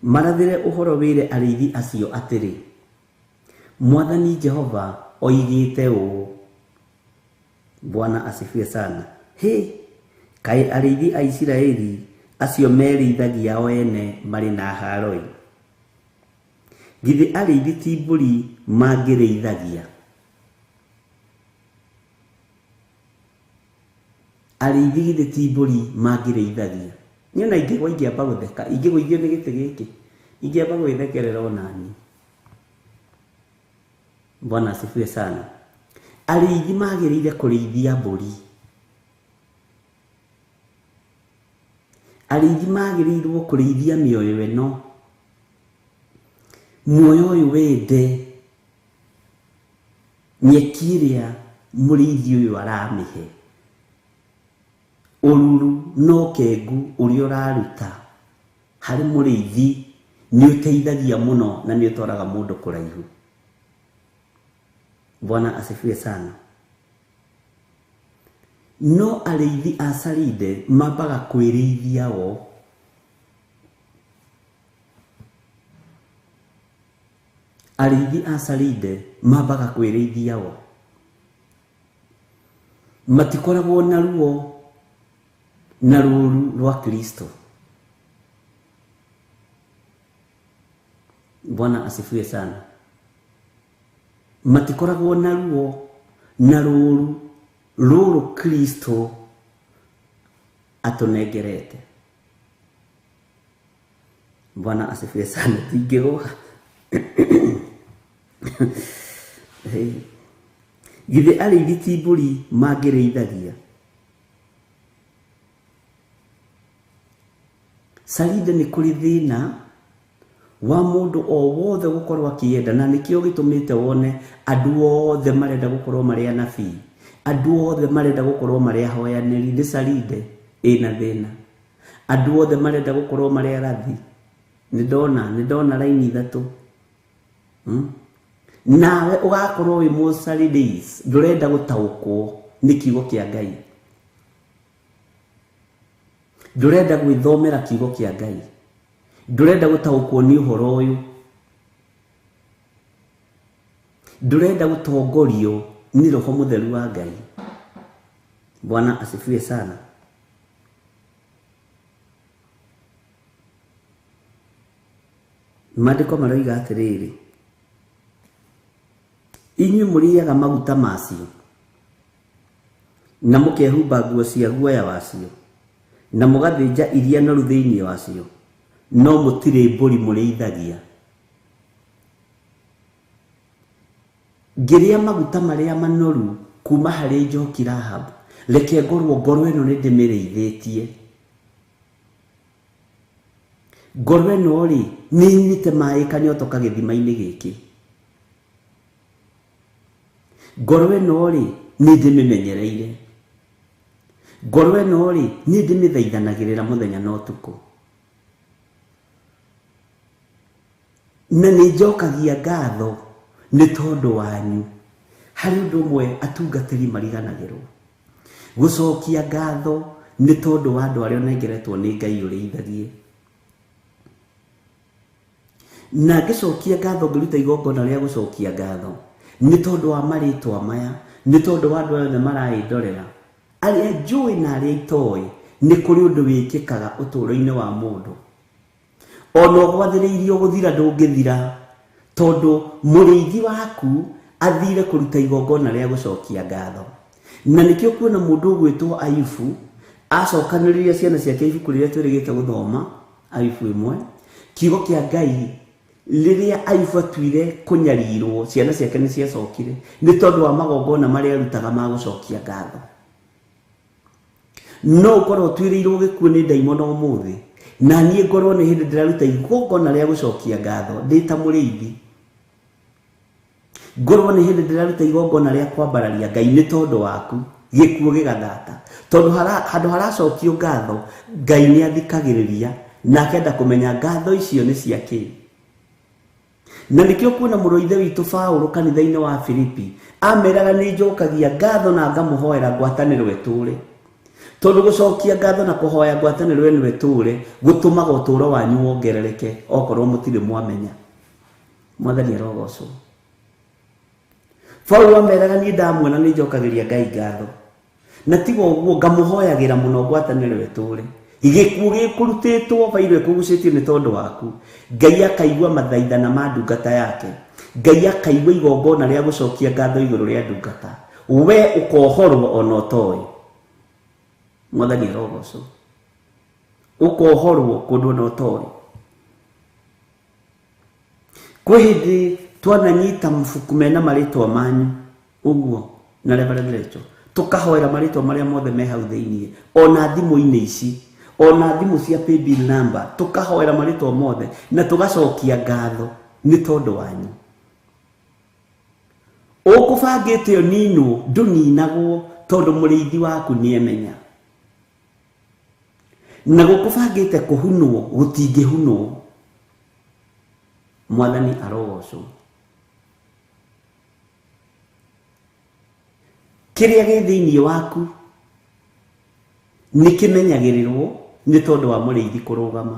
Marathĩre ũhoro wĩre arĩithi acio atĩrĩ, Mwathani Jehova oigĩte ũũ. Bwana asifiwe sana. Hĩ, kaĩ arĩithi a Isiraeli acio merĩithagia o ene marĩ na haaro-ĩ. Githĩ arĩithi ti mbũri mangĩrĩithagia? Arĩithi githĩ ti mbũri mangĩrĩithagia? Niĩ ona ingĩgwa ingĩamba gũtheka, ingĩgũithio nĩ gĩtĩ gĩkĩ, ingĩamba gwĩthekerera onani. Bwana asifiwe sana. Arĩithi magĩrĩire kũrĩithia mbũri. Arĩithi magĩrĩirwo kũrĩithia mĩoyo ĩno. Muoyo ũyũ wende nyeki ĩrĩa mũrĩithi ũyũ aramĩhe. Ũruru na ũkengu ũrĩa ũraruta harĩ mũrĩithi nĩ ũteithagia mũno na nĩ ũtwaraga mũndũ kũraihu. Bwana asifiwe sana. No arĩithi a Saride mambaga kwĩrĩithia o. Arĩithi a Saride mambaga kwĩrĩithia o. Matikoragwo na ruo na rũũru rwa Kristo. Bwana asifiwe sana. Matikoragwo na ruo na rũũru rũrũ Kristo atũnengerete. Bwana asifiwe sana. Tingĩgũa. Githĩ arĩithi ti mbũri mangĩrĩithagia? Saride nĩ kũrĩ thĩna wa mũndũ o wothe gũkorwo akĩenda, na nĩkĩo gĩtũmĩte wone andũ othe marenda gũkorwo marĩ anabii, andũ othe marenda gũkorwo marĩ ahoyanĩri. Nĩ Salinde ĩna thĩna, andũ othe marenda gũkorwo marĩ arathi. Nĩ ndona raini ithatũ. Nawe ũgakorwo wĩ mũsalidays, ndũrenda gũtaũkwo nĩ kiugo kĩa Ngai, ndũrenda gwĩthomera kiugo kĩa Ngai, ndũrenda gũtaũkwo nĩ ũhoro ũyũ, ndũrenda gũtongorio nĩ Roho Mũtheru wa Ngai. Bwana asifiwe sana. Maandĩko maroiga atĩrĩrĩ, inyuĩ mũrĩaga maguta macio na mũkehumba nguo cia guoya wacio na mũgathĩnja iria noru thĩinĩ wacio, no mũtirĩ mbũri mũrĩithagia. Ngĩrĩa maguta marĩa manoru kuma harĩ Njoki Rahab, reke ngorwo ngoro ĩno nĩ ndĩmĩrĩithĩtie. Ngoro ĩno rĩ, nĩ nyuĩte maĩ kanyotoka gĩthima-inĩ gĩkĩ. Ngoro ĩno rĩ, nĩ ndĩmĩmenyereire. Ngoro ĩno rĩ, nĩ ndĩmĩthaithanagĩrĩra mũthenya na ũtukũ. Na nĩ njokagia ngatho nĩ tondũ wanyu. Harĩ ũndũ ũmwe atungatĩri mariganagĩrwo, gũcokia ngatho nĩ tondũ wa andũ arĩa ũnengeretwo nĩ Ngai ũrĩithagie. Na ngĩcokia ngatho, ngĩruta igongona rĩa gũcokia ngatho nĩ tondũ wa marĩtwa maya, nĩ tondũ wa andũ aya othe maraĩndorera, arĩa njũĩ na arĩa itoĩ. Nĩ kũrĩ ũndũ wĩkĩkaga ũtũũro-inĩ wa mũndũ, ona ũgwathĩrĩirio gũthira ndũngĩthira, tondũ mũrĩithi waku athire kũruta igongona rĩa gũcokia ngatho. Na nĩkĩo kuona mũndũ ũgwĩtwo Ayubu acokanĩrĩria ciana ciake, ibuku rĩrĩa twĩrĩgĩte gũthoma, Ayubu ĩmwe, kiugo kĩa Ngai, rĩrĩa Ayubu atuire kũnyarirwo, ciana ciake nĩ ciacokire nĩ tondũ wa magongona marĩa arutaga ma gũcokia ngatho. No ũkorwo ũtuĩrĩirwo gĩkuũ nĩ ndaimono ũmũthĩ, na niĩ ngorwo nĩ hĩndĩ ndĩraruta igongona rĩa gũcokia ngatho ndĩ ta mũrĩithi, ngorwo nĩ hĩndĩ ndĩraruta igongona rĩa kwambararia Ngai nĩ tondũ waku, gĩkuũ gĩgathata. Tondũ handũ haracokio ngatho, Ngai nĩ athikagĩrĩria na akenda kũmenya ngatho icio nĩ cia kĩ. Na nĩkĩo kuona mũrũ wa ithe witũ Paũlũ kanitha-inĩ wa Filipi ameraga nĩ njokagia ngatho na ngamũhoera ngwatanĩro ĩtũũre. Tondũ gũcokia ngatho na kũhoya ngwatanĩro ĩno ĩtũũre gũtũmaga ũtũũro wanyu wongerereke, okorwo mũtirĩ mwamenya. Mwathani arogocwo. Paũlũ ameraga niĩ ndamuona nĩ njokagĩria Ngai ngatho, na tiga ũguo ngamũhoyagĩra mũno ngwatanĩro ĩtũũre. Gĩkuũ gĩkũrutĩtwo bairũ ĩkũgucĩtio nĩ tondũ waku, Ngai akaigua mathaithana ma ndungata yake, Ngai akaigua igongona rĩa gũcokia ngatho igũrũ rĩa ndungata, we ũkohorwo ona ũtoĩ. Mwathani arogocwo. Ũkohorwo kũndũ ona ũtoĩ. Kwĩ hĩndĩ twananyita mabuku mena marĩtwa manyu ũguo na Reverend Rachel, tũkahoera marĩtwa marĩa mothe me hau thĩiniĩ, ona thimũ-inĩ ici, ona thimũ cia paybill number, tũkahoera marĩtwa mothe na tũgacokia ngatho nĩ tondũ wanyu. Ũkũbangĩte ũninwo, ndũninagwo tondũ mũrĩithi waku nĩemenya. Na gũkũbangĩte kũhunwo, gũtingĩhunwo. Mwathani arogocwo. Kĩrĩa gĩ thĩiniĩ waku nĩ kĩmenyagĩrĩrwo nĩ tondũ wa mũrĩithi kũrũgama.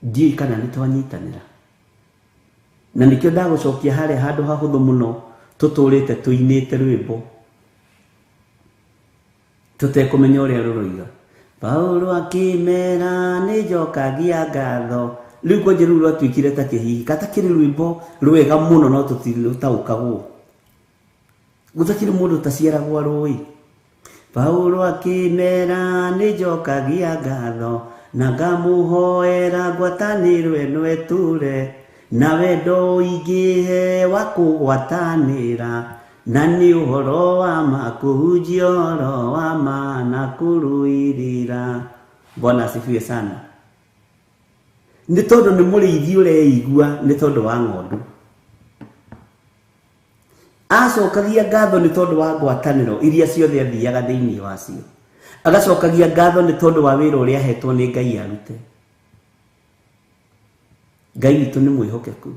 Ndiũĩ kana nĩ twanyitanĩra. Na nĩkĩo ndagũcokia harĩa handũ hahũthũ mũno tũtũrĩte tũinĩte rwĩmbo tũtekũmenya ũrĩa rũroiga. Paũlũ akĩmera nĩ njokagia ngatho. Rĩu kwanja rũu rwatuĩkire ta kĩhihi, katakĩrĩ rwĩmbo rwega mũno no tũtirũtaũkagwo. Gũtakĩrĩ mũndũ ũtaciaragwo arũĩ. Paũlũ akĩmera nĩ njokagia ngatho na ngamũhoera ngwatanĩro ĩno ĩtũre na wendo ũingĩhe wa kũgwatanĩra, na nĩ ũhoro wa ma kũhunjia ũhoro wa ma na kũrũĩrĩra. Bwana asifiwe sana. Nĩ tondũ nĩ mũrĩithi ũreigua nĩ tondũ wa ng'ondu. Acokagia ngatho nĩ tondũ wa ngwatanĩro iria ciothe athiaga thĩinĩ wacio. Agacokagia ngatho nĩ tondũ wa wĩra ũrĩa ahetwo nĩ Ngai arute. Ngai witũ nĩ mwĩhokeku.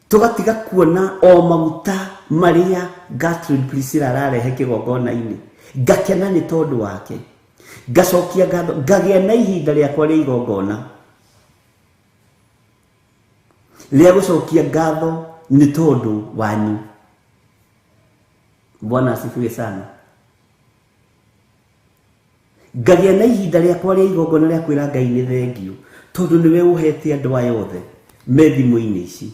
Tũgatiga kuona o maguta marĩa Gertrude Priscilla ararehe kĩgongona-inĩ. Ngakena nĩ tondũ wake. Ngacokia ngatho, ngagĩa na ihinda rĩakwa rĩa igongona rĩa gũcokia ngatho nĩ tondũ wanyu. Bwana asifiwe sana. Ngagĩa na ihinda rĩakwa rĩa igongona rĩa kwĩra Ngai nĩ thengiũ tondũ nĩwe ũhete andũ aya othe me thimũ-inĩ ici.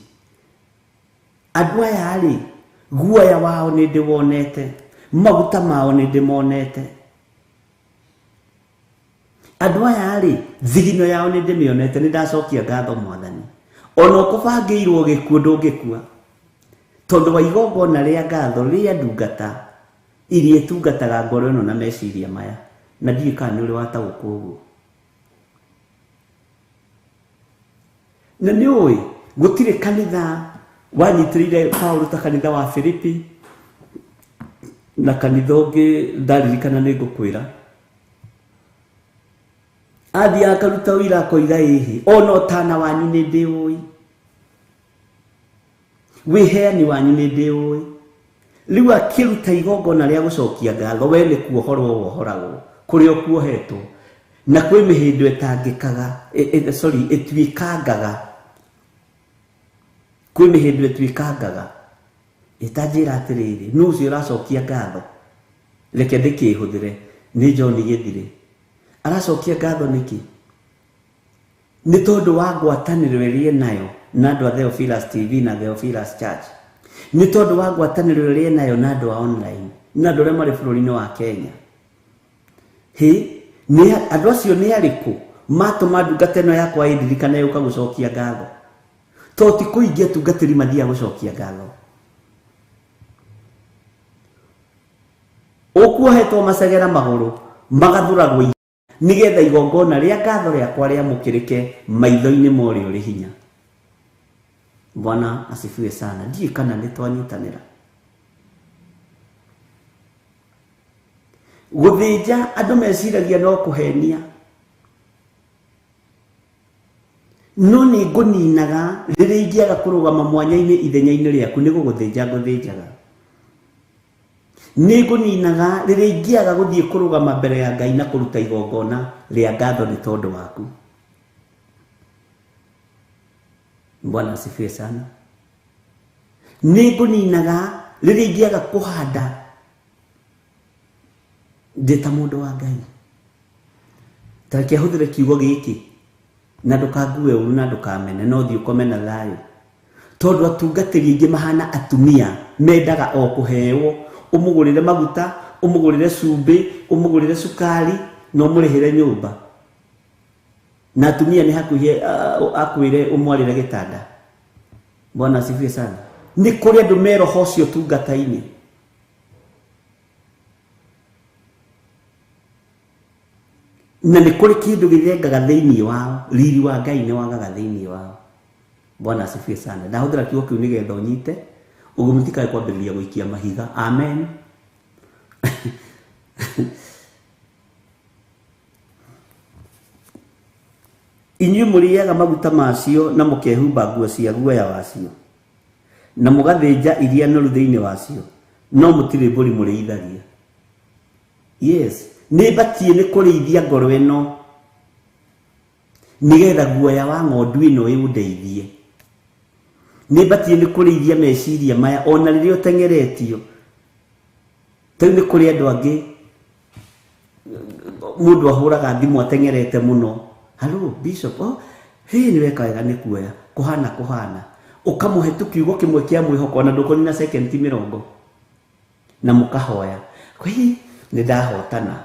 Andũ aya rĩ, guoya wao nĩ ndĩwonete, maguta mao nĩ ndĩmonete. Andũ aya rĩ, thigino yao nĩ ndĩmĩonete, nĩ ndacokia ngatho Mwathani. Ona ũkũbangĩirwo gĩkuũ ndũngĩkua tondũ wa igongona rĩa ngatho rĩa ndungata iria itungataga ngoro ĩno na meciria maya. Na ndiũĩ kana nĩ ũrĩ wataũkwo ũguo. Na nĩ ũĩ gũtirĩ kanitha wanyitĩrĩire Paũlũ ta kanitha wa Filipi na kanitha ũngĩ ndaririkana nĩ ngũkwĩra. Athiĩ akaruta ũira akoiga ĩhĩ ona ũtana wanyu nĩ ndĩũĩ, wĩheani wanyu nĩ ndĩũĩ. Rĩu akĩruta igongona rĩa gũcokia ngatho, we nĩ kuohorwo wohoragwo kũrĩa ũkuohetwo, na kwĩ mĩhĩndo ĩtangĩkaga, sorry, ĩtuĩkangaga. Kwĩ mĩhĩndo ĩtuĩkangaga. Ĩtanjĩra atĩrĩrĩ, nũ ũcio ũracokia ngatho? Reke ndĩkĩhũthĩre, nĩ John Gĩthirĩ. Aracokia ngatho nĩkĩ? Nĩ tondũ wa ngwatanĩro ĩrĩa enayo na andũ a Theophilus TV na Theophilus Church. Nĩ tondũ wa ngwatanĩro ĩrĩa enayo na andũ a online, na andũ arĩa marĩ bũrũri-inĩ wa Kenya. Hĩ, nĩ andũ acio nĩ arĩkũ matũma ndungata ĩno yakwa ĩndirikane yũka gũcokia ngatho? To ti kũingĩ atungatĩri mathiaga gũcokia ngatho. Ũkuohetwo macegera magũrũ magathũragwo nĩgetha igongona rĩa ngatho rĩakwa rĩamũkĩrĩke maitho-inĩ ma ũrĩa ũrĩ hinya. Bwana asifiwe sana. Ndiũĩ kana nĩ twanyitanĩra. Gũthĩnja andũ meciragia no kũhenia, no nĩ ngũninaga rĩrĩa ingĩaga kũrũgama mwanya-inĩ ithenya-inĩ rĩaku, nĩ gũgũthĩnja ngũthĩnjaga. Nĩ ngũninaga rĩrĩa ingĩaga gũthiĩ kũrũgama mbere ya Ngai na kũruta igongona rĩa ngatho nĩ tondũ waku. Bwana asifiwe sana. Nĩ ngũninaga rĩrĩa ingĩaga kũhanda ndĩ ta mũndũ wa Ngai. Ta reke hũthĩre kiugo gĩkĩ na ndũkangue ũru na ndũkamene, no thiĩ ũkome na thayũ. Tondũ atungatĩri aingĩ mahana atumia mendaga o kũheo, ũmũgũrĩre maguta, ũmũgũrĩre cumbĩ, ũmũgũrĩre cukari na ũmũrĩhĩre nyũmba. Na atumia nĩ hakuhĩ akwĩre ũmwarĩre gĩtanda. Bwana asifiwe sana. Nĩ kũrĩ andũ me roho ũcio tungata-inĩ. Na nĩ kũrĩ kĩndũ gĩthengaga thĩinĩ wao, riri wa Ngai nĩ wagaga thĩinĩ wao. Bwana asifiwe sana. Ndahũthĩra kiugo kĩu nĩgetha ũnyite, ũguo mũtikae kwambĩrĩria gũikia mahiga. Amen. Inyuĩ mũrĩaga maguta macio na mũkehumba nguo cia guoya wacio, na mũgathĩnja iria noru thĩinĩ wacio, no mũtirĩ mbũri mũrĩithagia. Yes, nĩ batiĩ nĩ kũrĩithia ngoro ĩno nĩgetha guoya wa ng'ondu ĩno ĩũndeithie. Nĩ batiĩ nĩ kũrĩithia meciria maya ona rĩrĩa ũteng'eretio. Ta rĩu nĩ kũrĩ andũ angĩ mũndũ ahũraga thimũ ateng'erete mũno, hello bishop, oh, hey, nĩ weka wega nĩ kuoya, kũhana kũhana, ũkamũhe tu kiugo kĩmwe kĩa mwĩhoko ona ndũkũnina second mĩrongo, na mũkahoya, hĩ, nĩ ndahotana,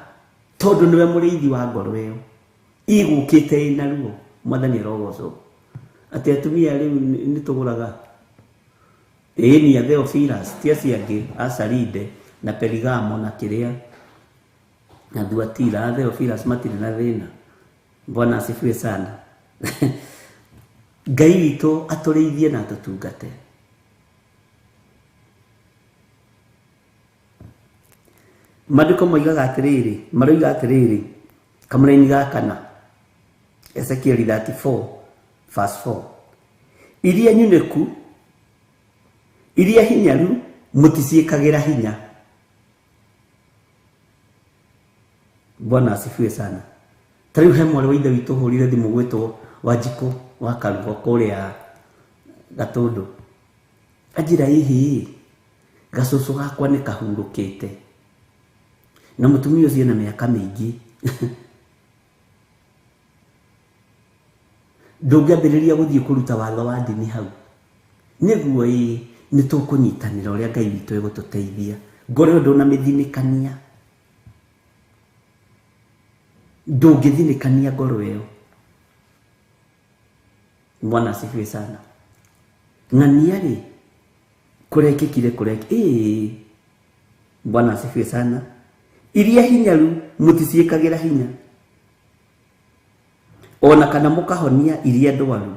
tondũ nĩwe mũrĩithi wa ngoro ĩyo igũkĩte ĩna ruo. Mwathani arogocwo. Atĩ atumia rĩu nĩ tũgũraga ĩĩ ni a Theophilus, ti acio angĩ a Saride na Perigamo na kĩrĩa na Thuatira. A Theophilus matirĩ na thĩna. Bwana asifiwe sana. Ngai witũ atũrĩithie na atũtungate. Maandĩko moigaga atĩrĩrĩ, maroiga atĩrĩrĩ, kamũraini ga kana, Ezekiel 34 verse 4, iria nyunĩku, iria hinyaru mũticiĩkagĩra hinya. Bwana asifiwe sana. Ta rĩu he mwarĩ wa ithe witũ ũhũrire thimũ gwĩtwo Wanjikũ wa Karugo kũrĩa Gatũndũ, anjĩra ĩhĩ gacũcũ gakwa nĩ kahurũkĩte na mũtumia ũcio ena mĩaka mĩingĩ. Ndũngĩambĩrĩria gũthiĩ kũruta watho wa ndini hau. Nĩguo ĩĩ, nĩ tũkũnyitanĩra ũrĩa Ngai witũ egũtũteithia. Ngoro ĩyo ndũnamĩthinĩkania, ndũngĩthinĩkania ngoro ĩyo. Bwana asifiwe sana. Ng'ania rĩ, kũrekĩkire kũrek ĩĩ. Bwana asifiwe sana. Iria hinyaru mũticiĩkagĩra hinya, ona kana mũkahonia iria ndwaru,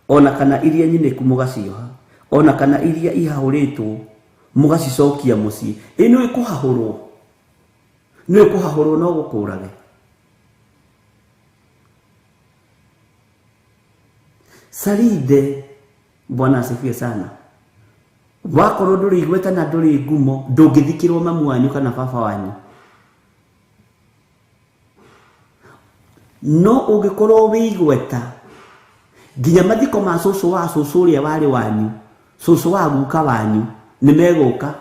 ona kana iria nyinĩku mũgacioha, ona kana iria ihahũrĩtwo mũgacicokia mũciĩ. Ĩ nĩũĩ kũhahũrwo, nĩũĩ kũhahũrwo no gũkũrage. Sarinde, Bwana asifiwe sana. Wakorwo ndũrĩ igweta na ndũrĩ ngumo, ndũngĩthikĩrwo mamu wanyu kana baba wanyu. No ũngĩkorwo wĩ igweta, nginya mathiko ma cũcũ wa cũcũ ũrĩa warĩ wanyu, cũcũ wa guka wanyu, nĩ megũka.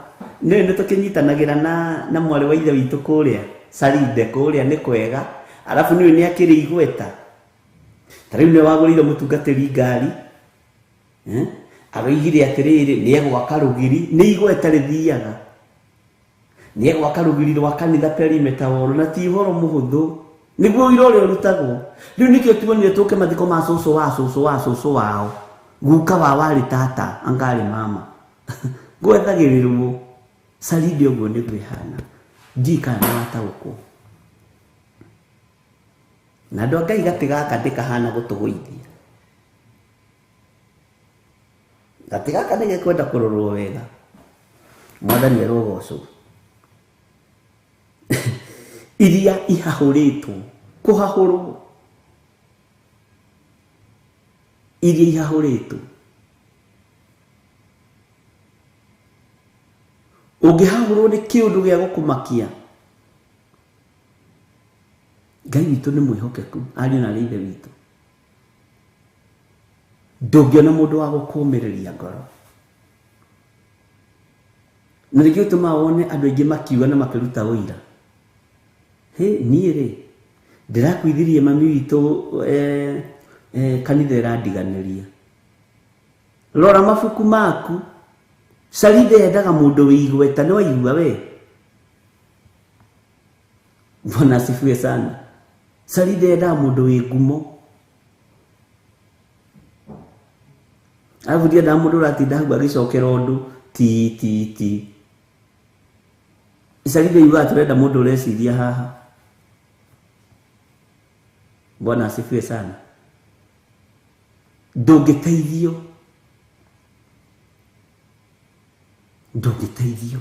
Nĩ nĩ tũkĩnyitanagĩra na mwarĩ wa ithe witũ kũrĩa Sarinde, kũrĩa nĩ kwega. Arabu nĩũĩ nĩ akĩrĩ igweta. Ta rĩu nĩ wagũrĩire mũtungatĩri ngari, aroigire atĩrĩrĩ, nĩ egwaka rũgiri, nĩ igweta rĩthiaga. Nĩ egwaka rũgiri rwa kanitha perimeter wall, na ti ũhoro mũhũthũ. Nĩguo ũira ũrĩa ũrutagwo. Rĩu nĩkĩo tuonire tũke mathiko ma cũcũ wa cũcũ wa cũcũ wao. Guka wa warĩ tata, anga arĩ mama. Gwethagĩrĩrwo. Sarinde ũguo nĩguo ĩhana. Ndiũĩ kana nĩ wataũkwo. Na andũ a Ngai gatĩ gaka ndĩkahana gũtũgũithia. Gatĩ gaka nĩ gekwenda kũrorwo wega. Mwathani arogocwo. Iria ihahũrĩtwo, kũhahũrwo. Iria ihahũrĩtwo. Ũngĩhahũrwo nĩ kĩũndũ gĩa gũkũmakia. Ngai witũ nĩ mwĩhokeku, ariũ na ithe witũ. Ndũngĩona mũndũ wa gũkũmĩrĩria ngoro. Na nĩkĩo gĩtũmaga wone andũ aingĩ makiuga na makĩruta ũira. Hĩ, niĩ rĩ, ndĩrakuithirie mami witũ kanitha ĩrandiganĩria. Rora mabuku maku. Sarinde yendaga mũndũ wĩ igweta, nĩ waigua we? Bwana asifiwe sana. Sarinde yendaga mũndũ wĩ ngumo. Arabu ndiendaga mũndũ ũratinda hau agĩcokera ũndũ ti ti ti. Sarinde yugaga tũrenda mũndũ ũreciria haha. Bwana asifiwe sana. Ndũngĩteithio. Ndũngĩteithio.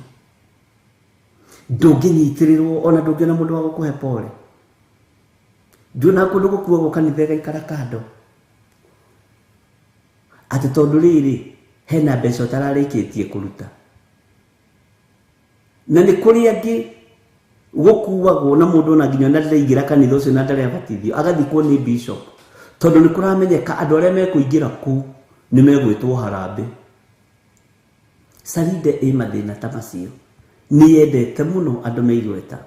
Ndũngĩnyitĩrĩrwo ona ndũngĩona mũndũ wa gũkũhe pole. Nduona kũndũ gũkuagwo kanitha ĩgaikara kando. Atĩ tondũ rĩrĩ hena mbeca ũtararĩkĩtie kũruta. Na nĩ kũrĩ angĩ gũkuagwo na mũndũ ona nginya ona ndaraingĩra kanitha ũcio na ndarebatithio, agathikwo nĩ bishop. Tondũ nĩ kũramenyeka andũ arĩa mekũingĩra kũu nĩ megwĩtwo harambee. Sarinde ĩ mathĩna ta macio. Nĩ yendete mũno andũ me igweta.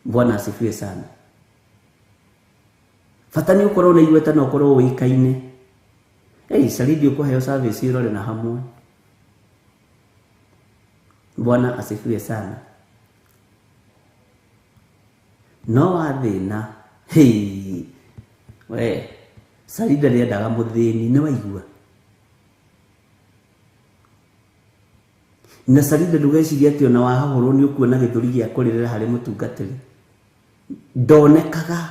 Bwana asifiwe sana. Bata nĩ ũkorwo na igweta na ũkorwo ũĩkaine. Ei, Sarinde ũkũheo service ĩrore na hamwe. Bwana asifiwe sana. No wathĩna, hei, we, Sarinde rĩendaga mũthĩni, nĩ waigua? Na Sarinde ndũgecirie atĩ ona wahahũrwo nĩ ũkuona gĩthũri gĩa kũrĩrĩra harĩ mũtungatĩri. Ndonekaga.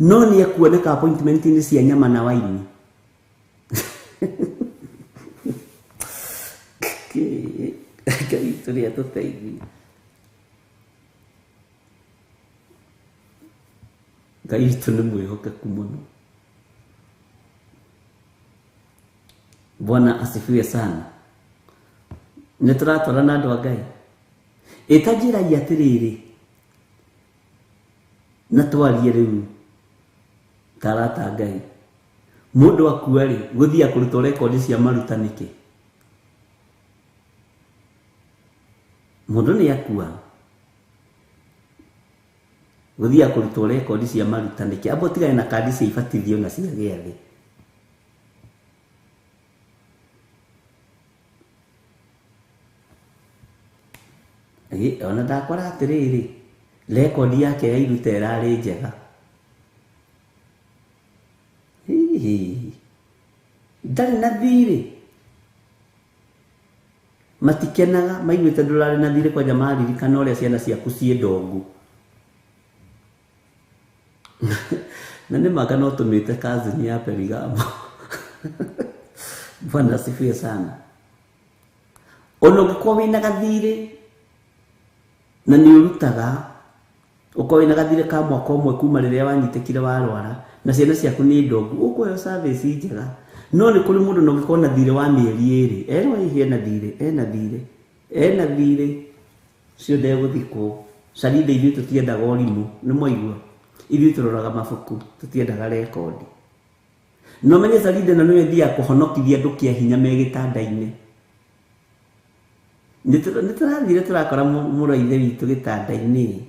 No nĩ ekuoneka appointment-inĩ cia nyama na waini. Ngai witũ nĩ atũteithie. Ngai witũ nĩ mwĩhokeku mũno. Bwana asifiwe sana. Nĩ tũratwarana andũ a Ngai. Ĩta njĩrai atĩrĩrĩ, na twarie rĩu ta arata a Ngai. Mũndũ akua rĩ, gũthiaga kũrutwo rekondi cia maruta nĩkĩ? Mũndũ nĩ akua, gũthiaga kũrutwo rekondi cia maruta nĩkĩ? Amba ũtigane na kandi cia ibatithio na cia gĩathĩ. Ona ndakora atĩrĩrĩ, rekondi yake ya iruta ĩrarĩ njega. Hihi ndarĩ na thirĩ. Matikenaga maiguĩte ndũrarĩ na thirĩ, kwanja maririkana ũrĩa ciana ciaku ciĩ ndongu. Na nĩ maka no tũmĩte cousin ya Perigamo. Bwana asifiwe sana. Ona ũngĩkorwo wĩna gathirĩ na nĩ ũrutaga, ũkorwo wĩna gathirĩ ka mwaka ũmwe kuma rĩrĩa wanyitĩkire warwara, na ciana ciaku nĩ ndongu, ũkũheo service njega. No nĩ kũrĩ mũndũ na ũngĩkorwo na thirĩ wa mĩeri ĩrĩ, erwo hihi ena thirĩ, ena thirĩ, ena thirĩ, ũcio ndegũthikwo. Carinde ithuĩ tũtiendaga ũrimũ, nĩ mwaigua? Ithuĩ tũroraga mabuku, tũtiendaga rekondi. No menye Carinde na nĩwe ĩthiaga kũhonokithia andũ kĩa hinya me gĩtanda-inĩ. Nĩ tũrathire tũrakora mũrũ wa ithe witũ gĩtanda-inĩ.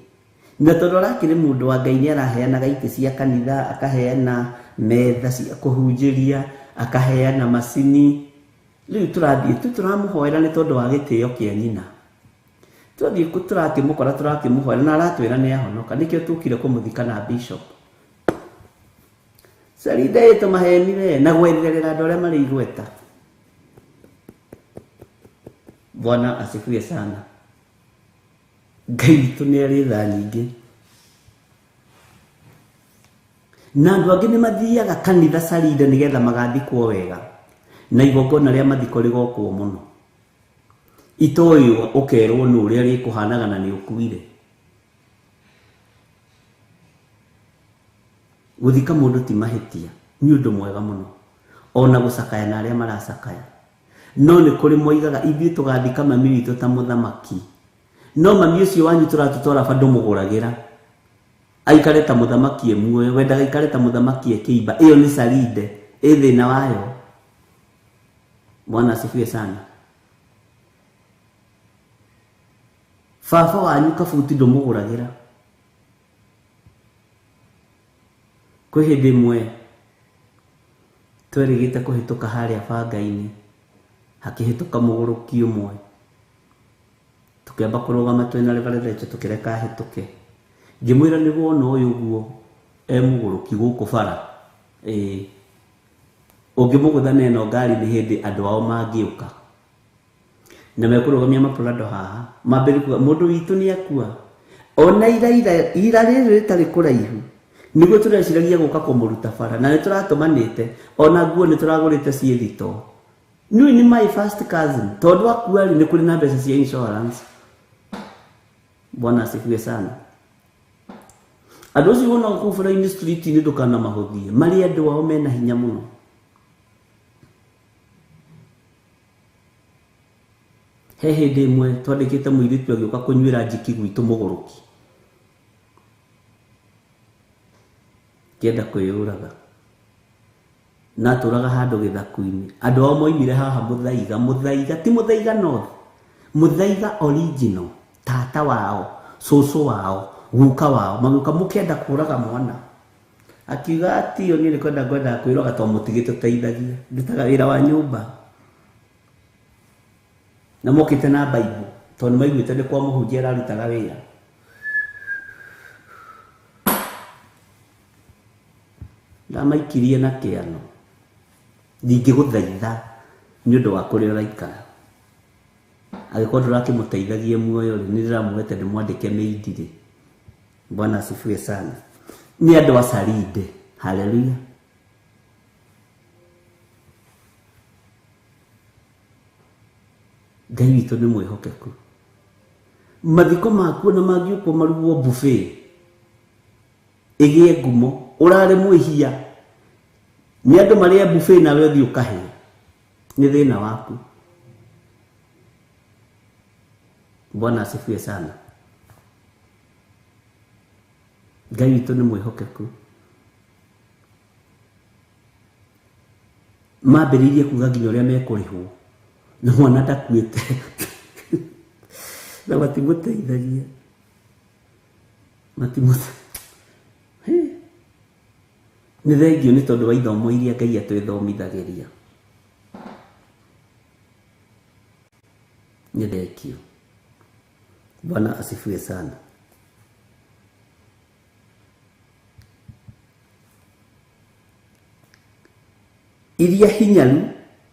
Na tondũ arakĩrĩ mũndũ wa Ngai nĩ araheanaga itĩ cia kanitha, akaheana metha cia kũhunjĩria, akaheana macini. Rĩu tũrathiĩ tu tũramũhoera nĩ tondũ wa gĩtĩo kĩa nyina. Twathiĩ tũrakĩmũkora tũrakĩmũhoera na aratwĩra nĩ ahonoka, nĩkĩo tũkire kũmũthika na bishop. Carinde ĩtũ maheni we na gwetherera andũ arĩa marĩ igweta. Bwana asifiwe sana. Ngai witũ nĩ arĩ tha nyingĩ. Na andũ angĩ nĩ mathiaga kanitha Carinde nĩgetha magathikwo wega, na igongona rĩa mathiko rĩgokwo mũno. Itoĩ ũkerwo nĩ ũrĩa rĩkũhanaga na nĩ ũkuire. Gũthika mũndũ ti mahĩtia, nĩ ũndũ mwega mũno, ona gũcakaya na arĩa maracakaya. No nĩ kũrĩ moigaga ithuĩ tũgathika mami witũ ta mũthamaki. No mami ũcio wanyu tũratũtwara bado mũgũragĩra. Aikare ta mũthamaki e muoyo, wendaga aikare ta mũthamaki e kĩimba. Ĩyo nĩ Carinde, ĩ thĩna wayo. Bwana asifiwe sana. Baba wanyu kabuti ndũmũgũragĩra. Kwĩ hĩndĩ ĩmwe twerĩgĩte kũhĩtũka harĩa banga-inĩ, hakĩhĩtũka mũgũrũki ũmwe. Tũkĩamba kũrũgama twĩna Reverend Rachel tũkĩreka ahĩtũke. Ngĩmwĩra nĩ wona ũyũ ũguo e mũgũrũki gũkũ bara. Ĩĩ. Ũngĩmũgũtha na ĩno ngari nĩ hĩndĩ andũ ao mangĩũka. Na mekũrũgamia maprado haha, mambĩrĩrie kuga mũndũ witũ nĩ akua. Ona ira ira rĩrĩ rĩtarĩ kũraihu, nĩguo tũreciragia gũka kũmũruta bara, na nĩ tũratũmanĩte, ona nguo nĩ tũragũrĩte ciĩ thito. Nĩũĩ nĩ my first cousin, tondũ akua rĩ, nĩ kũrĩ na mbeca cia insurance. Bwana asifiwe sana. Andũ acio wonaga kũu bara-inĩ street-inĩ ndũkanamahũthie, marĩ andũ ao mena hinya mũno. He hĩndĩ ĩmwe twandĩkĩte mũirĩtu agĩũka kũnyuĩra njiki gwitũ mũgũrũki. Kĩenda kwĩyũraga. Na atũraga handũ gĩthaku-inĩ. Andũ ao moimire haha Mũthaiga, Mũthaiga ti Mũthaiga North, Mũthaiga original, tata wao, cũcũ wao, guka wao, magĩũka mũkĩenda kũraga mwana. Akiuga atĩ niĩ nĩ kwenda ngwendaga kwĩroga tondũ mũtigĩtũteithagia, ndutaga wĩra wa nyũmba. Na mokĩte na Bible tondũ nĩmaiguĩte nĩ kwa mũhunjia ararutaga wĩra. Ndamaikirie na kĩano. Ndingĩgũthaitha nĩ ũndũ wa kũrĩa ũraikara. Angĩkorwo ndũrakĩmũteithagia muoyo rĩ, nĩ ndĩramwete ndĩmwandĩke maid rĩ. Bwana asifiwe sana. Nĩ andũ a Sarinde. Haleluya. Ngai witũ nĩ mwĩhokeku. Mathiko makuo na mangĩũkwo marugwo buffet ĩgĩe ngumo, ũrarĩ mwĩhia nĩ andũ marĩe buffet nawe ũthiĩ ũkahĩe, nĩ thĩna waku. Bwana asifiwe sana. Ngai witũ nĩ mwĩhokeku. Mambĩrĩirie kuga nginya ũrĩa mekũrĩhwo na mwana ndakuĩte na matimũteithagia, matimũte. Nĩ thengio nĩ tondũ wa ithomo iria Ngai atwĩthomithagĩria. Nĩ thengio. Bwana asifiwe sana. Iria hinyaru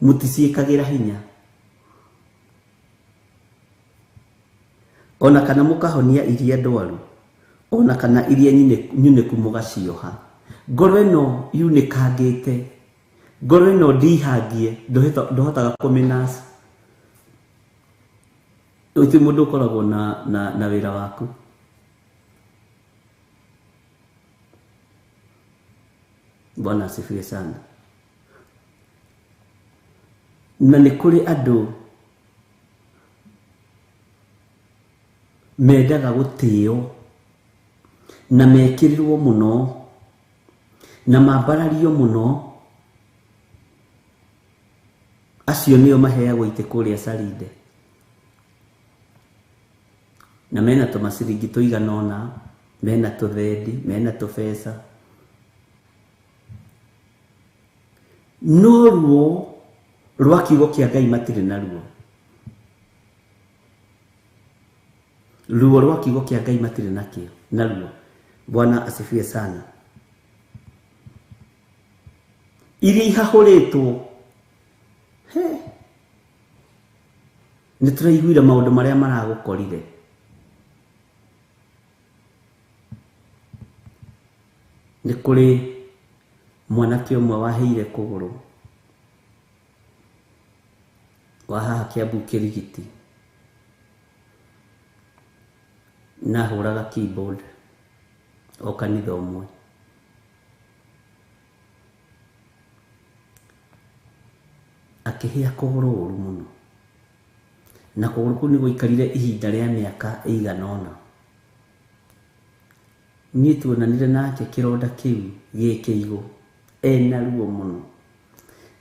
mũticiĩkagĩra hinya, ona kana mũkahonia iria ndwaru, ona kana iria nyunĩku mũgacioha. Ngoro ĩno yunĩkangĩte, ngoro ĩno ndihangie, ndũhotaga kũmĩnaci. Gũtirĩ mũndũ ũkoragwo na wĩra waku. Bwana asifiwe sana. Na nĩ kũrĩ andũ mendaga gũtĩo na mekĩrĩrwo mũno na mambarario mũno, acio nĩo maheagwo itĩ kũrĩa Sarinde, na mena tũmaciringi tũigana ũna, mena tũthendi, mena tũbeca, no ruo rwa kiugo kĩa Ngai matirĩ naruo. Ruo rwa kiugo kĩa Ngai matirĩ nakĩo naruo. Bwana asifiwe sana. Iria ihahũrĩtwo, nĩ tũraiguire maũndũ marĩa maragũkorire. Nĩ kũrĩ mwanake ũmwe waheire kũgũrũ wa haha Kiambu Kĩrigiti, na ahũraga keyboard o kanitha ũmwe. Akĩhĩa kũgũrũ ũru mũno, na kũgũrũ kũu nĩ gwaikarire ihinda rĩa mĩaka ĩigana ũna. Niĩ tuonanire nake kĩronda kĩu gĩ kĩigũ, ena ruo mũno,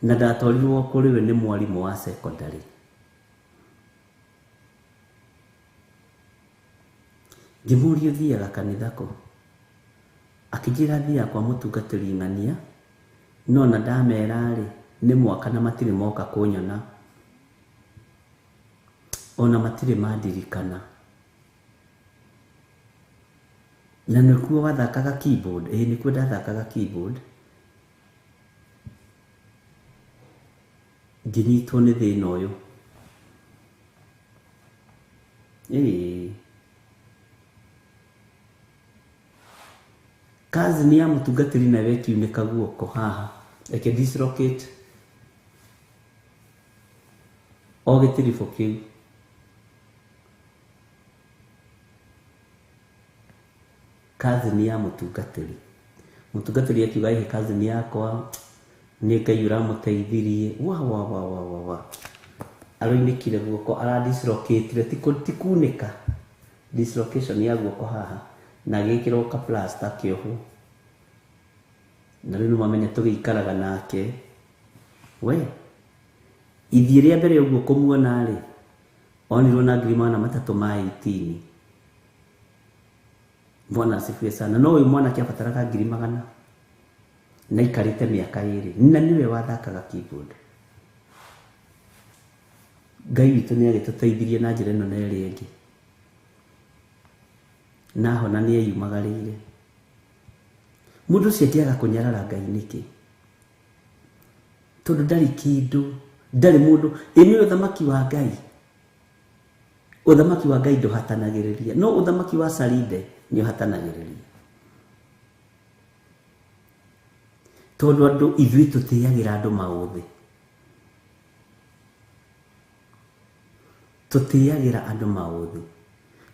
na ndatwarirwo kũrĩ we nĩ mwarimũ wa secondary. Ngĩmũria ũthiaga kanitha kũ? Akĩnjĩra thiaga kwa mũtungatĩri ng'ania, no na ndamera rĩ, nĩ mwaka na matirĩ moka kũnyona, ona matirĩ mandirikana. Na nĩkuo wathakaga keyboard? Ĩĩ nĩkuo ndathakaga keyboard. Ngĩnyitwo nĩ thĩna ũyũ. Ĩĩ cousin ya mũtungatĩri nawe ĩkiunĩka guoko haha, ĩkĩ dislocate o gĩtiribũ kĩu. Cousin ya mũtungatĩri, mũtungatĩri akiuga ihe cousin yakwa nĩ Ngai ũramũteithirie, wa wa wa wa wa wa, aroinĩkire guoko, aradislocatire, ti kunĩka, dislocation ya guoko haha, na agĩkĩrwo ka plaster kĩohwo. Na rĩu nĩmwamenya tũgĩikaraga nake. We ithiĩ rĩa mbere ũguo kũmuona rĩ, onirwo na ngiri magana matatũ ma 18. Bwana asifiwe sana. No ũyũ mwanake abataraga ngiri magana na aikarĩte mĩaka ĩrĩ, na nĩwe wathakaga keyboard. Ngai witũ nĩ agĩtũteithirie na njĩra ĩno na ĩrĩa ĩngĩ, na hona nĩ eyumagarĩire. Mũndũ ũcio angĩaga kũnyarara Ngai nĩkĩ? Tondũ ndarĩ kĩndũ, ndarĩ mũndũ. Ĩ nĩwe ũthamaki wa Ngai. Ũthamaki wa Ngai ndũhatanagĩrĩria, no ũthamaki wa Sarinde nĩ ũhatanagĩrĩria. Tondũ andũ ithuĩ tũtĩagĩra andũ maũthĩ. Tũtĩagĩra andũ maũthĩ.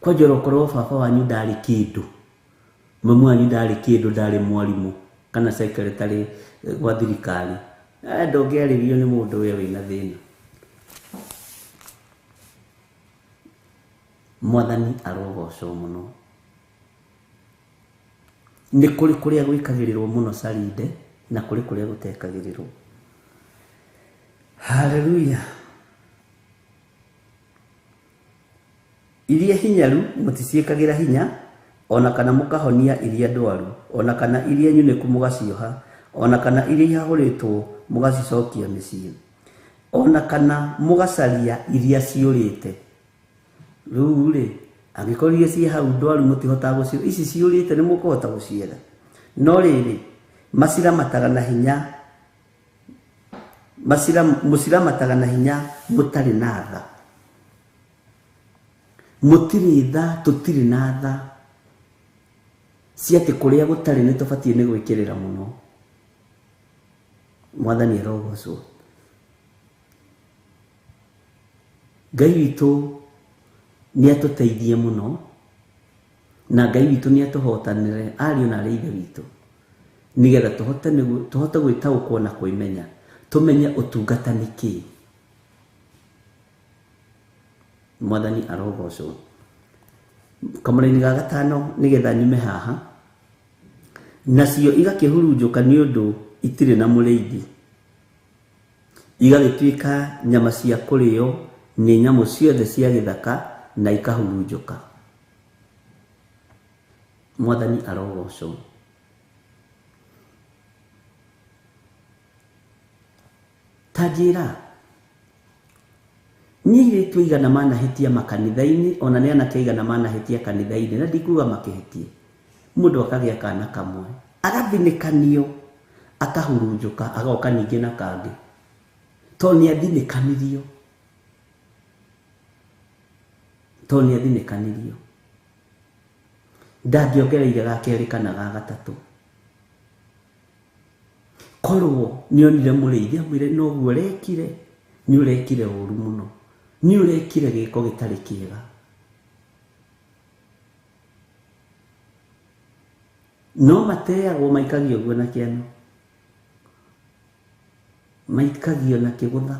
Kwanja okorwo baba wanyu ndarĩ kĩndũ, mamu wanyu ndarĩ kĩndũ, ndarĩ mwarimũ kana secretary gwa thirikari, ndũngĩarĩrio nĩ mũndũ we wĩna thĩna. Mwathani arogocwo mũno. Nĩ kũrĩ kũrĩa gwĩkagĩrĩrwo mũno Sarinde na kũrĩ kũrĩa gũtekagĩrĩrwo. Haleluya. Iria hinyaru mũticiĩkagĩra hinya, ona kana mũkahonia iria ndwaru, ona kana iria nyunĩku mũgacioha, ona kana iria ihahũrĩtwo mũgacicokia mĩciĩ, ona kana mũgacaria iria ciũrĩte. Rĩu rĩ, angĩkorwo iria ciĩ hau ndwaru mũtihotaga gũcio, ici ciũrĩte nĩ mũkũhota gũcietha. No rĩrĩ, maciramataga na hinya, mũciramataga na hinya mũtarĩ na tha. Mũtirĩ tha, tũtirĩ na tha. Cia atĩ kũrĩa gũtarĩ nĩ tũbatiĩ nĩ gwĩkĩrĩra mũno. Mwathani arogocwo. Ngai witũ nĩ atũteithie mũno, na Ngai witũ nĩ atũhotanĩre ariũ na arĩ ithe witũ, nĩgetha tũhote gwĩtaũkwo na kwĩmenya, tũmenye ũtungata nĩ kĩĩ. Mwathani arogocwo. Kamũraini ga gatano nĩgetha nyume haha. Nacio igakĩhurunjũka nĩ ũndũ itirĩ na mũrĩithi, igagĩtuĩka nyama cia kũrĩo nĩ nyamũ ciothe cia gĩthaka na ikahurunjũka. Mwathani arogocwo. Ta njĩra, nĩ airĩtu aigana manahĩtia makanitha-inĩ, ona nĩ anake aigana manahĩtia kanitha-inĩ, na ndikuga makĩhĩtie. Mũndũ akagĩa kana kamwe, agathinĩkanio, akahurunjũka, agoka ningĩ na kangĩ, tondũ nĩ athinĩkanirio. Tondũ nĩ athinĩkanirio. Ndangĩongereire ga kerĩ kana ga gatatũ. Korwo nĩ onire mũrĩithi amwĩre noguo ũrekire, nĩ ũrekire ũru mũno, nĩ ũrekire gĩko gĩtarĩ kĩega. No mateagwo maikagio guo na kĩano, maikagio na kĩgũtha.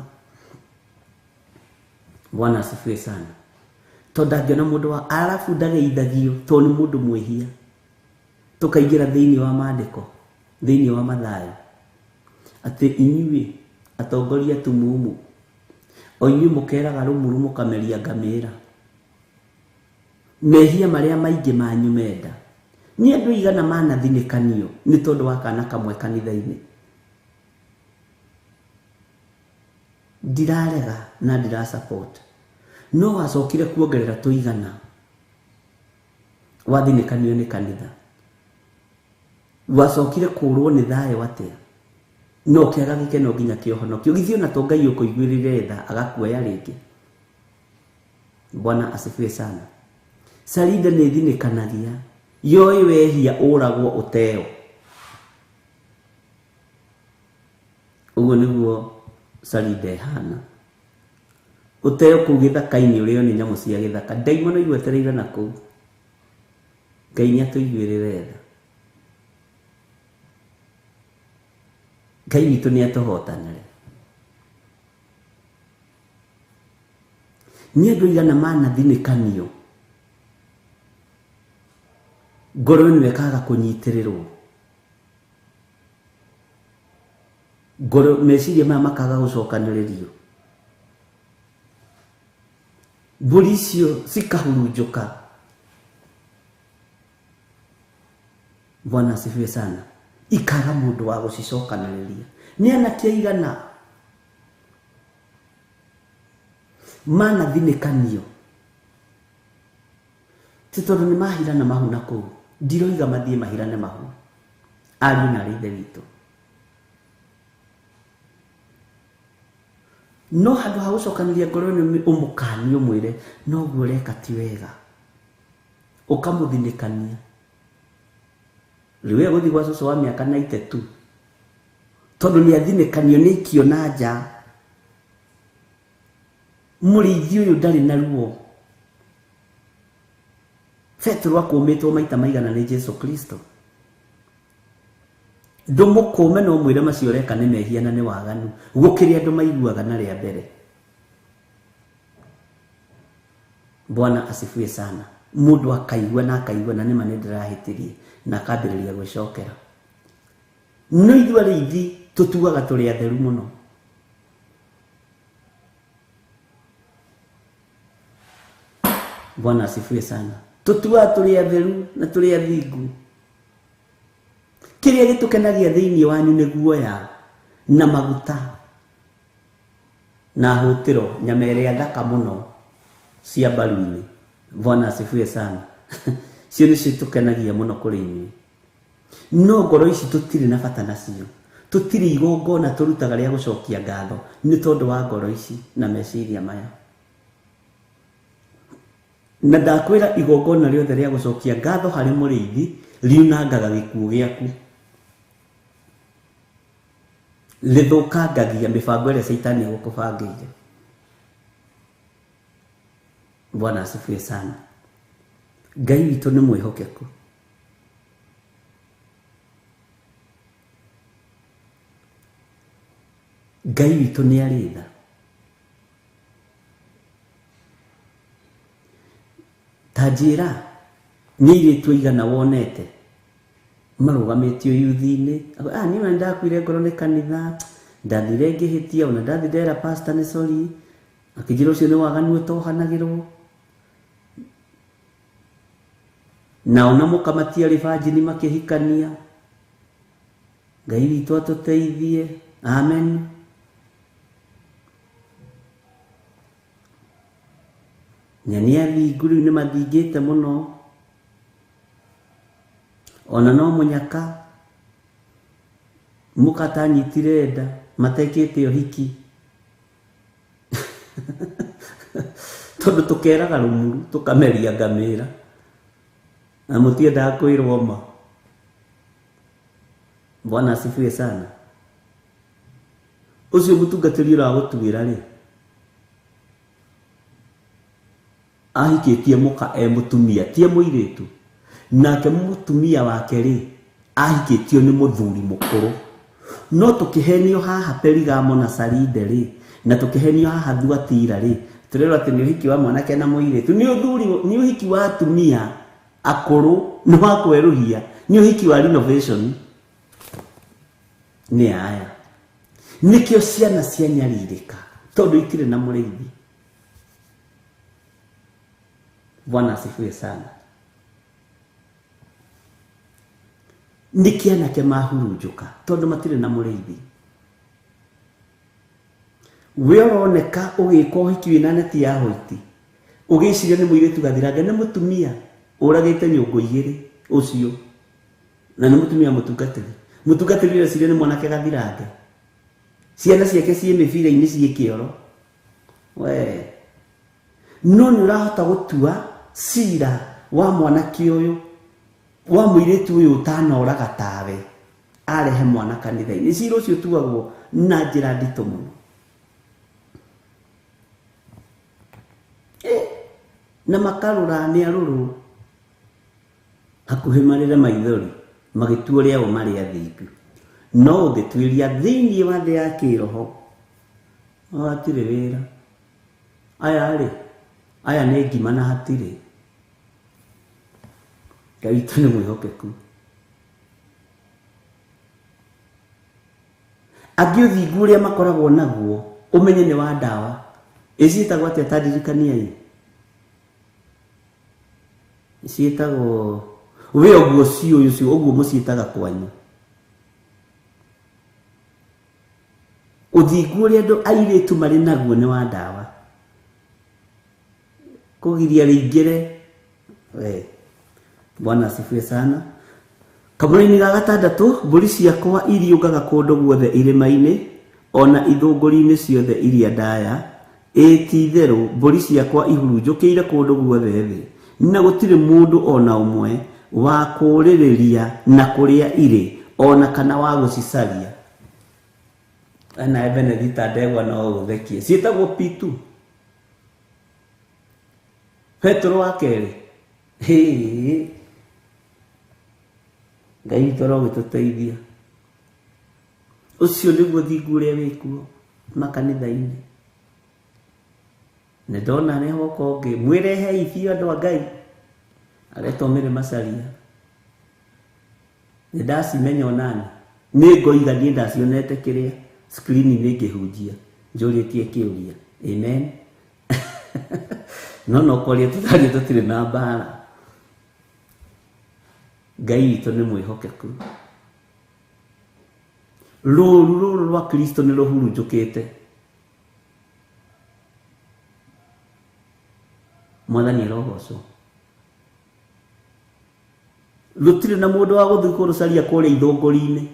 Bwana asifiwe sana. Tondũ ndangĩona mũndũ wa arabu ndageithagio tondũ nĩ mũndũ mwĩhia. Tũkaingĩra thĩinĩ wa maandĩko, thĩinĩ wa Mathayo, atĩ inyuĩ atongoria tumumu, o inyuĩ mũkeraga rũmuru mũkameria ngamĩra, mehia marĩa maingĩ manyu menda. Nĩ andũ aigana manathinĩkanio nĩ tondũ wa kana kamwe kanitha-inĩ. Ndirarega na ndira support, no wacokire kuongerera tũigana wathinĩkanio nĩ kanitha, wacokire kũrwo nĩ thayũ atĩa, no kĩaga gĩkeno nginya kĩũhonokio. Githĩ ona to Ngai ũkũiguĩrĩre tha agakuoya rĩngĩ. Bwana asifiwe sana. Sarinde nĩ thinĩkanagia, yoĩ wehia ũragwo ũteo. Ũguo nĩguo Sarinde ĩhana. Ũteo kũu gĩthaka-inĩ ũrĩo nĩ nyamũ cia gĩthaka. Ndaimono igwetereire na kũu. Ngai nĩ atũiguĩrĩre tha. Ngai witũ nĩ atũhotanĩre. Nĩ andũ aigana manathinĩkanio, ngoro ĩno ĩkaga kũnyitĩrĩrwo, ngoro meciria maya makaga gũcokanĩrĩrio, mbũri icio cikahurunjũka. Bwana asifiwe sana. Ikaga mũndũ wa gũcicokanĩrĩria. Nĩ anake aigana manathinĩkanio, ti tondũ nĩ mahirana mahu na kũu. Ndiroiga mathiĩ mahirane mahu, ariũ na arĩ ithe witũ. No handũ ha gũcokanĩria ngoro ĩno ũmũkanie ũmwĩre noguo ũreka ti wega, ũkamũthinĩkania. Rĩu egũthiĩ gwa cũcũ wa mĩaka 92, Tondũ nĩ athinĩkanio nĩ ikio na nja. Mũrĩithi ũyũ ndarĩ na ruo. Petero akũmĩtwo maita maigana nĩ Jesu Kristo. Ndũmũkũme no mwĩre macio ũreka nĩ mehia na nĩ waganu gũkĩrĩa andũ maiguaga na rĩa mbere. Bwana asifiwe sana. Mũndũ akaigua na akaigua na nĩma nĩ ndĩrahĩtirie na akambĩrĩria gwĩcokera. No ithuĩ arĩithi tũtuaga tũrĩ atheru mũno. Bwana asifiwe sana. Tũtuaga tũrĩ atheru na tũrĩ athingu. Kĩrĩa gĩtũkenagia thĩinĩ wanyu nĩ guoya na maguta na hũtĩro, nyama ĩrĩa thaka mũno cia mbaru-inĩ. Bwana asifiwe sana. Cio nĩcio tũkenagia mũno kũrĩ inyuĩ. No ngoro ici tũtirĩ na bata nacio. Tũtirĩ igongona tũrutaga rĩa gũcokia ngatho nĩ tondũ wa ngoro ici na meciria maya. Na ndakwĩra igongona rĩothe rĩa gũcokia ngatho harĩ mũrĩithi riunangaga gĩkuũ gĩaku. Rĩthũkangagia mĩbango ĩrĩa caitani egũkũbangĩire. Bwana asifiwe sana. Ngai witũ nĩ mwĩhokeku. Ngai witũ nĩ arĩ tha. Ta njĩra nĩ airĩtu aigana wonete marũgamĩtio yuthi-inĩ. Ah, niĩ ona nĩndakuire ngoro nĩ kanitha, ndathire ngĩhĩtia, ona ndathi ndera pastor nĩ sorry, akĩnjĩra ũcio nĩ waganu ũtohanagĩrwo. Nao na mũka matiarĩ banjini makĩhikania. Ngai witũ atũteithie. Amen. Na nĩ athingu rĩu nĩ mathingĩte mũno. Ona no mũnyaka mũka atanyitire nda matekĩte ũhiki. Tondũ tũkeraga rũmuru tũkameria ngamĩra na mũtiendaga kwĩrwo ma. Bwana asifiwe sana. Ũcio mũtungatĩri ũragũtuĩra rĩ, ahikĩtie mũka e mũtumia, ti e mũirĩtu. Nake mũtumia wake rĩ, ahikĩtio nĩ mũthuri mũkũrũ. No tũkĩhenio haha Perigamo na Saride rĩ, na tũkĩhenio haha Thuatira rĩ, tũrerwo atĩ nĩ ũhiki wa mwanake na mũirĩtu. Nĩ ũthuri, nĩ ũhiki wa atumia akũrũ, nĩ wa kwerũhia, nĩ ũhiki wa renovation. Nĩ aya. Nĩkĩo ciana cianyarirĩka, tondũ itirĩ na mũrĩithi. Bwana asifiwe sana. Nĩkĩ anake mahurunjũka, tondũ matirĩ na mũrĩithi. We ũroneka ũgĩka ũhiki wĩna neti ya hoiti, ũgĩciria nĩ mũirĩtu gathirange, nĩ mũtumia ũragĩte nyũngũ igĩrĩ ũcio, na nĩ mũtumia mũtungatĩri. Mũtungatĩri ũreciria nĩ mwanake gathirange. Ciana ciake ciĩ mĩbira-inĩ ciĩ kĩoro. We. No nĩ ũrahota gũtua cira wa mwanake ũyũ, wa mũirĩtu ũyũ ũtanoraga tawe, arehe mwana kanitha-inĩ. Cira ũcio ũtuagwo na njĩra nditũ mũno. Na makarũra nĩ arũrũ, hakuhĩ marĩre maithori, magĩtua ũrĩa o marĩ athingu. No ũngĩtuĩria thĩinĩ wa thĩ ya kĩroho, hatirĩ wĩra. Aya rĩ, aya nĩ ngima na hatirĩ. Ngai witũ nĩ mwĩhokeku. Angĩ ũthingu ũrĩa makoragwo naguo, ũmenye nĩ wa ndawa. Ĩ ciĩtagwo atĩa ta ndirikaniai? Ciĩtagwo we ũguo ciũyũ ũcio ũguo mũciĩtaga kwanyu. Ũthingu ũrĩa andũ airĩtu marĩ naguo nĩ wa ndawa. Kũgiria rĩingĩre. We. Bwana asifiwe sana. Kamũra-inĩ ga gatandatũ, mbũri ciakwa iriũngaga kũndũ guothe irĩma-inĩ, ona ithũngũri-inĩ ciothe iria ndaya. Ĩ ti-itherũ, mbũri ciakwa ihurunjũkĩire kũndũ guothe thĩ, na gũtirĩ mũndũ ona ũmwe wa kũũrĩrĩria na kũrĩa irĩ, ona kana wa gũcicaria. Nawe Benedita ndegwa no ũthekie. Ciĩtagwo P2. Petero wa kerĩ. Hĩ. Ngai witũ arogĩtũteithia. Ũcio nĩguo thingu ũrĩa wĩkuo makanitha-inĩ. Nĩ ndona nĩ hoka ũngĩ. Mwĩrehei biũ andũ a Ngai. Aretwo Mary Macharia. Nĩ ndacimenya onani. Nĩ ngoiga niĩ ndacionete kĩrĩa screen-inĩ ngĩhunjia. Njũrĩtie kĩũria. Amen. No no kwaria tũtaria tũtirĩ na mbara. Ngai witũ nĩ mwĩhokeku. Rũru rũrũ rwa Kristo nĩ rũhurunjũkĩte. Mwathani arogocwo. Rũtirĩ na mũndũ wa gũthiĩ kũrũcaria kũrĩa ithũngũri-inĩ.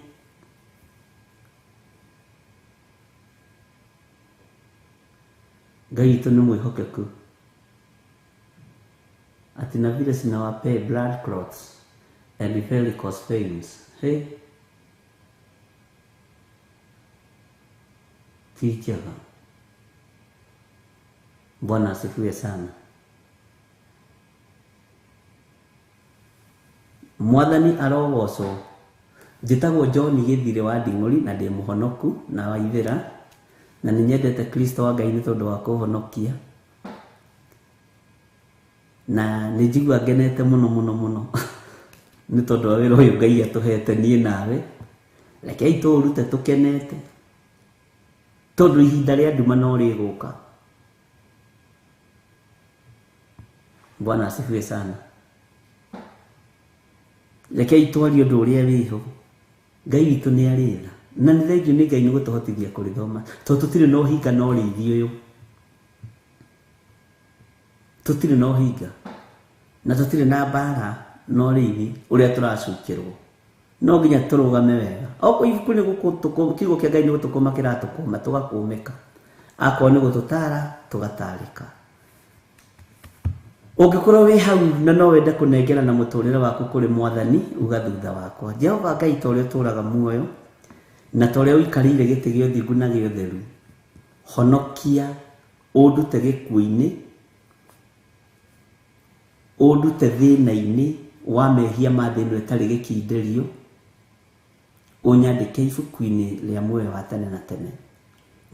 Ngai witũ nĩ mwĩhokeku. Ati na vile sinawapee blood clots and varicose veins. Hey. Ti njega. Bwana asifiwe sana. Mwathani arogocwo. Njĩtagwo John Gĩthirĩ wa Nding'ũri na ndĩ mũhonoku na wa ithĩra na nĩ nyendete Kristo wa Ngai nĩ tondũ wa kũhonokia na nĩ njigua ngenete mũno mũno mũno nĩ tondũ wa wĩra ũyũ Ngai atũhete niĩ nawe. Rekei tũũrute tũkenete tondũ ihinda rĩa nduma no rĩgũka. Bwana asifiwe sana. Rekei twarie ũndũ ũrĩa wĩho. Ngai witũ nĩ arĩ tha na nĩ thengiũ nĩ Ngai nĩ gũtũhotithia kũrĩthoma tondũ tũtirĩ na ũhinga na ũrĩithi ũyũ. Tũtirĩ na ũhinga na tũtirĩ na mbara na ũrĩithi ũrĩa tũracukĩrwo. No nginya tũrũgame wega. Okorwo ibuku nĩ gũkũ kiugo kĩa Ngai nĩ gũtũkũma kĩratũkũma tũgakũmĩka. Akorwo nĩ gũtũtara tũgatarĩka. Ũngĩkorwo wĩ hau na no wende kũnengera na mũtũrĩre waku kũrĩ Mwathani, uga thutha wakwa. Jehova Ngai ta ũrĩa ũtũũraga muoyo na ta ũrĩa ũikarĩire gĩtĩ gĩa ũthingu na gĩa ũtheru, honokia ũndute gĩkuũ-inĩ, ũndute thĩna-inĩ wa mehia ma thĩ ĩno ĩtarĩ gĩkindĩrio, ũnyandĩke ibuku-inĩ rĩa muoyo wa tene na tene.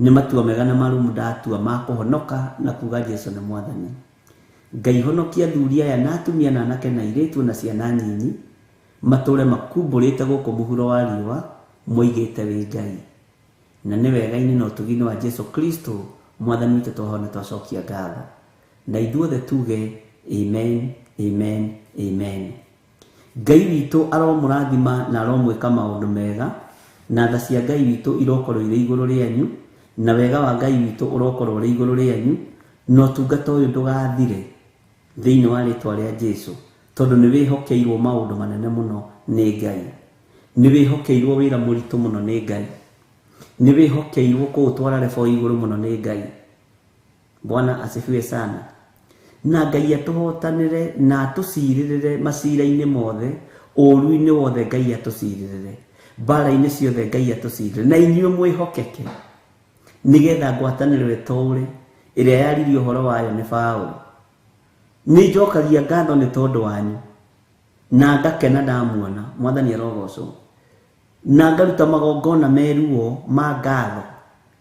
Nĩ matua mega na marũmu ndatua ma kũhonoka na kuga Jesu nĩ Mwathani. Ngai honokia athuri aya na atumia na anake na airĩtu na ciana nyinyi matũre makumbũrĩte gũkũ mũhuro wa riũa moigĩte wĩ Ngai. Na nĩ wega-inĩ na ũtugi-inĩ wa Jesu Kristo Mwathani witũ twahona twacokia ngatho. Na ithuothe tuge amen, amen, amen. Ngai witũ aromũrathima na aromwĩka maũndũ mega na tha cia Ngai witũ irokorwo irĩ igũrũ rĩanyu na wega wa Ngai witũ ũrokorwo ũrĩ igũrũ rĩanyu na ũtungata ũyũ ndũgathire thĩinĩ wa rĩtwa rĩa Jesu tondũ nĩ wĩhokeirwo maũndũ manene mũno nĩ Ngai. Nĩ wĩhokeirwo wĩra mũritũ mũno nĩ Ngai. Nĩ wĩhokeirwo kũũtwara level igũrũ mũno nĩ Ngai. Bwana asifiwe sana. Na Ngai atũhotanĩre na atũcirĩrĩre macira-inĩ mothe, ũũru-inĩ wothe Ngai atũcirĩrĩre, mbara-inĩ ciothe Ngai atũcirĩrĩre, na inyuĩ mwĩhokeke nĩgetha ngwatanĩro ĩtũũre ĩrĩa yaririe ũhoro wayo nĩ Paũlũ. Nĩ njokagia ngatho nĩ tondũ wanyu na ngakena ndamuona. Mwathani arogocwo. Na ngaruta magongona meruo ma ngatho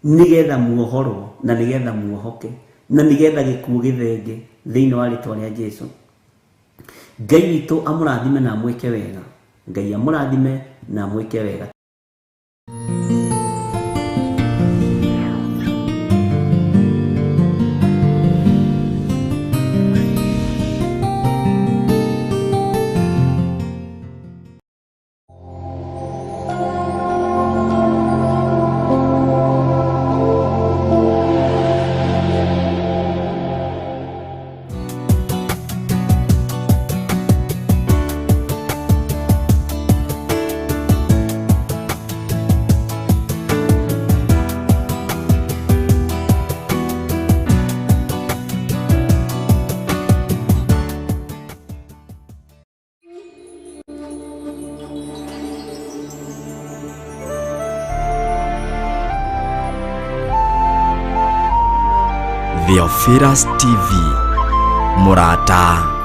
nĩgetha muohorwo na nĩgetha muohoke na nĩgetha gĩkuũ gĩthenge thĩinĩ wa rĩtwa rĩa Jesu. Ngai witũ amũrathime na amwĩke wega. Ngai amũrathime na amwĩke wega. Theophilus TV, mũrata